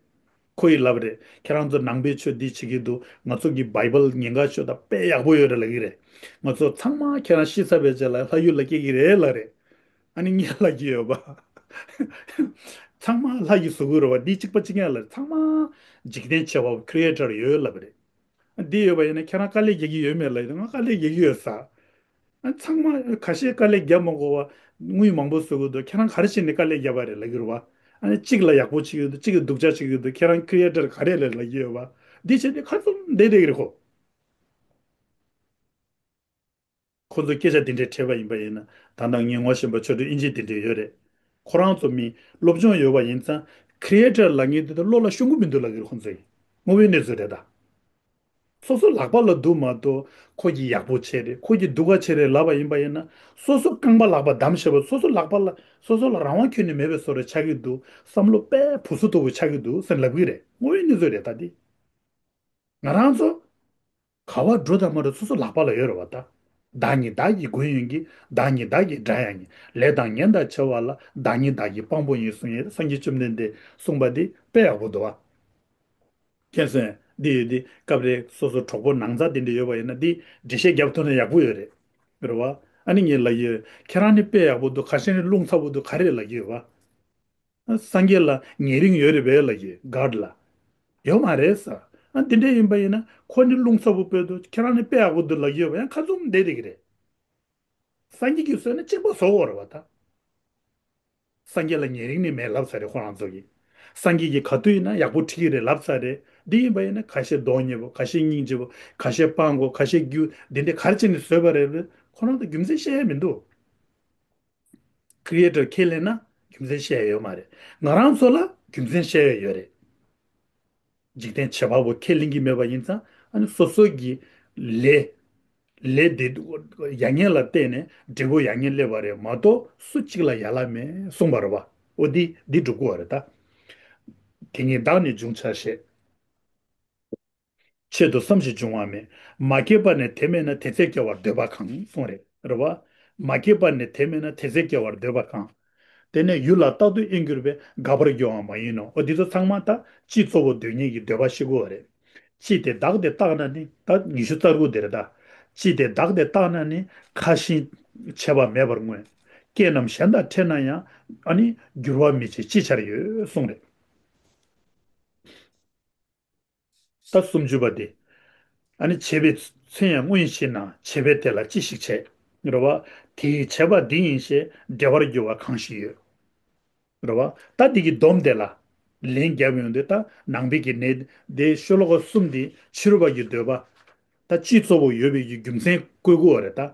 ཁོ་ཡིས་ལབ་རེད། ཁྱེད་རང་ཚོ་ནང་པའི་ཆོས་འདི་བྱེད་ཀྱི་འདུག་ང་ཚོ་གི་བྷའི་བལ་ཉེན་ཁ་ཆོས་ད་དཔེ་ཡག་པོ་ཡོད་རེད་ལབ་ཀྱི་རེད། ང་ཚོ་ཚང་མ་ཁྱེད་རང་ཤི་ཚར་བའི་རྗེས་ལ་ལྷ་ཡུལ་ལ་སྐྱེ་གི་རེད་ལབ་རེད། ཨ་ནི་ངས་ལབ་ཀྱི་ཡོད་པ། ཚང་མ་ལྷ་ཡི་གཟུགས་པོ་རེད་བ། འདི་གཅིག་པ་གཅིག་རྐྱང་ལ་ཚང་མ་འཇིག་རྟེན་བྱེད་པ་པོ་ཁི་རི་ཨེ་ཊར་ཡོད་ལབ་པ་རེད། འདི་ཡོད་པ་ཡིན་ན་ཁྱེད་རང་དཀའ་ལས་རྒྱག་གི་ཡོད་མེད་ལབ་ཡོད། ང་དཀའ་ལས་རྒྱག་གི་ཡོད་ས། ཨ་ཚང་མ་ཁ་ཤས་དཀའ་ལས་རྒྱག་མ་དགོས་པ་དངུལ་མང་པོ་བཟོ་གི་འདུག་ཁྱེད་རང་ག་རེ་བྱས་ནས་དཀའ་ལས་རྒྱབ་པ་རེད་ལབ་ཀྱི་རེད་བ། ཨ་ནི་གཅིག་ལ་ཡག་པོ་བྱེད་ཀྱི་འདུག་གཅིག་གིས་སྡུག་ཅག་བྱེད་ཀྱི་འདུག་ཁྱེད་རང་ཁི་རི་ཨེ་ཊར་ག་རེ་རེད་ལབ་ཀྱི་ཡོད་བ། འདི་བྱས་ཏེ་ཁ་བཙུམ་བསྡད་བསྡད་ཀྱི་རེད་ཁོ། ཁོ་ཚོ་སྐད་ཆ་དེ་འདྲས་དྲིས་པ་ཡིན་པ་ཡིན་ན། ད་ལྟ་ངས་ངོ་ཤེས་པ་ཆོས་སྒྲོན་དབྱིན་ཇི་དེ་འདྲས་ཡོད་རེད། ཁོ་རང་ཚོ་མི་སློབ་སྦྱོང་ཡོད་པ་ཡིན་ཙང་། ཁི་རི་ཨེ་ཊར་ལབ་མཁན་དེ་ཚོ་བློ་ལ་ཤོང་གི་མི་འདུག་ལབ་ཀྱི་རེད། ཁོ་ཚོ་ཡིན་དངོས་པོའི་གནས་ཚུལ་རེད་ད། སོ་སོ་ལག་པ་ལ་འདུག་མ་གཏོགས། ཁོ་གིས་ཡག་པོ་བྱས་རེད། ཁོ་གིས་སྡུག་ག་བྱས་རེད་ལབ་པ་ཡིན་པ་ཡིན་ན། སོ་སོ་རྐང་པ་ལག་པ་བསྡམས་བྱས་པ། སོ་སོ་ལག་པ་ལ་སོ་སོ་ལ་རང་དབང་ཁྱོན་ནས་མེད་པའི་བཟོ་འདྲ་ཆགས་ཀྱི་འདུག་བསམ་བློ་དཔེ་བུ་སུ་ཐོག་པོ་ཆགས་ཀྱི་འདུག་ཟེར་ལབ་ཀྱི་རེད། དངོས་ཡོད་གནས་ཚུལ་རེད་ད་འདི། ང་རང་ཚོ་ག་པར་འགྲོ་དང་མ་འགྲོ་སོ་སོ་ལག་པ་ལ་ཡོད་རེད་བ་ད། བདག་ཉིད་བདག་གི་མགོན་ཡིན་གྱི། བདག་ཉིད་བདག་གི་དགྲ་ཡང་ཡིན། ལས་དང་ངན་དང་བྱ་བ་ལ། བདག་ཉིད་བདག་གི་དཔང་པོ་ཡིན་གསུངས་ཡས་སངས་རྒྱས་བཅོམ་ལྡན་འདས་གསུངས་པ་འདི་དཔེ་ཡག་པོ་འདུག་བ། མཁྱེན་སོང་། འདི་ཡོད་དེ་སྐབས་རེ་སོ་སོ་གྲོགས་པོ་ནང་ཚ་དེ་འདྲ་ཡོད་པ་ཡིན་ན་འདི་འགྲེལ་བཤད་རྒྱབ་ཐུབ་ན་ཡག་པོ་ཡོད་རེད། རེད་བ། ཨ་ནི་ངས་ལབ་ཡོད། ཁྱེད་རང་ནི་དཔེ་ཡག་པོ་འདུག་ཁ་ཤས་ནི་རླུང་ཚ་པོ་འདུག་ག་རེ་ལབ་ཀྱི་ཡོད་བ། སངས་རྒྱས་ལ་ཉེ་རིང་ཡོད་རེད་པས་ལབ་ཀྱི་གཱཌ་ལ། ཡོད་མ་རེད་ས། ཨ་འདི་འདྲ་ཡིན་པ་ཡིན་ན་ཁོ་ནི་རླུང་ཚ་པོ་དཔེ་འདུག་ཁྱེད་རང་ནི་དཔེ་ཡག་པོ་འདུག་ལབ་ཀྱི་ཡོད་བ། ཡང་ཁ་བཙུམ་བསྡད་བསྡད་ཀྱི་རེད། སངས་རྒྱས་ཀྱིས་བཟོས་ན་གཅིག་པ་བཟོ་དགོས་རེད་བ་ད། སངས་རྒྱས་ལ་ཉེ་རིང་ནི་མེད་ལབ་ཚར་རེད་ཁོ་རང་ཚོ་གིས། སངས་རྒྱས་ཀྱིས་ག་དུས་ཡིན་ན་ཡག་པོ་ཁྲིད་ཀྱི་རེད་ལབ་ཚར་རེད། འདི་ཡིན་པ་ཡིན་ན་ཁ་ཤས་གདོང་ཉེས་པོ། ཁ་ཤས་སྙིང་རྗེ་པོ། ཁ་ཤས་སྤྲང་པོ། ཁ་ཤས་རྒྱུ་འདི་འདྲ་ག་རེ་བྱས་ནས་བཟོས་པ་རེད་རེད། ཁོ་རང་ཚོ་རྒྱུ་མཚན་བཤད་ཡ་མི་འདུག་ཁི་རི་ཨེ་ཊར་ཁས་ལེན་ན་རྒྱུ་མཚན་བཤད་ཡ་ཡོད་མ་རེད། ང་རང་ཚོ་ལ་རྒྱུ་མཚན་བཤད་ཡ་ཡོད་རེད། འཇིག་རྟེན་བྱེད་པ་པོ་ཁས་ལེན་གྱི་མེད་པ་ཡིན་ཙང་། ཨ་ནི་སོ་སོ་གི་ལས། ལས་དེ་ཡག་ཉེས་ལ་བལྟས་ནས་འབྲས་བུ་ཡག་ཉེས་སླེབས་པ་རེད་མ་གཏོགས་སུ་གཅིག་ལ་ཡ་ལ་མེད་གསུངས་པ་རེད་བ། འོ་འདི་འདི་སྒྲུབ་དགོས་པ་རེད་ད། དེ་ཉིད་བདག་ནི་འབྱུང་བྱ་ཞེས། ཆེད་དུ་བསམ་ཞིང་འབྱུང་བ་མེད། མ་སྐྱེས་པ་ནི་དེ་མེད་ན། དེ་ཚེ་སྐྱེ་བར་འདོད་པ་གང་གསུངས་རེད། རེད་བ། མ་སྐྱེས་པ་ནི་དེ་མེད་ན། དེ་ཚེ་སྐྱེ་བར་འདོད་པ་གང་། དེ་ནས་ཡུལ་ལ་རྟག་ཏུ་དབྱེན་གྱུར་པས། འགག་པར་འགྱུར་བ་མ་ཡིན་ནོ། འོ་འདི་ཚོ་ཚང་མ་ད་སྤྱི་གཙོ་བོ་འདོད་མཁན་གྱི་འདོད་པ་ཤེས་དགོས་པ་རེད། སྤྱི་དེ་བདག་དེ་བཏགས་ན་ནི། ད་ཉི་ཤུ་རྩ་དགུ་དེ་རེད་ད། སྤྱི་དེ་བདག་དེ་བཏགས་ན་ནི་ཁ་ཞེ་ཆད་པ་མེད་པར་མངོན། རྐྱེན་རྣམས་གཞན་དང་འཕྲད་ན་ཡང་། ཨ་ནི་འགྱུར་བ་མི་བྱེད་ཅི་བྱར་ཡོད་གསུངས་རེད། ད་སུམ་ཅུ་པ་དེ། ཨ་ནི་བྱས་པའི་མཚན་ཡང་མངོན་ཤེ་ན། བྱས་པས་དེ་ལ་ཅི་ཞིག་བྱེད། རེད་བ། དེའི་བྱས་པ་འདི་ཡིན་ཞེས། འགྲེལ་པར་འགྱུར་བ་གང་ཞིག་ཡོད། རེད་བ། ད་འདི་གི་སྡོམ་དེ་ལ་ལན་བརྒྱབ་ཡོང་དུས། ད་ནང་པའི་གི་ནི་དེ་ཤོ་ལོ་ཀ་གསུམ་འདི་ཕྱི་རོལ་པ་གི་འདོད་པ། ད་སྤྱི་གཙོ་བོ་ཡོད་པའི་གི་རྒྱུ་མཚན་བཀོད་དགོས་པ་རེད་ད།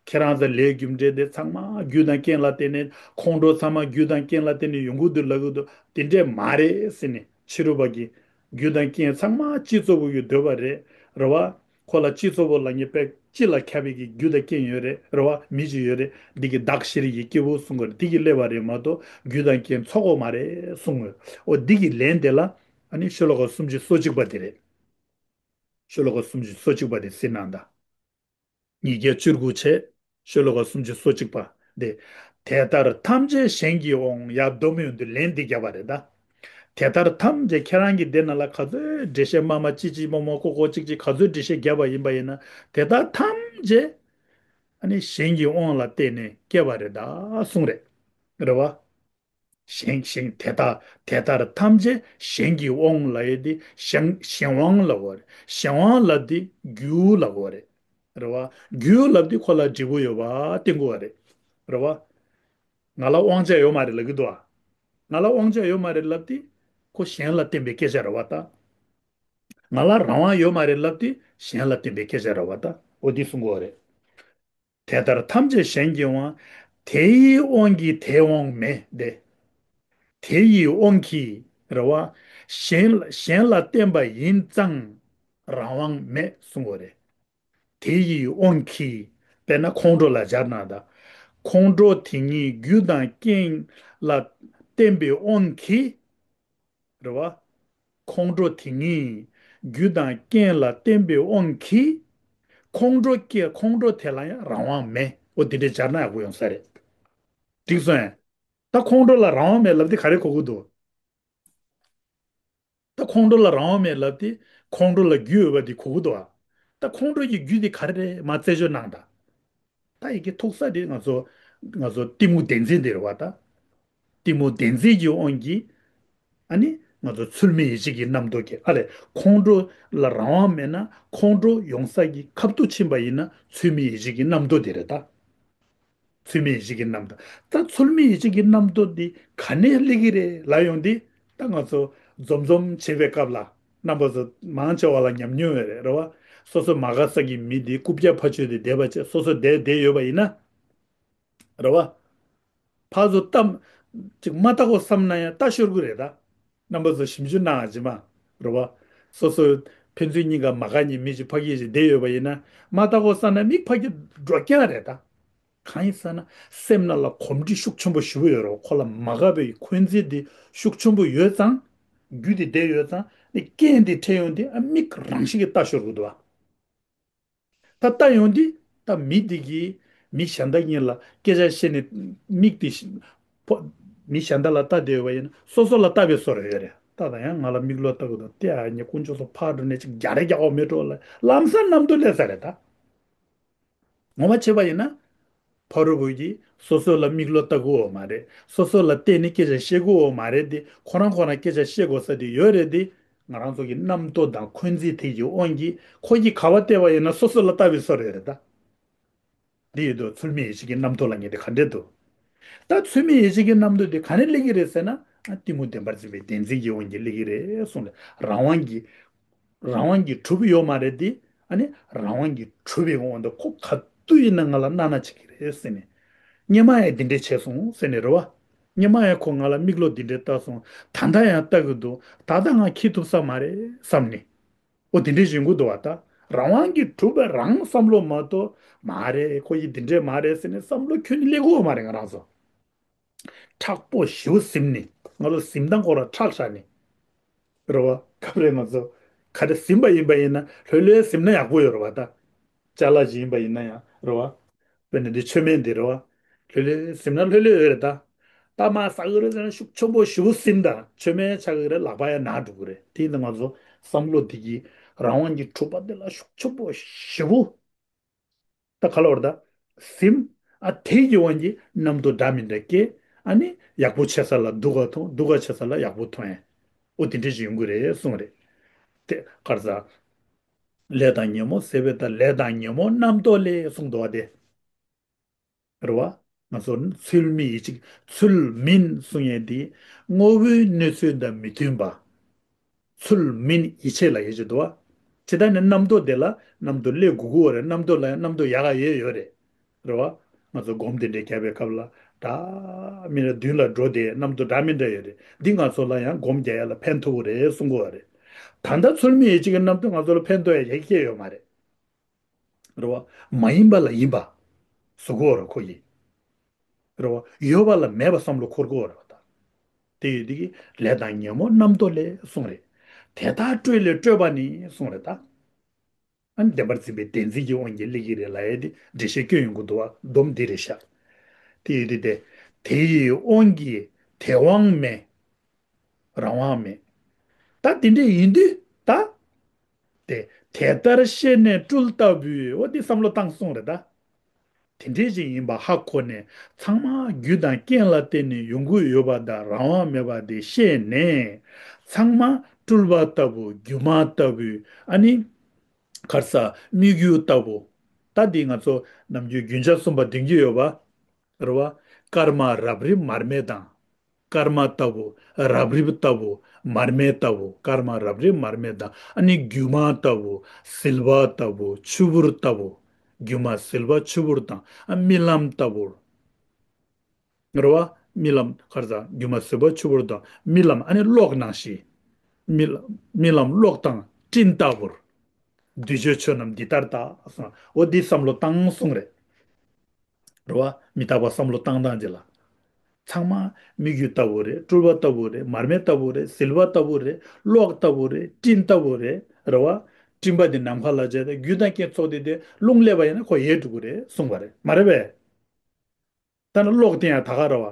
ཁྱེད་རང་ཚོ་ལས་རྒྱུ་འབྲས་དེ་ཚང་མ་རྒྱུ་དང་རྐྱེན་ལ་བརྟེན་ནས། ཁོང་ཁྲོ་ཚང་མ་རྒྱུ་དང་རྐྱེན་ལ་བརྟེན་ནས་ཡོང་གི་འདུག་ལབ་གི་འདུག་དེ་འདྲས་མ་རེད་ཟེར་ནས། ཕྱི་རོལ་པ་གིས་རྒྱུ་དང་རྐྱེན་ཚང་མ་སྤྱི་གཙོ་བོ་གི་འདོད་པ་རེད། རེད་བ། ཁོ་ལ་སྤྱི་གཙོ་བོ་ལབ་མཁན་དཔེ་སྤྱི་ལ་ཁྱབ་པའི་གི་རྒྱུ་དང་རྐྱེན་ཡོད་རེད། རེད་བ། མི་གཅིག་ཡོད་རེད། འདི་གི་བདག་ཤེས་རིག་གི་སྐྱེས་བུ་གསུང་གི་རེད། འདི་གི་སླེབས་པ་རེད་མ་གཏོགས། རྒྱུ་དང་རྐྱེན་ཚོགས་པ་མ་རེད་གསུང་གི། འོ་འདི་གི་ལན་དེ་ལ། ཨ་ནི་ཤོ་ལོ་ཀ་སུམ་ཅུ་སོ་གཅིག་པ་དེ་རེད། ཤོ་ལོ་ཀ་སུམ་ཅུ་སོ་གཅིག་པ་དེ་གཟིགས་གནང་དང་། ཉིས་བརྒྱ་བཅུ་དགུ་བྱས། ཤོ་ལོ་ཀ་སུམ་ཅུ་སོ་གཅིག་པ་དེ། དེ་ལྟར་ཐམས་ཅད་གཞན་གྱིས་དབང་། ཡར་སྡོམ་ཡོང་དུས་ལན་འདི་བརྒྱབ་པ་རེད་ད། དེ་ལྟར་ཐམས་ཅད། ཁྱེད་རང་གི་དེ་ནང་ལ་ག་ཚོད་འགྲེལ་བཤད་མ་མ་ཅི་ཅི་མ་མ་ཀོ་ཀོ་ཅིག་ཅིག་ག་ཚོད་འགྲེལ་བཤད་བརྒྱབ་པ་ཡིན་པ་ཡིན་ན། དེ་དག་ཐམས་ཅད་ཨ་ནི་གཞན་གྱི་དབང་ལ་བརྟེན་ནས་སྐྱེས་པ་རེད་ད་གསུངས་རེད། རེད་བ། གཞན་གཞན་དེ་ལྟར་དེ་ལྟར་ཐམས་ཅད་གཞན་གྱི་དབང་ལབ་ཡས་དེ་གཞན་གཞན་དབང་ལབ་དགོས་རེད། གཞན་དབང་ལབ་དེ་རྒྱུ་ལབ་དགོས་རེད། རེད་བ། རྒྱུ་ལབ་དེ་ཁོ་ལ་འབྲས་བུ་ཡོད་པ་བསྟན་དགོས་པ་རེད། རེད་བ། ང་ལ་དབང་ཆ་ཡོད་མ་རེད་ལབ་ཀྱི་འདུག་ཨ། ང་ལ་དབང་ཆ་ཡོད་མ་རེད་ལབ་དེ་ཁོ་གཞན་ལ་བརྟེན་པའི་སྐད་ཆ་རེད་བ་ད། ང་ལ་རང་དབང་ཡོད་མ་རེད་ལབ་དེ་གཞན་ལ་བརྟེན་པའི་སྐད་ཆ་རེད་བ་ད། འོ་འདི་གསུང་གི་ཡོད་རེད། དེ་ལྟར་ཐམས་ཅད་གཞན་གྱི་དབང་། དེ་ཡི་དབང་གིས་དེའི་དབང་མེད་དེ། དེ་ཡི་དབང་གིས་རེད་བ། གཞན་གཞན་ལ་བརྟེན་པ་ཡིན་ཙང་རང་དབང་མེད་གསུང་གི་ཡོད་རེད། དེ་ཡི་དབང་གིས། དཔེར་ན་ཁོང་ཁྲོ་ལ་སྦྱར་ན་ད། ཁོང་ཁྲོ་དེ་ཉིད་རྒྱུ་དང་རྐྱེན་ལ་བརྟེན་པའི་དབང་གིས། རེད་བ། ཁོང་ཁྲོ་དེ་ཉིད་རྒྱུ་དང་རྐྱེན་ལ་བརྟེན་པའི་དབང་གིས། ཁོང་ཁྲོ་སྐྱེ། ཁོང་ཁྲོ་དེ་ལ་ཡང་རང་དབང་མེད། འོ་དེ་འདྲས་སྦྱར་ན་ཡག་པོ་ཡོང་ས་རེད། འགྲིག་སོང་ངས། ད་ཁོང་ཁྲོ་ལ་རང་དབང་མེད་ལབ་དེ་ག་རེ་གོ་གི་འདུག་ད་ཁོང་ཁྲོ་ལ་རང་དབང་མེད་ལབ་དེ། ཁོང་ཁྲོ་ལ་རྒྱུ་ཡོད་པ་དེ་གོ་གི་འདུག་ཨ། ད་ཁོང་ཁྲོ་གི་རྒྱུ་དེ་ག་རེ་རེད། མར་རྩད་གཅོད་གནང་དང་། ད་ཡི་གེ་ཐུག་ས་དེ་ང་ཚོ་ང་ཚོ་གཏི་མུག་བདེན་འཛིན་དེ་རེད་བ་ད། གཏི་མུག་བདེན་འཛིན་གྱི་དབང་གིས། ཨ་ནི་ང་ཚོ་ཚུལ་མིན་ཡིད་བྱེད་ཀྱི་རྣམ་རྟོག་སྐྱེ། ཨ་ལས་ཁོང་ཁྲོ་ལ་རང་དབང་མེད་ན། ཁོང་ཁྲོ་ཡོང་ས་ཀྱི་ཁ་ཐུག་ཕྱིན་པ་ཡིན་ན་ཚུལ་མིན་ཡིད་བྱེད་ཀྱི་རྣམ་རྟོག་དེ་རེད་ད། ཚུལ་མིན་ཡིད་བྱེད་ཀྱི་རྣམ་རྟོག་ད་ཚུལ་མིན་ཡིད་བྱེད་ཀྱི་རྣམ་རྟོག་འདི་ག་ནས་སླེབས་ཀྱི་རེད་ལབ་ཡོང་དུས། ད་ང་ཚོ་འཛོམས་འཛོམས་བྱེད་པའི་སྐབས་ལ། རྣམ་པ་ཚོ་མང་ཆེ་བ་ལ་ཉམས་མྱོང་ཡོད་རེད། རེད་བ། སོ་སོ་མ་དགའ་ས་གི་མི་འདི་རྐུབ་བཀྱག་ཕར་ཕྱོགས་དེ་བསྡད་པ་བྱས། སོ་སོ་བསྡད་བསྡད་ཡོད་པ་ཡིན་ན། རེད་བ། ཕར་ཚུར་ལྟ། ཅིག་མ་ལྟ་གོ་བསམ་ན་ཡང་ལྟ་ཤོར་གི་རེད་ད། རྣམ་པ་ཚོ་ཞིབ་འཇུག་གནང་ཡག་ཅིག་མ། རེད་བ། སོ་སོ་ཕན་ཚུན་གཉིས་ཀ་མ་དགའ་མཁན་མི་ཅིག་ཕ་གི་ཅིག་བསྡད་ཡོད་པ་ཡིན་ན། མ་ལྟ་གོ་བསམ་ན་མིག་ཕ་གི་འགྲོ་རྐྱང་རེད་ད། གང་ཡིན་ཟེར་ན། སེམས་ནང་ལ་གོམས་འདྲིས་ཤུགས་ཆེན་པོ་ཞེ་པོ་ཡོད་རེད། ཁོ་ལ་མ་དགའ་བའི་འཁོན་འཛིན་དེ་ཤུགས་ཆེན་པོ་ཡོད་ཙང་། རྒྱུ་དེ་བསྡད་ཡོད་ཙང་། ནི་རྐྱེན་དེ་འཕྲད་ཡོང་དུས། ཨ། མིག་རང་བཞིན་གྱིས་ལྟ་ཤོར་གི་འདུག་བ། ད་ལྟ་ཡོང་དུས་ད་མི་དེ་གིས་མི་གཞན་དག་གཉིས་ལ་སྐད་ཆ་བཤད་ནས། མིག་དེ་ཕོ། མི་གཞན་དག་ལ་ལྟ་བསྡད་ཡོད་པ་ཡིན་ན། སོ་སོ་ལ་ལྟ་བའི་བཟོ་འདྲ་ཡོད་རེད། ད་ད་ཡང་ང་ལ་མིག་ལོག་ལྟ་གི་འདུག་སྟེ། ཨ། ངས་དཀོན་མཆོག་གསུམ་ཕར་འགྲོ་ནས་ཅིག་རྒྱག་རེ་རྒྱག་དགོས་མེད་འགྲོ་ལ་ལམ་སང་རྣམ་རྟོག་སླེབས་ས་རེད་ད། ངོ་མ་བྱས་པ་ཡིན་ན། ཕ་རོལ་པོ་གིས་སོ་སོ་ལ་མིག་ལོག་ལྟ་གི་ཡོད་མ་རེད། སོ་སོ་ལ་བལྟས་ནས་སྐད་ཆ་བཤད་གི་ཡོད་མ་རེད་དེ། ཁོ་རང་ཁོ་རང་སྐད་ཆ་བཤད་དགོས་ས་དེ་ཡོད་རེད་དེ། ང་རང་ཚོ་གི་རྣམ་རྟོག་དང་འཁོན་འཛིན་དེ་གི་དབང་གིས། ཁོ་གིས་ག་པར་བལྟས་པ་ཡིན་ན་སོ་སོ་ལ་ལྟ་བའི་བཟོ་འདྲ་རེད་ད། འདི་ཡོད་དོ། ཚུལ་མིན་ཡིད་བྱེད་ཀྱི་རྣམ་རྟོག་ལབ་མཁན་དེ་ག་འདྲས་འདུག་ད་ཚུལ་མིན་ཡིད་བྱེད་ཀྱི་རྣམ་རྟོག་དེ་ག་ནས་སླེབས་ཀྱི་རེད་ཟེར་ན། ཨ། གཏི་མུག་བདེན་པར་འཛིན་པའི་བདེན་འཛིན་གྱི་དབང་གིས་སླེབས་ཀྱི་རེད་གསུངས་ཏེ། རང་དབང་གིས། རང་དབང་གིས་གྲུབ་ཡོད་མ་རེད་དེ། ཨ་ནི་རང་དབང་གིས་གྲུབ་པའི་དབང་དུ་ཁོ་ག་དུས་ཡིན་ན་ང་ལ་གནོད་ན་བྱེད་ཀྱི་རེད་ཟེར་ནས། སྔོན་མ་ཡང་འདི་འདྲས་བྱས་སོང་ཟེར་ནས་རེད་བ། སྔོན་མ་ཡང་ཁོ་ང་ལ་མིག་ལོག་འདི་འདྲས་བལྟས་སོང་། ད་ལྟ་ཡང་བལྟ་གི་འདུག་ད་ལྟ་ང་འཁྱེར་ཐུབ་ས་མ་རེད་བསམ་ནས། འོ་དེ་འདྲས་བྱེད་དགོས་འདུག་བ། ད་རང་དབང་གིས་གྲུབ་པའི་རང་བསམ་བློ་མ་གཏོགས། མ་རེད། ཁོ་ཡིས་འདི་འདྲས་མ་རེད་ཟེར་ནས་བསམ་བློ་ཁྱོན་ནས་སླེབས་ཀྱི་ཡོད་མ་རེད། ང་རང་ཚོ་མཁྲེགས་པོ་ཞེ་པོ་ཟིན་ནས། ང་ཚོ་ཟིན་སྟངས་ཁོ་རང་མཁྲེགས་བཞག་ནས། རེད་བ། སྐབས་རེ་ང་ཚོ་ ག་རེ་ཟིན་པ་ཡིན་པ་ཡིན་ན་ལྷོད་ལྷོད་ཟིན་ན་ཡག་པོ་ཡོད་རེད་བ་ད། ཅ་ལག་ཅིག་ཡིན་པ་ཡིན་ན་ཡང་རེད་བ། དཔེར་ན་འདི་མཆོད་མེ་འདི་རེད་བ། ལྷོད་ལྷོད་ཟིན་ན་ལྷོད་ལྷོད་ཡོད་རེད་ད། ད་མ་ཟ་གི་རེད་ཟེར་ན་ཤུགས་ཆེན་པོ་ཞེ་པོ་ཟིན་ད་མཆོད་མེ་ཆགས་ཀྱི་རེད། ལག་པ་ཡང་ན་འགྲོ་གི་རེད། དེ་ཡིན་ད་ང་ཚོ་བསམ་བློ་འདི་གི་རང་དབང་གི་གྲུབ་པ་འདི་ལ་ཤུགས་ཆེན་པོ་ཞེ་པོ། ད་ག་ལ་བར་ད། སེམས། ཨ་དེ་ཡི་དབང་གིས་རྣམ་རྟོག་འདྲ་མི་འདྲ་སྐྱེ། ཨ་ནི་ཡག་པོ་བྱེད་ས་ལ་སྡུག་ག་མཐོང་། སྡུག་ག་བྱེད་ས་ལ་ཡག་པོ་མཐོང་ཡ། ཨོ་དེ་འདྲ་ཞིག་ཡོང་གི་རེད་གསུངས་རེད། དེ་གར་ས། ལས་དང་ཉོན་མོངས་ཟད་པའི་ད་ལས་དང་ཉོན་མོངས་རྣམ་རྟོག་ལས་གསུངས་འདུག་བ་དེ། རེད་བ། ང་ཚོ་ཚུལ་མིན་ཡིད་ཆེས་ཚུལ་མིན་གསུང་ཡས་དེ་དངོས་པོའི་གནས་ཚུལ་དང་མི་མཐུན་པ། ཚུལ་མིན་ཡིད་ཆེས་ལ་ཡོད་ཀྱི་འདུག་བ། ཇི་ལྟར་ནི་རྣམ་རྟོག་དེ་ལ་རྣམ་རྟོག་སླེབས་དགོས་ཀྱི་ཡོད་རེད། རྣམ་རྟོག་ལ་ཡང་རྣམ་རྟོག་ཡག་ག་ཡོད་ཡོད་རེད། རེད་བ། ང་ཚོ་སྒོམ་དེ་འདྲའི་རྒྱབ་པའི་སྐབས་ལ་འདྲ་མི་འདྲ་མདུན་ལ་འགྲོ་དེ་རྣམ་རྟོག་འདྲ་མི་འདྲ་ཡོད་རེད། འདི་ང་ཚོ་ལ་ཡང་སྒོམ་རྒྱག་ཡ་ལ་ཕན་ཐོགས་རེད་གསུང་གི་ཡོད་རེད། ད་ལྟ་ཚུལ་མིན་ཡིད་ཆེས་ཀྱི་རྣམ་རྟོག་ང་ཚོ་ལ་ཕན་ཐོགས་ཡ་ཡག་གི་ཡོད་མ་རེད། རེད་བ། མ་ཡིན་པ་ལ་ཡིན་པ། བཟོ་གི་ཡོད་རེད་ཁོ་ཡིས། རེད་བ། ཡོད་པ་ལ་མེད་པ་བསམ་བློ་འཁོར་གི་ཡོད་རེད་བ་ད། དེ་ཡོད་དེ་གི་ལས་དང་ཉོན་མོངས་རྣམ་རྟོག་ལས་གསུངས་རེད། དེ་དག་སྤྲོས་ལས་སྤྲོས་པ་ནི་གསུངས་རེད་ད། ཨ་ནི་བདེན་པར་འཛིན་པའི་བདེན་འཛིན་གྱི་དབང་གིས་སླེབས་ཀྱི་རེད་ལབ་ཡས་དེ་འགྲེལ་བཤད་སྐྱོན་ཡོང་གི་འདུག་བ། སྡོམ་འདི་རེད་ཤག་དེ་ཡོད་དེ་དེ། དེ་ཡི་དབང་གིས་དེ་དབང་མེད། རང་དབང་མེད། ད་དེ་འདྲས་ཡིན་དུས་ད། དེ་དེ་ལྟར་ཤེས་ནས་སྤྲུལ་ལྟ་བུའི་འོ་དེ་བསམ་བློ་བཏང་གསུངས་རེད་ད། དེ་འདྲས་ཅིག་ཡིན་པ་ཧ་གོ་ནས་ཚང་མ་རྒྱུ་དང་རྐྱེན་ལ་བརྟེན་ནས་ཡོང་གི་ཡོད་པ་དང་རང་དབང་མེད་པ་དེ་ཤེས་ནས་ཚང་མ་སྤྲུལ་པ་ལྟ་བུ་སྒྱུ་མ་ལྟ་བུའི་ཨ་ནི། གར་ས་སྨིག་རྒྱུ་ལྟ་བུ། ད་འདི་ང་ཚོ་ནམ་རྒྱུན་རྒྱུན་ཆགས་གསུམ་པ་འདོན་གྱི་ཡོད་པ། རེད་བ། སྐར་མ་རབ་རིབ་མར་མེ་དང་། སྐར་མ་ལྟ་བུ། རབ་རིབ་ལྟ་བུ། མར་མེ་ལྟ་བུ། སྐར་མ་རབ་རིབ་མར་མེ་དང་། ཨ་ནི་སྒྱུ་མ་ལྟ་བུ། ཟིལ་པ་ལྟ་བུ། ཆུ་བུར་ལྟ་བུ། སྒྱུ་མ་ཟིལ་པ་ཆུ་བུར་དང་། ཨ་རྨི་ལམ་ལྟ་བུ། རེད་བ། རྨི་ལམ་གར་ས་སྒྱུ་མ་ཟིལ་པ་ཆུ་བུར་དང་རྨི་ལམ་ཨ་ནི་གློག་ནང་བཞིན། རྨི་ལམ་རྨི་ལམ་གློག་དང་སྤྲིན་ལྟ་བུར། བདུད་གཅོད་ཆོས་རྣམས་འདི་ལྟར་བལྟ། འོ་འདི་བསམ་བློ་བཏང་གསུངས་རེད། རེད་བ། མི་རྟག་པ་བསམ་བློ་བཏང་སྟངས་ཅིག་ལ། ཚང་མ་སྨིག་རྒྱུ་ལྟ་བུ་རེད། སྤྲུལ་པ་ལྟ་བུ་རེད། མར་མེ་ལྟ་བུ་རེད། ཟིལ་པ་ལྟ་བུ་རེད། གློག་ལྟ་བུ་རེད། སྤྲིན་ལྟ་བུ་རེད། རེད་བ། སྤྲིན་པ་འདི་ནམ་མཁའ་ལ་བྱས་ཏེ་རྒྱུ་དང་རྐྱེན་ཚོགས་ཏེ་དེ་རླུང་སླེབས་པ་ཡིན་ན་ཁོ་ཡལ་འགྲོ་གི་རེད་གསུངས་པ་རེད། མ་རེད་པས། ད་ནི་གློག་དེ་ཡང་ད་ག་རེད་བ།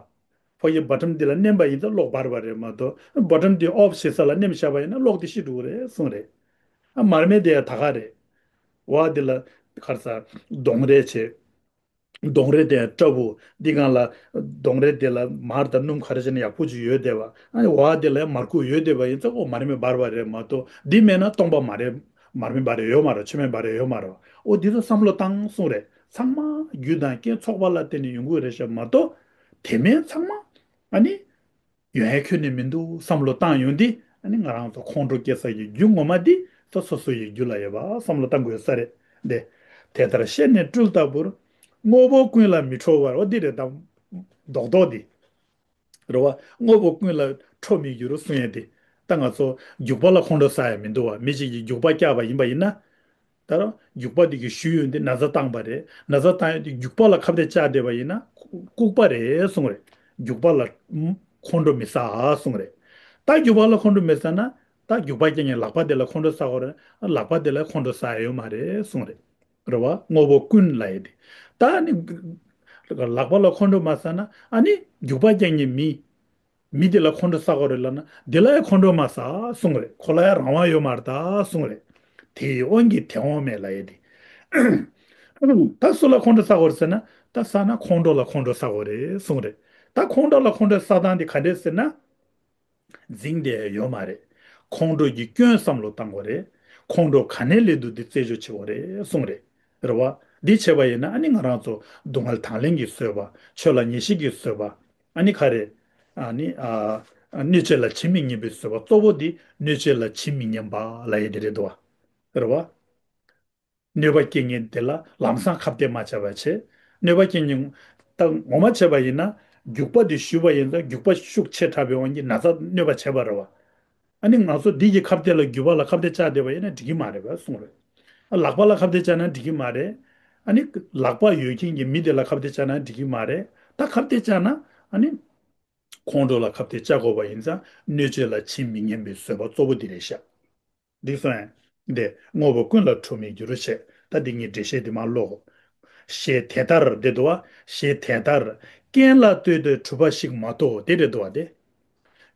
ཕ་གི་བ་ཊམ་འདི་ལ་མནན་པ་ཡིན་ཙང་གློག་འབར་བ་རེད་མ་གཏོགས་བ་ཊམ་འདི་ཨོཕ་བྱེད་ས་ལ་མནན་བཞག་པ་ཡིན་ན་གློག་དེ་ཤི་འགྲོ་གི་རེད་གསུངས་རེད། ཨ་མར་མེ་དེ་ཡང་ད་ག་རེད། བ་འདི་ལ་གར་ས་གདོང་རེ་བྱེད། གདོང་རེ་དེ་ཡང་སྐྲ་བོ་འདི་སྒང་ལ་གདོང་རེ་དེ་ལ་མར་དང་སྣུམ་ག་རེ་བྱས་ན་ཡག་པོ་ཅིག་ཡོད་བསྡད་པ། ཨ་ནི་བ་དེ་ལ་ཡང་མར་ཁུ་ཡོད་བསྡད་པ་ཡིན་ཙང་ཨོ་མར་མེ་འབར་བ་རེད་མ་གཏོགས་འདི་མེད་ན་སྟོང་པ་མ་རེད། མར་མེ་འབར་ཡོད་མ་རེད། མཆོད་མེ་འབར་ཡོད་མ་རེད། ཨོ་འདི་ཚོ་བསམ་བློ་བཏང་གསུངས་རེད། ཚང་མ་རྒྱུ་དང་རྐྱེན་ཚོགས་པ་ལ་བརྟེན་ནས་ཡོང་གི་རེད་ཤག་མ་གཏོགས། དེ་མིན་ཚང་མ་ཨ་ནི་ཡོང་ཡ་ཁྱོན་ནས་མི་འདུག་བསམ་བློ་བཏང་ཡོང་དུས་ཨ་ནི་ང་རང་ཚོ་ཁོང་ཁྲོ་སྐྱེ་ས་ཀྱི་རྒྱུ་ངོ་མ་འདི་ད་སོ་སོ་ཡི་རྒྱུད་ལ་ཡོད་པ་བསམ་བློ་བཏང་དགོས་ས་རེད། འདི་དེ་ལྟར་ཤེས་ནས་སྤྲུལ་ལྟ་བུར། དངོས་པོ་ཀུན་ལ་མི་ཁྲོ་བར། འོ་འདི་རེད་ད། རྡོག་རྡོག་འདི། རེད་བ། དངོས་པོ་ཀུན་ལ་ཁྲོ་མི་འགྱུར་གསུང་ཡས་དེ། ད་ང་ཚོ་རྒྱུག་པ་ལ་ཁོང་ཁྲོ་ཟ་ཡ་མི་འདུག་བ། མི་གཅིག་གིས་རྒྱུག་པ་བཀྱགས་པ་ཡིན་པ་ཡིན་ན། ད་རུང་རྒྱུག་པ་དེ་གི་གཞུ་ཡོད་དེ་ན་ཚ་བཏང་པ་རེད། ན་ཚ་བཏང་ཡོད་དེ་རྒྱུག་པ་ལ་ཁ་གཏད་བཅག་བསྡད་པ་ཡིན་ན་ལྐུགས་པ་རེད་གསུང་རེད། རྒྱུག་པ་ལ་ཁོང་ཁྲོ་མི་ཟ་གསུང་རེད། ད་རྒྱུག་པ་ལ་ཁོང་ཁྲོ་མི་ཟ་ན་ད་རྒྱུག་པ་རྐྱང་རྐྱང་ལག་པ་དེ་ལ་ཁོང་ཁྲོ་ཟ་དགོས་རེད། ལག་པ་དེ་ལ་ཁོང་ཁྲོ་ཟ་ཡ་ཡོད་མ་རེད་གསུང་རེད། རེད་བ། དངོས་པོ་ཀུན་ལ་ཡོད་དེ། ད་ནི། ལག་པ་ལ་ཁོང་ཁྲོ་མ་ཟ་ན་ཨ་ནི་རྒྱུག་པ་རྐྱང་རྐྱང་མི། མི་དེ་ལ་ཁོང་ཁྲོ་ཟ་དགོས་རེད་ལབ་ན་དེ་ལ་ཡང་ཁོང་ཁྲོ་མ་ཟ་གསུང་རེད། ཁོ་ལ་ཡང་རང་དབང་ཡོད་མ་རེད་ད་གསུང་རེད། དེ་ཡི་དབང་གིས་དེ་དབང་མེད་ལབ་ཡས་དེ། ད་སུ་ལ་ཁོང་ཁྲོ་ཟ་དགོས་རེད་ཟེར་ན་ད་ཟ་ན་ཁོང་ཁྲོ་ལ་ཁོང་ཁྲོ་ཟ་དགོས་རེད་གསུང་རེད། ད་ཁོང་ཁྲོ་ལ་ཁོང་ཁྲོ་ཟ་སྟངས་དེ་ག་འདྲས་ཟེར་ན། འཛིང་བསྡད་ཡོད་མ་རེད། ཁོང་ཁྲོ་གི་སྐྱོན་བསམ་བློ་བཏང་དགོས་རེད། ཁོང་ཁྲོ་ག་ནས་སླེབས་འདུག་དེ་རྩད་གཅོད་བྱེད་དགོས་རེད་གསུང་རེད། རེད་བ། འདི་བྱས་པ་ཡིན་ན་ཨ་ནི་ང་རང་ཚོ་སྡུག་བསྔལ་དང་ལེན་གྱི་བཟོད་པ། ཆོས་ལ་ངེས་ཤེས་ཀྱི་བཟོད་པ། ཨ་ནི་ག་རེ། ཨ་ནི། ཨ། གནོད་བྱེད་ལ་ཇི་མི་སྙམ་པའི་བཟོད་པ་གཙོ་བོ་འདི་གནོད་བྱེད་ལ་ཇི་མི་སྙམ་པ་ལབ་ཡས་དེ་རེད་འདུག་བ། རེད་བ། གནོད་པ་སྐྱེལ་མཁན་དེ་ལ་ལམ་སང་ཁ་གཏད་མ་བྱས་པ་བྱས། གནོད་པ་སྐྱེལ་མཁན་ད་ངོ་མ་བྱས་པ་ཡིན་ན་རྒྱུག་པ་དེ་གཞུས་པ་ཡིན་ཙང་རྒྱུག་པ་ཤུགས་ཆེ་དྲགས་པའི་དབང་གིས་ན་ཚ་གནོད་པ་བྱས་པ་རེད་བ། ཨ་ནི་ང་ཚོ་འདི་གི་ཁ་གཏད་ལ་རྒྱུག་པ་ལ་ཁ་གཏད་བཅག་བསྡད་པ་ཡིན་ན་འགྲིག་གི་མ་རེད་བས་གསུངས་རེད། ཨ་ལག་པ་ལ་ཁ་གཏད་བཅག་ན་འགྲིག་གི་མ་རེད། ཨ་ནི་ལག་པ་ཡོད་མཁན་གྱི་མི་དེ་ལ་ཁ་གཏད་བཅག་ན་འགྲིག་གི་མ་རེད། ད་ཁ་གཏད་བཅག་ན་ཨ་ནི་ཁོང་ཁྲོ་ལ་ཁ་གཏད་བཅག་དགོས་པ་ཡིན་ཙང་གནོད་བྱེད་ལ་ཇི་མི་སྙམ་པའི་བཟོད་པ་གཙོ་བོ་འདི་རེད་ཤག་འདི་སོང་ཡང་། འདི་དངོས་པོ་ཀུན་ལ་གྲུབ་མིན་འགྱུར་བྱེད། ད་འདི་ངས་འགྲེལ་བཤད་འདི་མར་ཀློག་ཞེས་དེ་ལྟར་འདི་འདུག་བ། ཞེས་དེ་ལྟར་རྐྱེན་ལ་ལྟོས་ཏེ་གྲུབ་པ་ཞིག་མ་གཏོགས་དེ་འདྲ་འདུག་བ་དེ།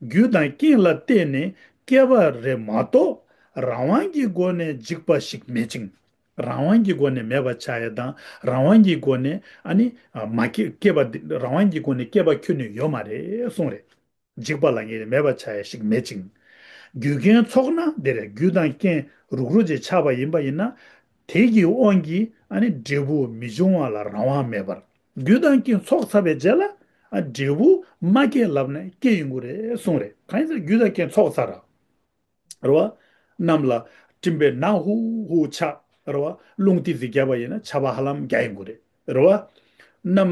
རྒྱུ་དང་རྐྱེན་ལ་བརྟེན་ནས་སྐྱེས་པ་རེད་མ་གཏོགས་རང་དབང་གི་སྒོ་ནས་འཇིག་པ་ཞིག་མེད་ཅིང་། རང་དབང་གི་སྒོ་ནས་མེད་པ་ཆགས་ཡ་དང་རང་དབང་གི་སྒོ་ནས་ཨ་ནི་མ་སྐྱེ་སྐྱེས་པ་འདི་རང་དབང་གི་སྒོ་ནས་སྐྱེས་པ་ཁྱོན་ནས་ཡོད་མ་རེད་གསུངས་རེད། འཇིག་པ་ལ་ངེས་མེད་པ་ཆགས་ཡ་ཞིག་མེད་ཅིང་། རྒྱུ་རྐྱེན་ཚོགས་ན་དེ་རེད། རྒྱུ་དང་རྐྱེན་རུག་རུག་ཅིག་ཆགས་པ་ཡིན་པ་ཡིན་ན། དེ་གི་དབང་གིས་ཨ་ནི་འབྲས་བུ་མི་འབྱུང་བ་ལ་རང་དབང་མེད་པར། རྒྱུ་དང་རྐྱེན་ཚོགས་ཚར་བའི་རྗེས་ལ་ཨ་འབྲས་བུ་མ་སྐྱེས་ལབ་ན་སྐྱེ་ཡོང་གི་རེད་གསུངས་རེད། གང་ཡིན་ཟེར་རྒྱུ་དང་རྐྱེན་ཚོགས་ཚར་ར། རེད་བ། གནམ་ལ་སྤྲིན་པའི་ནག་ཧུ་ཧུ་ཆགས་རེད་བ། རླུང་ཏི་ཙི་བརྒྱབ་པ་ཡིན་ན་ཆར་པ་ཧ་ལམ་རྒྱག་ཡོང་གི་རེད། རེད་བ། གནམ་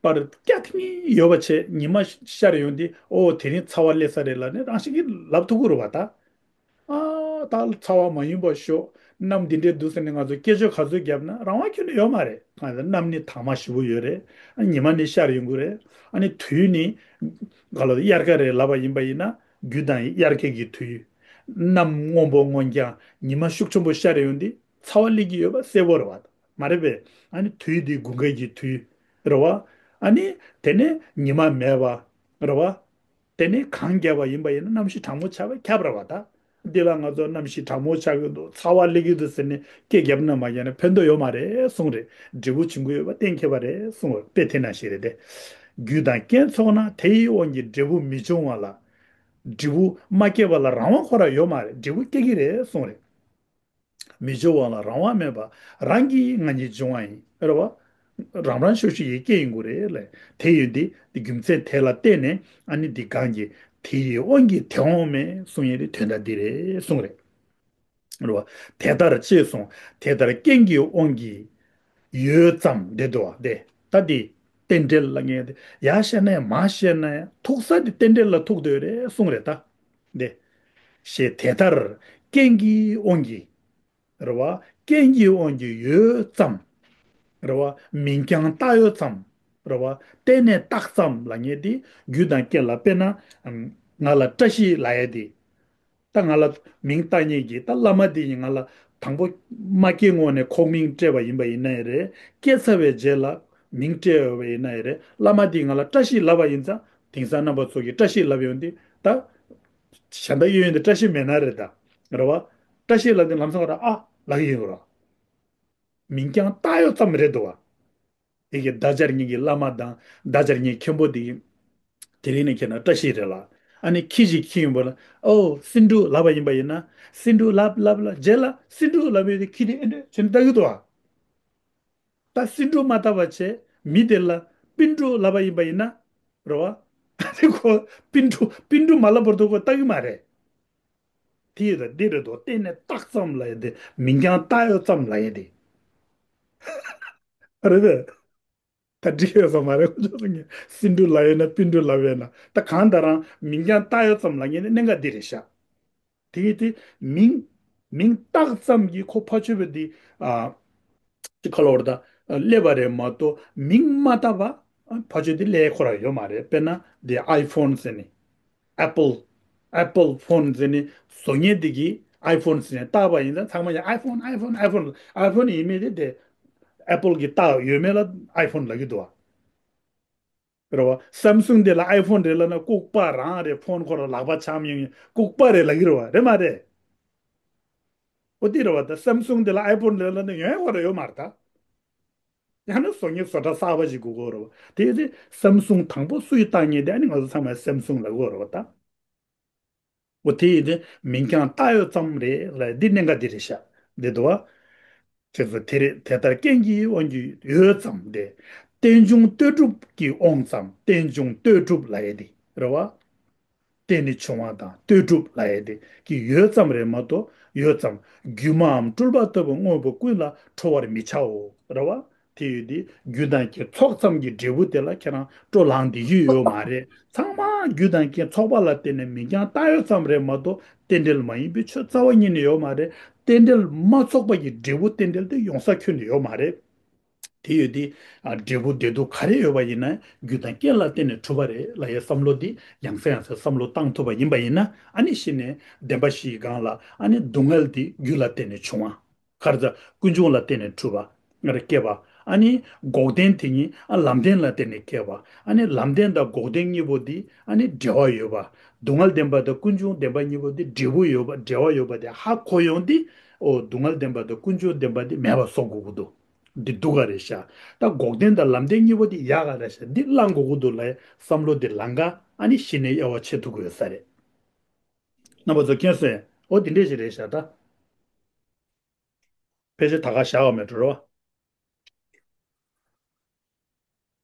པར་སྐྱ་ཐིང་ཡོད་པ་བྱས་ཉི་མ་ཤར་ཡོང་དུས་ཨོ་དེ་རིང་ཚ་བ་སླེབས་ས་རེད་ལབ་ནས་རང་བཞིན་གྱིས་ལབ་ཐུབ་ཀྱི་རེད་བ་ད། ཨ་ད་ཚ་བ་མ་ཡིན་པ་ཤོག་གནམ་འདི་འདྲའི་འདུག་ཟེར་ནས་ང་ཚོ་སྐད་ཅོར་ག་ཚོད་བརྒྱབ་ན་རང་དབང་ཁྱོན་ནས་ཡོད་མ་རེད། གང་ཡིན་ཟེར་གནམ་ནི་དྭངས་མ་ཞེ་པོ་ཡོད་རེད། ཨ་ཉི་མ་ནི་ཤར་ཡོང་གི་རེད། ཨ་ནི་དུས་ནི་ག་ལ་དབྱར་ཁ་རེད་ལབ་པ་ཡིན་པ་ཡིན་ན་རྒྱུ་དང་དབྱར་ཁ་གི་དུས། གནམ་སྔོན་པོ་སྔོ་རྐྱང་ཉི་མ་ཤུགས་ཆེན་པོ་ཤར་ཡོང་དུས་ཚ་བ་སླེབས་ཀྱི་ཡོད་པ་གསལ་པོ་རེད་བ། མ་རེད་པས། ཨ་ནི་དུས་འདི་དགུན་ཁ་གི་དུས་རེད་བ། ཨ་ནི་དེ་ནས་ཉི་མ་མེད་པ་རེད་བ། དེ་ནས་གངས་བརྒྱབ་པ་ཡིན་པ་ཡིན་ན་གནམ་གཤིས་གྲང་མོ་ཆགས་པ་ཁྱབ་རེད་བ་ད། འདི་ལ་ང་ཚོ་གནམ་གཤིས་གྲང་མོ་ཆགས་ཀྱི་འདུག་ཚ་བ་སླེབས་ཀྱི་འདུག་ཟེར་ནས་སྐད་བརྒྱབ་ན་མ་བརྒྱབ་ན་ཕན་ཐོགས་ཡོད་མ་རེད་གསུངས་རེད། འབྲས་བུ་འབྱུང་གི་ཡོད་པ་གཏན་འཁེལ་བ་རེད་གསུངས་པ་དཔེ་དེ་ནང་བཞིན་རེད་དེ། རྒྱུ་དང་རྐྱེན་ཚོགས་ན་དེ་ཡི་དབང་གིས་འབྲས་བུ་མི་འབྱུང་བ་ལ། འབྲས་བུ་མ་སྐྱེས་པ་ལ་རང་དབང་ཁོ་རང་ཡོད་མ་རེད། འབྲས་བུ་སྐྱེ་གི་རེད་གསུངས་རེད། མི་སྦྱོར་བ་ལ་རང་དབང་མེད་པ། རང་གིས་ང་ཉིད་འབྱུང་བ་ཡིན། རེད་བ། རང་རང་ཤུགས་ཤིག་ཡིས་སྐྱེ་ཡིན་དགོས་རེད་ལས། དེ་ཡོད་དེ་རྒྱུ་མཚན་དེ་ལ་བརྟེན་ནས་ཨ་ནི་འདི་གང་གི་དེ་ཡི་དབང་གིས་དེ་འོང་མེད་གསུང་ཡས་དེ་དོན་དག་འདི་རེད་གསུང་རེད། རེད་བ། དེ་ལྟར་ཅེས་གསུངས། དེ་ལྟར་རྐྱེན་གྱི་དབང་གིས་ཡོད་ཙམ་དེ་འདུག་བ་དེ་ད་འདི་རྟེན་འབྲེལ་ལ་ངས་དེ་ཡར་བཤད་ན་ཡང་མར་བཤད་ན་ཡང་ཐུག་ས་དེ་རྟེན་འབྲེལ་ལ་ཐུག་འདོད་རེད་གསུང་རེད་ད། འདི། ཞེས་དེ་ལྟར་རྐྱེན་གྱི་དབང་གིས། རེད་བ། རྐྱེན་གྱི་དབང་གིས་ཡོད་ཙམ། རེད་བ། མིང་རྐྱང་བཏགས་ཡོད་ཙམ། རེད་བ། གཏན་ནས་བཏགས་ཙམ་ལབ་མཁན་དེ་རྒྱུ་དང་རྐྱེན་ལ་དཔེར་ན། ང་ལ་བཀྲ་ཤིས་ལབ་ཡས་དེ། ད་ང་ལ་མིང་བཏགས་མཁན་གྱི་ད་བླ་མ་དེ་ཡིས་ང་ལ་དང་པོ་མ་སྐྱེས་སྔོན་ནས་ཁོག་མིང་སྤྲད་པ་ཡིན་པ་ཡིན་ན་ཡང་རེད། སྐྱེས་ཚར་བའི་རྗེས་ལ་མིང་སྤྲད་ཡོད་པ་ཡིན་ན་ཡང་རེད། བླ་མ་དེས་ང་ལ་བཀྲ་ཤིས་ལབ་པ་ཡིན་ཙང་དེང་སང་རྣམ་པ་ཚོ་གིས་བཀྲ་ཤིས་ལབ་ཡོང་དུས་ད། གཞན་དག་གཡས་གཡོན་དེ་བཀྲ་ཤིས་མེད་ན་རེད་ད། རེད་བ། བཀྲ་ཤིས་ལབ་དུས་ལམ་སང་ར་ཨ་ལབ་ཀྱི་ཡོད་ར། མིང་རྐྱང་བཏགས་ཡོད་ཙམ་རེད་འདུག་བ། ཡི་གེ་བརྡ་སྦྱར་མཁན་གྱི་བླ་མ་དང་བརྡ་སྦྱར་མཁན་མཁན་པོ་དེ་གིས་དེ་རིང་ནས་ཁྱེད་རང་བཀྲ་ཤིས་རེད་ལ། ཨ་ནི་ཁྱི་ཞིག་ཁྱི་ཡོང་བ་ལ་ཨོ་སེང་འབྲུག་ལབ་པ་ཡིན་པ་ཡིན་ན། སེང་འབྲུག་ལབ་ལབ་ལ་རྗེས་ལ་སེང་འབྲུག་ལབ་ཡོད་དེ་ཁྱི་དེ་ཨེ་འདྲ་བྱས་ནས་ལྟ་གི་འདུག་བ། ད་སེང་འབྲུག་མ་བཏགས་པ་བྱས་མི་དེ་ལ་སྤུན་འབྲུག་ལབ་པ་ཡིན་པ་ཡིན་ན། རེད་བ། ད་དེ་ཁོ་སྤུན་འབྲུག་སྤུན་འབྲུག་མ་ལབ་བར་དུ་ཁོ་ལྟ་གི་མ་རེད། དེ་ཡོད་ད་འདི་རེད་དོ། གཏན་ནས་བཏགས་ཙམ་ལབ་ཡས་དེ་མིང་རྐྱང་བཏགས་ཡོད་ཙམ་ལབ་ཡས་དེ། རེད་པས། ད་འགྲིག་ཡོད་ས་མ་རེད་ཁོ་ཚོ་ངས་སེང་འབྲུག་ལབ་ཡོད་ན་སྤུན་འབྲུག་ལབ་ཡོད་ན་ད་གང་ལྟར་རང་མིང་རྐྱང་བཏགས་ཡོད་ཙམ་ལབ་མཁན་ནི་གནད་འགག་འདི་རེད་ཤག་དེ་གི་དེ་མིང་མིང་བཏགས་ཙམ་གྱིས་ཁོ་ཕ་ཆོས་པ་འདི་ཨ་ཅི་ཁ་ལོ་བར་ད་སླེབས་པ་རེད་མ་གཏོགས་མིང་མ་བཏགས་པ་ཕ་ཆོས་འདི་སླེབས་ཁོ་རང་ཡོད་མ་རེད། དཔེར་ན་འདི་ཨའི་ཕོན་ཟེར་ནི། Apple Apple Phone ཟེར་ནི་བཟོ་མཁན་དེ་གིས་ཨའི་ཕོན་ཟེར་ནས་བཏགས་པ་ཡིན་ཙང་ཚང་མ་ཡང་ཨའི་ཕོན་ཨའི་ཕོན་ཨའི་ཕོན་ཨའི་ཕོན་ཡིན་མིན་དེ་དེ་Apple གིས་བཏགས་ཡོད་མེད་ལ་ཨའི་ཕོན་ལབ་ཀྱི་འདུག་བ། རེད་བ། སམ་སུང་དེ་ལ་ཨའི་ཕོན་རེད་ལབ་ན་ལྐུགས་པ་རང་རེད། ཕོན་ཁོ་རང་ལག་པ་འཆང་མྱོང་ཡིན་ལྐུགས་པ་རེད་ལབ་ཀྱི་རེད་བ། རེད་མ་རེད། ཨོ་དེ་རེད་བ། ད་སམ་སུང་དེ་ལ་ཨའི་ཕོན་རེད་ལབ་ན་ཡོང་ཡ་ཁོ་རང་ཡོད་མ་རེད་ད། ཡང་ན་བཟོ་མཁན་བཟོ་གྲྭ་གསར་པ་ཞིག་དགོས་ཀྱི་རེད་བ། དེ་ཡིན་ཙང་སམ་སུང་དང་པོ་སུས་བཏགས་མཁན་དེ་ཨ་ནི་ང་ཚོ་ཚང་མས་སམ་སུང་ལབ་ཀྱི་རེད་བ་ད། འོ་དེ་ཡིན་ཙང་མིང་རྐྱང་བཏགས་ཡོད་ཙམ་རེད་ལ་འདི་གནད་འགག་འདི་རེད་ཤག་འདི་འདུག་བ། ཁྱེད་ཚོ་དེ་རེད། དེ་ལྟར་རྐྱེན་གྱི་དབང་གིས་ཡོད་ཙམ་དེ། རྟེན་འབྱུང་ལྟོས་གྲུབ་ཀྱི་དབང་ཙམ་རྟེན་འབྱུང་ལྟོས་གྲུབ་ལབ་ཡས་དེ་རེད་བ། རྟེན་ནི་འབྱུང་བ་དང་ལྟོས་གྲུབ་ལབ་ཡས་དེ་གི་ཡོད་ཙམ་རེད་མ་གཏོགས་ཡོད་ཙམ་སྒྱུ་མའམ་སྤྲུལ་པ་ལྟ་བུ་དངོས་པོ་ཀུན་ལ་འཕྲོ་བར་མི་བྱའོ། རེད་བ། དེ་ཡོད་དེ་རྒྱུ་དང་རྐྱེན་ཚོགས་ཙམ་གྱི་འབྲས་བུ་དེ་ལ་ཁྱེད་རང་སྤྲོ་ལངས་བསྡད་རྒྱུ་ཡོད་མ་རེད། ཚང་མ་རྒྱུ་དང་རྐྱེན་ཚོགས་པ་ལ་བརྟེན་ནས་མིང་རྐྱང་བཏགས་ཡོད་ཙམ་རེད་མ་གཏོགས་རྟེན་འབྲེལ་མ་ཡིན་པའི་ཆོས་རྩ་བ་ཉིད་ནས་ཡོད་མ་རེད། རྟེན་འབྲེལ་མ་ཚོགས་པ་གི་འབྲས་བུ་རྟེན་འབྲེལ་དེ་ཡོང་ས་ཁྱོན་ནས་ཡོད་མ་རེད། དེ་ཡོད་དེ། ཨ། འབྲས་བུ་བདེ་སྡུག་ག་རེ་ཡོད་པ་ཡིན་ན་རྒྱུ་དང་རྐྱེན་ལ་བརྟེན་ནས་གྲུབ་པ་རེད་ལབ་ཡའི་བསམ་བློ་འདི་ཡང་སེ་ཡང་སེ་བསམ་བློ་བཏང་ཐུབ་པ་ཡིན་པ་ཡིན་ན། ཨ་ནི་གཞི་ནས་བདེན་པ་བཞིའི་སྒང་ལ་ཨ་ནི་སྡུག་བསྔལ་འདི་རྒྱུ་ལ་བརྟེན་ནས་བྱུང་བ། ག་རེ་ཟེར། ཀུན་འབྱུང་ལ་བརྟེན་ནས་གྲུབ་པ། ང་རང་སྐྱེས་པ། ཨ་ནི་འགོག་བདེན་དེ་ཉིད་ཨ་ལམ་བདེན་ལ་བརྟེན་ནས་སྐྱེས་པ། ཨ་ནི་ལམ་བདེན་དང་འགོག་བདེན་གཉིས་པོ་འདི་ཨ་ནི་འབྲེལ་བ་ཡོད་པ། སྡུག་བསྔལ་བདེན་པ་དང་ཀུན་འབྱུང་བདེན་པ་གཉིས་པོ་འདི་འབྲས་བུ་ཡོད་པ། འབྲེལ་བ་ཡོད་པ་དེ་ཧ་གོ་ཡོང་དུས། ཨོ། སྡུག་བསྔལ་བདེན་པ་དང་ཀུན་འབྱུང་བདེན་པ་འདི་མེད་པ་བཟོ་དགོས་ཀྱི་འདུག་འདི་སྡུག་ག་རེད་ཤག་ད་འགོག་བདེན་དང་ལམ་བདེན་གཉིས་པོ་འདི་ཡག་ག་རེད་ཤག་འདི་བླང་དགོས་ཀྱི་འདུག་ལབ་བསམ་བློ་འདི་ལངས་ཀ་ཨ་ནི་གཞི་ནས་དབྱེ་བ་ཕྱེ་ཐུབ་ཀྱི་ཡོད་ས་རེད། རྣམ་པ་ཚོ་མཁྱེན་སོང་། ཨོ། འདི་འདྲས་ཞིག་རེད་ཤག་ད། ཕལ་ཆེར་ད་ག་བཞག་པ་མེད་འགྲོ་རོ།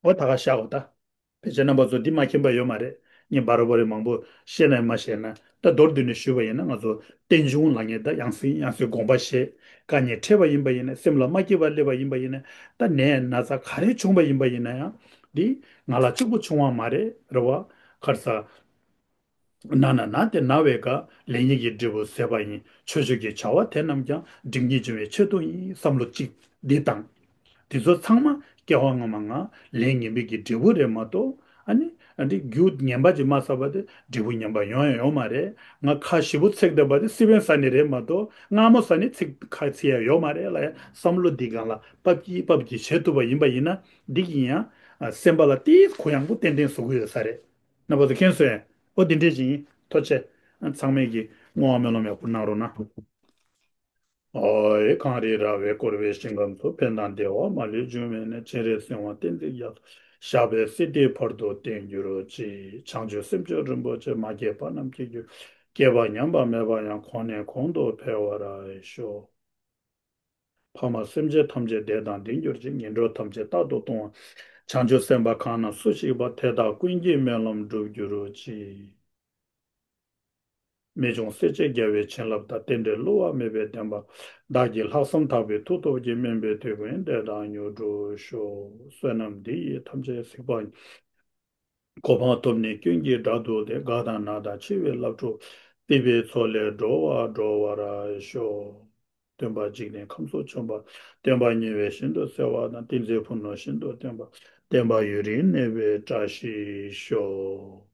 ཨོ། ད་ག་བཞག་གོ་ད། ཕལ་ཆེར་རྣམ་པ་ཚོ་འདི་མ་མཁྱེན་པ་ཡོད་མ་རེད། ངས་བར་བར་མང་པོ་བཤད་ན་མ་བཤད་ན། ད་མདོར་བསྡུས་ནས་ཞུས་པ་ཡིན་ན། ང་ཚོ་རྟེན་འབྱུང་ལབ་མཁན་ད་ཡང་སེ་ཡང་སེ་དགོངས་པ་བཞེས། དཀའ་ངལ་འཕྲད་པ་ཡིན་པ་ཡིན་ན། སེམས་ལ་མ་སྐྱིད་པ་སླེབས་པ་ཡིན་པ་ཡིན་ན། ད་ནད་ན་ཚ་ག་རེ་བྱུང་པ་ཡིན་པ་ཡིན་ན་ཡང་། འདི་ང་ལ་གཅིག་པུ་བྱུང་བ་མ་རེད། རེད་བ། ག་རེ་ཟེར། ན་ན་ན་སྟེ་ན་བའི་སྐབས། ལེགས་ཉེས་ཀྱི་འབྲས་བུ་ཟད་པ་ཡིན། ཆོས་སྤྱོད་ཀྱི་བྱ་བ་དེ་རྣམས་ཀྱང་། སྒྲིབ་གཉིས་སྦྱོང་བའི་ཆེད་དུ་ཡིན། བསམ་བློ་གཅིག་འདི་དང་། དེ་ཚོ་ཚང་མ་སྐྱེ་བ་སྔ་མ་ང་ལས་ངན་པའི་གི་འབྲས་བུ་རེད་མ་གཏོགས། ཨ་ནི་ཨ་འདི་རྒྱུ་ངན་པ་ཅིག་མ་བསགས་པ་དེ་འབྲས་བུ་ངན་པ་ཡོང་ཡ་ཡོད་མ་རེད། ང་ཁ་ཞེ་པོ་ཚིག་བསྡད་པ་དེ་སི་པན་ཟ་ནི་རེད་མ་གཏོགས། མངར་མོ་ཟ་ནི་ཚིག་ཁ་ཚིག་ཡ་ཡོད་མ་རེད་ལབ་ཡ་བསམ་བློ་འདི་སྒང་ལ་ཕབ་ཀྱིས་ཕབ་ཀྱིས་བྱེད་ཐུབ་པ་ཡིན་པ་ཡིན་ན། འདི་གིས་ཡང་སེམས་པ་ལ་ཏིས་གུ་ཡངས་པོ་ཏན་ཏན་བཟོ་གི་ཡོད་ས་རེད། རྣམ་པ་ཚོ་མཁྱེན་སོང་ངས། ཨོ། འདི་འདྲས་ཅིག་ཡིན། ཐུགས་རྗེ་ཆེ། ཚང་མས་ཀྱི་བསྔོ་བ་སྨོན་ལམ་ཡག་པོ་གནང་རོགས་གནང་། ཨོ་ཡེ། གངས་རི་ར་བས་བསྐོར་བའི་ཞིང་ཁམས་སུ། ཕན་དང་བདེ་བ་མ་ལུས་འབྱུང་བའི་གནས། སྤྱན་རས་གཟིགས་དབང་བསྟན་འཛིན་རྒྱ་མཚོ། ཞབས་པད་སྲིད་མཐའི་བར་དུ་བརྟན་གྱུར་ཅིག། བྱང་ཆུབ་སེམས་མཆོག་རིན་པོ་ཆེ། མ་སྐྱེས་པ་རྣམས་སྐྱེ་གྱུར། སྐྱེས་པ་ཉམས་པ་མེད་པ་ཡང་། གོང་ནས་གོང་དུ་འཕེལ་བར་ཤོག། ཕ་མ་སེམས་ཅན་ཐམས་ཅད་བདེ་དང་ལྡན་གྱུར་ཅིག། ངན་འགྲོ་ཐམས་ཅད་རྟག་ཏུ་སྟོངས་པ། བྱང་ཆུབ་སེམས་དཔའ་གང་རྣམས་སུ་གཤེགས་པ། དེ་དག་ཀུན་གྱི་སྨོན་ལམ་འགྲུབ་གྱུར་ཅིག། རྨད་བྱུང་སྲས་བཅས་རྒྱལ་བའི་བྱིན་རླབས་དང་། རྟེན་འབྲེལ་བསླུ་བ་མེད་པའི་བདེན་པ། བདག་གི་ལྷག་བསམ་དག་པའི་མཐུ་སྟོབས་ཀྱིས། སྨན་པའི་དུས་ཀུན་བདེ་ཐང་མྱུར་འགྲུབ་ཤོག། བསོད་ནམས་འདི་ཡིས་ཐམས་ཅད་གཟིགས་པ་ཉིད། གོ་འཕང་ཐོབ་ནས་ཀུན་གྱི་དགྲ་བཟློག་སྟེ། རྒ་དང་ན་དང་འཆི་བའི་སླར་འཁྲུགས། སྲིད་པའི་མཚོ་ལས་འགྲོ་བ་སྒྲོལ་བར་ཤོག། སྟོན་པ་འཇིག་རྟེན་ཁམས་སུ་བྱོན་པ། སྟོན་པ་ཉེ་བའི་ཞིང་དུ་གསལ་བ་དང་། ཏིང་འཛིན་ཕུ་ནུ་ཞིང་དུ་སྟོན་པ། བསྟན་པ་ཡུན་རིང་གནས་པའི་བཀྲ་ཤིས་ཤོག།